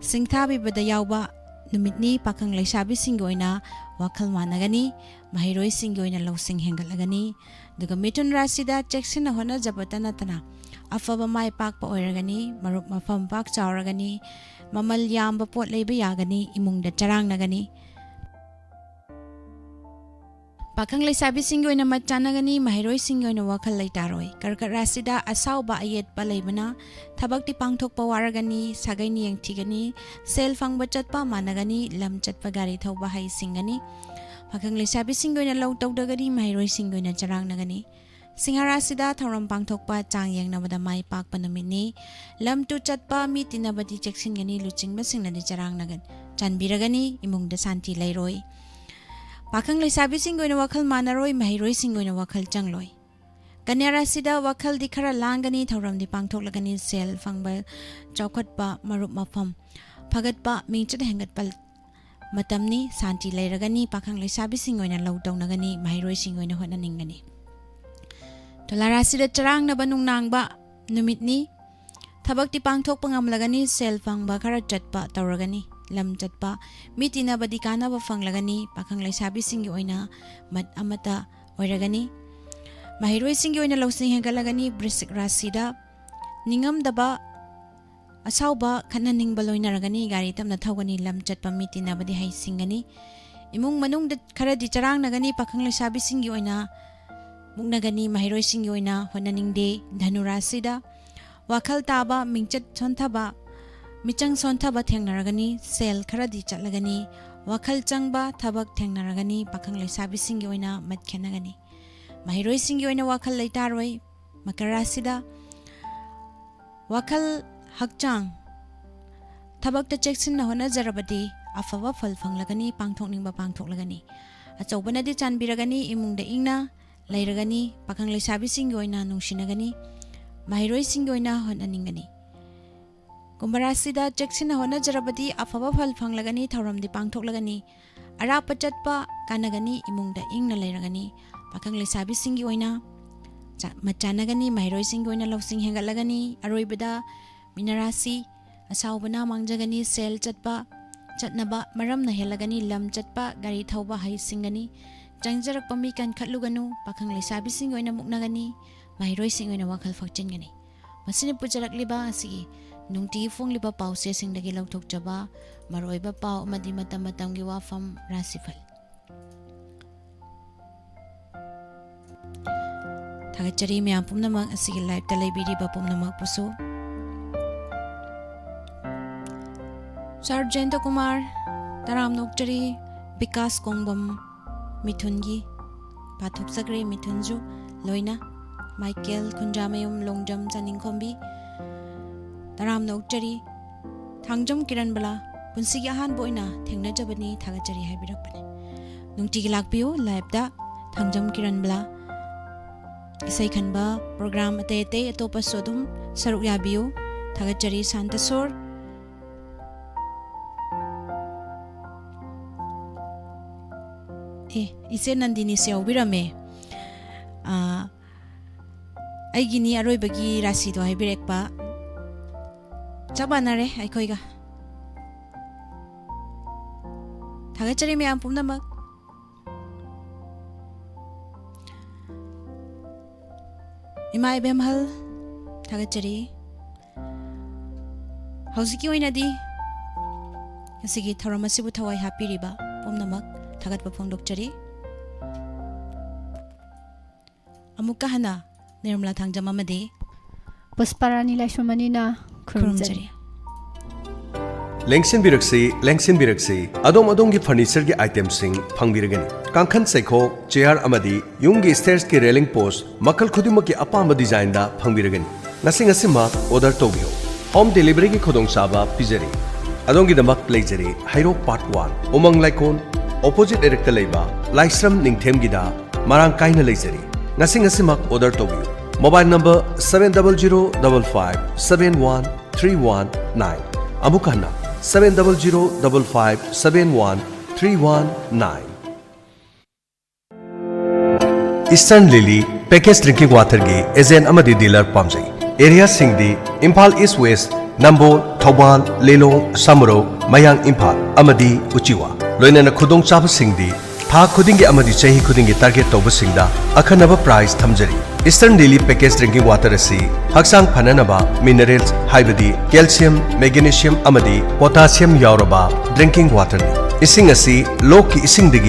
ꯁꯤꯡꯊꯥꯕꯤꯕꯗ ꯌꯥꯎꯕ ꯅꯨꯃꯤꯠꯅꯤ꯫ ꯄꯥꯈꯪ ꯂꯩꯁꯥꯕꯤꯁꯤꯡꯒꯤ ꯑꯣꯏꯅ ꯋꯥꯈꯜ ꯃꯥꯟꯅꯒꯅꯤ, ꯃꯍꯩꯔꯣꯏꯁꯤꯡꯒꯤ ꯑꯣꯏꯅ ꯂꯧꯁꯤꯡ ꯍꯦꯟꯒꯠꯂꯒꯅꯤ꯫ ꯑꯗꯨꯒ ꯃꯤꯊꯨꯟ ꯔꯥꯁꯤꯗ ꯆꯦꯛꯁꯤꯟꯅ ꯍꯣꯠꯅꯖꯕꯇ ꯅꯠꯇꯅ ꯑꯐꯕ ꯃꯥꯏ ꯄꯥꯛꯄ ꯑꯣꯏꯔꯒꯅꯤ꯫ ꯃꯔꯨꯞ ꯃꯐꯝ ꯄꯥꯛ ꯆꯥꯎꯔꯒꯅꯤ꯫ ꯃꯃꯜ ꯌꯥꯝꯕ ꯄꯣꯠ ꯂꯩꯕ ꯌꯥꯒꯅꯤ꯫ ꯏꯃꯨꯡꯗ ꯆꯔꯥꯡꯅꯒꯅꯤ꯫ ꯄꯥꯈꯪ ꯂꯩꯁꯥꯕꯤꯁꯤꯡꯒꯤ ꯑꯣꯏꯅ ꯃꯠ ꯆꯥꯅꯒꯅꯤ, ꯃꯍꯩꯔꯣꯏꯁꯤꯡꯒꯤ ꯑꯣꯏꯅ ꯋꯥꯈꯜ ꯂꯩꯇꯥꯔꯣꯏ꯫ ꯀꯔꯀꯠ ꯔꯥꯁꯤꯗ ꯑꯁꯥꯎꯕ ꯑꯌꯦꯠꯄ ꯂꯩꯕꯅ ꯊꯕꯛꯇꯤ ꯄꯥꯡꯊꯣꯛꯄ ꯋꯥꯔꯒꯅꯤ, ꯁꯥꯒꯩꯅ ꯌꯦꯡꯊꯤꯒꯅꯤ, ꯁꯦꯜ ꯐꯪꯕ ꯆꯠꯄ ꯃꯥꯟꯅꯒꯅꯤ, ꯂꯝ ꯆꯠꯄ ꯒꯥꯔꯤ ꯊꯧꯕ ꯍꯩꯁꯤꯡꯒꯅꯤ꯫ ꯄꯥꯈꯪ ꯂꯩꯁꯥꯕꯤꯁꯤꯡꯒꯤ ꯑꯣꯏꯅ ꯂꯧ ꯇꯧꯗꯒꯅꯤ, ꯃꯍꯩꯔꯣꯏꯁꯤꯡꯒꯤ ꯑꯣꯏꯅ ꯆꯔꯥꯡꯅꯒꯅꯤ꯫ ꯁꯤꯡꯍ ꯔꯥꯁꯤꯗ ꯊꯧꯔꯝ ꯄꯥꯡꯊꯣꯛꯄ ꯆꯥꯡ ꯌꯦꯡꯅꯕꯗ ꯃꯥꯏ ꯄꯥꯛꯄ ꯅꯨꯃꯤꯠꯅꯤ꯫ ꯂꯝ ꯇꯨ ꯆꯠꯄ ꯃꯤ ꯇꯤꯟꯅꯕꯗꯤ ꯆꯦꯛꯁꯤꯟꯒꯅꯤ, ꯂꯨꯆꯤꯡꯕꯁꯤꯡꯅꯗꯤ ꯆꯔꯥꯡꯅꯒꯅꯤ, ꯆꯥꯟꯕꯤꯔꯒꯅꯤ, ꯏꯃꯨꯡꯗ ꯁꯥꯟꯇꯤ ꯂꯩꯔꯣꯏ꯫ ꯄꯥꯈꯪ ꯂꯩꯁꯥꯕꯤꯁꯤꯡꯒꯤ ꯑꯣꯏꯅ ꯋꯥꯈꯜ ꯃꯥꯟꯅꯔꯣꯏ, ꯃꯍꯩꯔꯣꯏꯁꯤꯡꯒꯤ ꯑꯣꯏꯅ ꯋꯥꯈꯜ ꯆꯪꯂꯣꯏ꯫ ꯀꯟꯌꯥ ꯔꯥꯁꯤꯗ ꯋꯥꯈꯜꯗꯤ ꯈꯔ ꯂꯥꯡꯒꯅꯤ, ꯊꯧꯔꯝꯗꯤ ꯄꯥꯡꯊꯣꯛꯂꯒꯅꯤ, ꯁꯦꯜ ꯐꯪꯕ, ꯆꯥꯎꯈꯠꯄ, ꯃꯔꯨꯞ ꯃꯐꯝ ꯐꯒꯠꯄ, ꯃꯤꯡꯆꯠ ꯍꯦꯟꯒꯠꯄ ꯃꯇꯝꯅꯤ꯫ ꯁꯥꯟꯇꯤ ꯂꯩꯔꯒꯅꯤ, ꯄꯥꯈꯪ ꯂꯩꯁꯥꯕꯤꯁꯤꯡ ꯑꯣꯏꯅ ꯂꯧ ꯇꯧꯅꯒꯅꯤ, ꯃꯍꯩꯔꯣꯏꯁꯤꯡ ꯑꯣꯏꯅ ꯍꯣꯠꯅꯅꯤꯡꯒꯅꯤ꯫ ꯇꯨꯂꯥ ꯔꯥꯁꯤꯗ ꯆꯔꯥꯡꯅꯕ ꯅꯨꯡꯅꯥꯡꯕ ꯅꯨꯃꯤꯠꯅꯤ꯫ ꯊꯕꯛꯇꯤ ꯄꯥꯡꯊꯣꯛꯄ ꯉꯝꯂꯒꯅꯤ, ꯁꯦꯜ ꯐꯪꯕ ꯈꯔ ꯆꯠꯄ ꯇꯧꯔꯒꯅꯤ, ꯂꯝ ꯆꯠꯄ, ꯃꯤ ꯇꯤꯟꯅꯕꯗꯤ ꯀꯥꯟꯅꯕ ꯐꯪꯂꯒꯅꯤ, ꯄꯥꯈꯪ ꯂꯩꯁꯥꯕꯤꯁꯤꯡꯒꯤ ꯑꯣꯏꯅ ꯃꯠ ꯑꯃꯠꯇ ꯑꯣꯏꯔꯒꯅꯤ꯫ ꯃꯍꯩꯔꯣꯏꯁꯤꯡꯒꯤ ꯑꯣꯏꯅ ꯂꯧꯁꯤꯡ ꯍꯦꯟꯒꯠꯂꯒꯅꯤ꯫ ꯕ꯭ꯔꯤꯁꯤꯛ ꯔꯥꯁꯤꯗ ꯅꯤꯡꯉꯝꯗꯕ, ꯑꯁꯥꯎꯕ, ꯈꯠꯅꯅꯤꯡꯕ ꯂꯣꯏꯅꯔꯒꯅꯤ, ꯒꯥꯔꯤ ꯇꯞꯅ ꯊꯧꯒꯅꯤ, ꯂꯝ ꯆꯠꯄ ꯃꯤ ꯇꯤꯟꯅꯕꯗꯤ ꯍꯩꯁꯤꯡꯒꯅꯤ꯫ ꯏꯃꯨꯡ ꯃꯅꯨꯡꯗ ꯈꯔꯗꯤ ꯆꯔꯥꯡꯅꯒꯅꯤ, ꯄꯥꯈꯪ ꯂꯩꯁꯥꯕꯤꯁꯤꯡꯒꯤ ꯑꯣꯏꯅ ꯃꯨꯛꯅꯒꯅꯤ, ꯃꯍꯩꯔꯣꯏꯁꯤꯡꯒꯤ ꯑꯣꯏꯅ ꯍꯣꯠꯅꯅꯤꯡꯗꯦ꯫ ꯙꯅꯨ ꯔꯥꯁꯤꯗ ꯋꯥꯈꯜ ꯇꯥꯕ, ꯃꯤꯡꯆꯠ ꯁꯣꯟꯊꯕ, ꯃꯤꯆꯪ ꯁꯣꯟꯊꯕ ꯊꯦꯡꯅꯔꯒꯅꯤ, ꯁꯦꯜ ꯈꯔꯗꯤ ꯆꯠꯂꯒꯅꯤ, ꯋꯥꯈꯜ ꯆꯪꯕ ꯊꯕꯛ ꯊꯦꯡꯅꯔꯒꯅꯤ, ꯄꯥꯈꯪ ꯂꯩꯁꯥꯕꯤꯁꯤꯡꯒꯤ ꯑꯣꯏꯅ ꯃꯠ ꯈꯦꯠꯅꯒꯅꯤ꯫ ꯃꯍꯩꯔꯣꯏꯁꯤꯡꯒꯤ ꯑꯣꯏꯅ ꯋꯥꯈꯜ ꯂꯩꯇꯥꯔꯣꯏ꯫ ꯃꯀꯔ ꯔꯥꯁꯤꯗ ꯋꯥꯈꯜ, ꯍꯛꯆꯥꯡ, ꯊꯕꯛꯇ ꯆꯦꯛꯁꯤꯟꯅ ꯍꯣꯠꯅꯖꯔꯕꯗꯤ ꯑꯐꯕ ꯐꯜ ꯐꯪꯂꯒꯅꯤ, ꯄꯥꯡꯊꯣꯛꯅꯤꯡꯕ ꯄꯥꯡꯊꯣꯛꯂꯒꯅꯤ꯫ ꯑꯆꯧꯕꯅꯗꯤ ꯆꯥꯟꯕꯤꯔꯒꯅꯤ, ꯏꯃꯨꯡꯗ ꯏꯪꯅ ꯂꯩꯔꯒꯅꯤ, ꯄꯥꯈꯪ ꯂꯩꯁꯥꯕꯤꯁꯤꯡꯒꯤ ꯑꯣꯏꯅ ꯅꯨꯡꯁꯤꯅꯒꯅꯤ, ꯃꯍꯩꯔꯣꯏꯁꯤꯡꯒꯤ ꯑꯣꯏꯅ ꯍꯣꯠꯅꯅꯤꯡꯒꯅꯤ꯫ ꯀꯨꯝꯚ ꯔꯥꯁꯤꯗ ꯆꯦꯛꯁꯤꯟꯅ ꯍꯣꯠꯅꯖꯔꯕꯗꯤ ꯑꯐꯕ ꯐꯜ ꯐꯪꯂꯒꯅꯤ, ꯊꯧꯔꯝꯗꯤ ꯄꯥꯡꯊꯣꯛꯂꯒꯅꯤ, ꯑꯔꯥꯞꯄ ꯆꯠꯄ ꯀꯥꯟꯅꯒꯅꯤ, ꯏꯃꯨꯡꯗ ꯏꯪꯅ ꯂꯩꯔꯒꯅꯤ꯫ ꯄꯥꯈꯪ ꯂꯩꯁꯥꯕꯤꯁꯤꯡꯒꯤ ꯑꯣꯏꯅ ꯆꯥ-, ꯃꯠ ꯆꯥꯅꯒꯅꯤ, ꯃꯍꯩꯔꯣꯏꯁꯤꯡꯒꯤ ꯑꯣꯏꯅ ꯂꯧꯁꯤꯡ ꯍꯦꯟꯒꯠꯂꯒꯅꯤ꯫ ꯑꯔꯣꯏꯕꯗ ꯃꯤꯅ ꯔꯥꯁꯤ, ꯑꯁꯥꯎꯕꯅ ꯃꯥꯡꯖꯒꯅꯤ, ꯁꯦꯜ ꯆꯠꯄ, ꯆꯠꯅꯕ ꯃꯔꯝꯅ ꯍꯦꯜꯂꯒꯅꯤ, ꯂꯝ ꯆꯠꯄ, ꯒꯥꯔꯤ ꯊꯧꯕ ꯍꯩꯁꯤꯡꯒꯅꯤ꯫ ꯆꯪꯖꯔꯛꯄ ꯃꯤ ꯀꯟꯈꯠꯂꯨꯒꯅꯨ, ꯄꯥꯈꯪ ꯂꯩꯁꯥꯕꯤꯁꯤꯡꯒꯤ ꯑꯣꯏꯅ ꯃꯨꯛꯅꯒꯅꯤ, ꯃꯍꯩꯔꯣꯏꯁꯤꯡꯒꯤ ꯑꯣꯏꯅ ꯋꯥꯈꯜ ꯐꯛꯆꯤꯟꯒꯅꯤ꯫ ꯃꯁꯤꯅ ꯄꯨꯖꯔꯛꯂꯤꯕ ꯑꯁꯤꯒꯤ ꯅꯨꯡꯇꯤꯒꯤ ꯐꯣꯡꯂꯤꯕ ꯄꯥꯎꯆꯦꯁꯤꯡꯗꯒꯤ ꯂꯧꯊꯣꯛꯆꯕ ꯃꯔꯨꯑꯣꯏꯕ ꯄꯥꯎ ꯑꯃꯗꯤ ꯃꯇꯝ ꯃꯇꯝꯒꯤ ꯋꯥꯐꯝ ꯔꯥꯁꯤꯐꯜ꯫ ꯊꯥꯒꯠꯆꯔꯤ ꯃꯌꯥꯝ ꯄꯨꯝꯅꯃꯛ, ꯑꯁꯤꯒꯤ live-ꯇ ꯂꯩꯕꯤꯔꯤꯕ ꯄꯨꯝꯅꯃꯛꯄꯨꯁꯨ꯫ Sir ꯖꯌꯟꯇ ꯀꯨꯃꯥꯔ, ꯇꯔꯥꯝꯅ ꯑꯣꯛꯆꯔꯤ꯫ ꯕꯤꯀꯥꯁ ꯀꯣꯡꯕꯝ, ꯃꯤꯊꯨꯟꯒꯤ ꯄꯥꯊꯣꯛꯆꯈ꯭ꯔꯦ, ꯃꯤꯊꯨꯟꯁꯨ ꯂꯣꯏꯅ꯫ ꯃꯥꯏꯀꯦꯜ ꯈꯨꯟꯗ꯭ꯔꯥꯃꯌꯨꯝ ꯂꯣꯡꯖꯝ ꯆꯥꯅꯤꯡꯈꯣꯝꯕꯤ, ꯇꯔꯥꯝꯅ ꯑꯣꯛꯆꯔꯤ꯫ ꯊꯥꯡꯖꯝ ꯀꯤꯔꯟꯕꯂꯥ, ꯄꯨꯟꯁꯤꯒꯤ ꯑꯍꯥꯟꯕ ꯑꯣꯏꯅ ꯊꯦꯡꯅꯖꯕꯅꯤ, ꯊꯥꯒꯠꯆꯔꯤ ꯍꯥꯏꯕꯤꯔꯛꯄꯅꯦ꯫ ꯅꯨꯡꯇꯤꯒꯤ ꯂꯥꯛꯄꯤꯌꯨ live-ꯇ꯫ ꯊꯥꯡꯖꯝ ꯀꯤꯔꯟꯕꯂꯥ, ꯏꯁꯩ ꯈꯟꯕ program ꯑꯇꯩ ꯑꯇꯩ ꯑꯇꯣꯞꯄꯁꯨ ꯑꯗꯨꯝ ꯁꯔꯨꯛ ꯌꯥꯕꯤꯌꯨ꯫ ꯊꯥꯒꯠꯆꯔꯤ ꯁꯥꯟꯇ ꯁꯣꯔ꯫ ꯑꯦ, ꯏꯆꯦ ꯅꯟꯗꯤꯅꯤꯁꯨ ꯌꯥꯎꯕꯤꯔꯝꯃꯦ꯫ ꯑꯥ, ꯑꯩꯒꯤꯅꯤ ꯑꯔꯣꯏꯕꯒꯤ ꯔꯥꯁꯤꯗꯣ ꯍꯥꯏꯕꯤꯔꯛꯄ꯫ ꯆꯞ ꯃꯥꯟꯅꯔꯦ ꯑꯩꯈꯣꯏꯒ꯫ ꯊꯥꯒꯠꯆꯔꯤ ꯃꯌꯥꯝ ꯄꯨꯝꯅꯃꯛ꯫ ꯏꯃꯥ ꯏꯕꯦꯝꯍꯜ, ꯊꯥꯒꯠꯆꯔꯤ꯫ ꯍꯧꯖꯤꯛꯀꯤ ꯑꯣꯏꯅꯗꯤ ꯉꯁꯤꯒꯤ ꯊꯧꯔꯝ ꯑꯁꯤꯕꯨ ꯊꯋꯥꯏ ꯍꯥꯞꯄꯤꯔꯤꯕ ꯄꯨꯝꯅꯃꯛ ꯊꯥꯒꯠꯄ ꯐꯣꯡꯗꯣꯛꯆꯔꯤ꯫ ꯑꯃꯨꯛꯀ ꯍꯟꯅ ꯅꯤꯔꯃꯂꯥ ꯊꯥꯡꯖꯝ ꯑꯃꯗꯤ ꯄꯨꯁꯄꯥꯔꯥꯅꯤ ꯂꯥꯏꯁ꯭ꯔꯝ ꯑꯅꯤꯅ ꯈꯨꯔꯨꯝꯖꯔꯤ꯫ ꯈꯨꯔꯨꯝꯖꯔꯤ꯫ ꯂꯦꯡꯁꯤꯟꯕꯤꯔꯛꯁꯤ, ꯂꯦꯡꯁꯤꯟꯕꯤꯔꯛꯁꯤ, ꯑꯗꯣꯝ ꯑꯗꯣꯝꯒꯤ furniture-ꯒꯤ item-ꯁꯤꯡ ꯐꯪꯕꯤꯔꯒꯅꯤ꯫ ꯀꯥꯡꯈꯟ ꯆꯩꯈꯣꯛ, chair ꯑꯃꯗꯤ ꯌꯨꯝꯒꯤ stairs-ꯀꯤ railing post ꯃꯈꯜ ꯈꯨꯗꯤꯡꯃꯛꯀꯤ ꯑꯄꯥꯝꯕ design-ꯗ ꯐꯪꯕꯤꯔꯒꯅꯤ꯫ ꯉꯁꯤ ꯉꯁꯤꯃꯛ order ꯇꯧꯕꯤꯌꯨ꯫ Home delivery-ꯒꯤ ꯈꯨꯗꯣꯡꯆꯥꯕ ꯄꯤꯖꯔꯤ꯫ ꯑꯗꯣꯝꯒꯤꯗꯃꯛ ꯂꯩꯖꯔꯤ ꯍꯩꯔꯣꯛ Part One, ꯎꯃꯪ ꯂꯥꯏꯀꯣꯟ, opposite ꯂꯩꯔꯛꯇ ꯂꯩꯕ ꯂꯥꯏꯁ꯭ꯔꯝ ꯅꯤꯡꯊꯦꯝꯒꯤꯗ ꯃꯔꯥꯡ ꯀꯥꯏꯅ ꯂꯩꯖꯔꯤ꯫ ꯉꯁꯤ ꯉꯁꯤꯃꯛ order ꯇꯧꯕꯤꯌꯨ꯫ Mobile number seven double zero double five seven one three one nine꯫ ꯑꯃꯨꯛ ꯍꯟꯅ, seven double zero double five seven one three one nine꯫ Eastern Lily Packaged Drinking Water-ꯒꯤ agent ꯑꯃꯗꯤ dealer ꯄꯥꯝꯖꯩ꯫ Area-ꯁꯤꯡꯗꯤ ꯏꯝꯐꯥꯜ East West, ꯅꯝꯕꯣꯜ, ꯊꯧꯕꯥꯜ, ꯂꯤꯂꯣꯡ, ꯁꯃꯨꯔꯧ, ꯃꯌꯥꯡ ꯏꯝꯐꯥꯜ ꯑꯃꯗꯤ ꯎꯆꯤꯋꯥ꯫ ꯂꯣꯏꯅꯅ ꯈꯨꯗꯣꯡꯆꯥꯕꯁꯤꯡꯗꯤ ꯊꯥ ꯈꯨꯗꯤꯡꯒꯤ ꯑꯃꯗꯤ ꯆꯍꯤ ꯈꯨꯗꯤꯡꯒꯤ target ꯇꯧꯕꯁꯤꯡꯗ ꯑꯈꯟꯅꯕ price ꯊꯝꯖꯔꯤ꯫ Eastern Lily Packaged Drinking Water ꯑꯁꯤ ꯍꯛꯆꯥꯡ ꯐꯅꯅꯕ minerals ꯍꯥꯏꯕꯗꯤ calcium, magnesium ꯑꯃꯗꯤ potassium ꯌꯥꯎꯔꯕ drinking water-ꯅꯤ꯫ ꯏꯁꯤꯡ ꯑꯁꯤ ꯂꯣꯛꯀꯤ ꯏꯁꯤꯡꯗꯒꯤ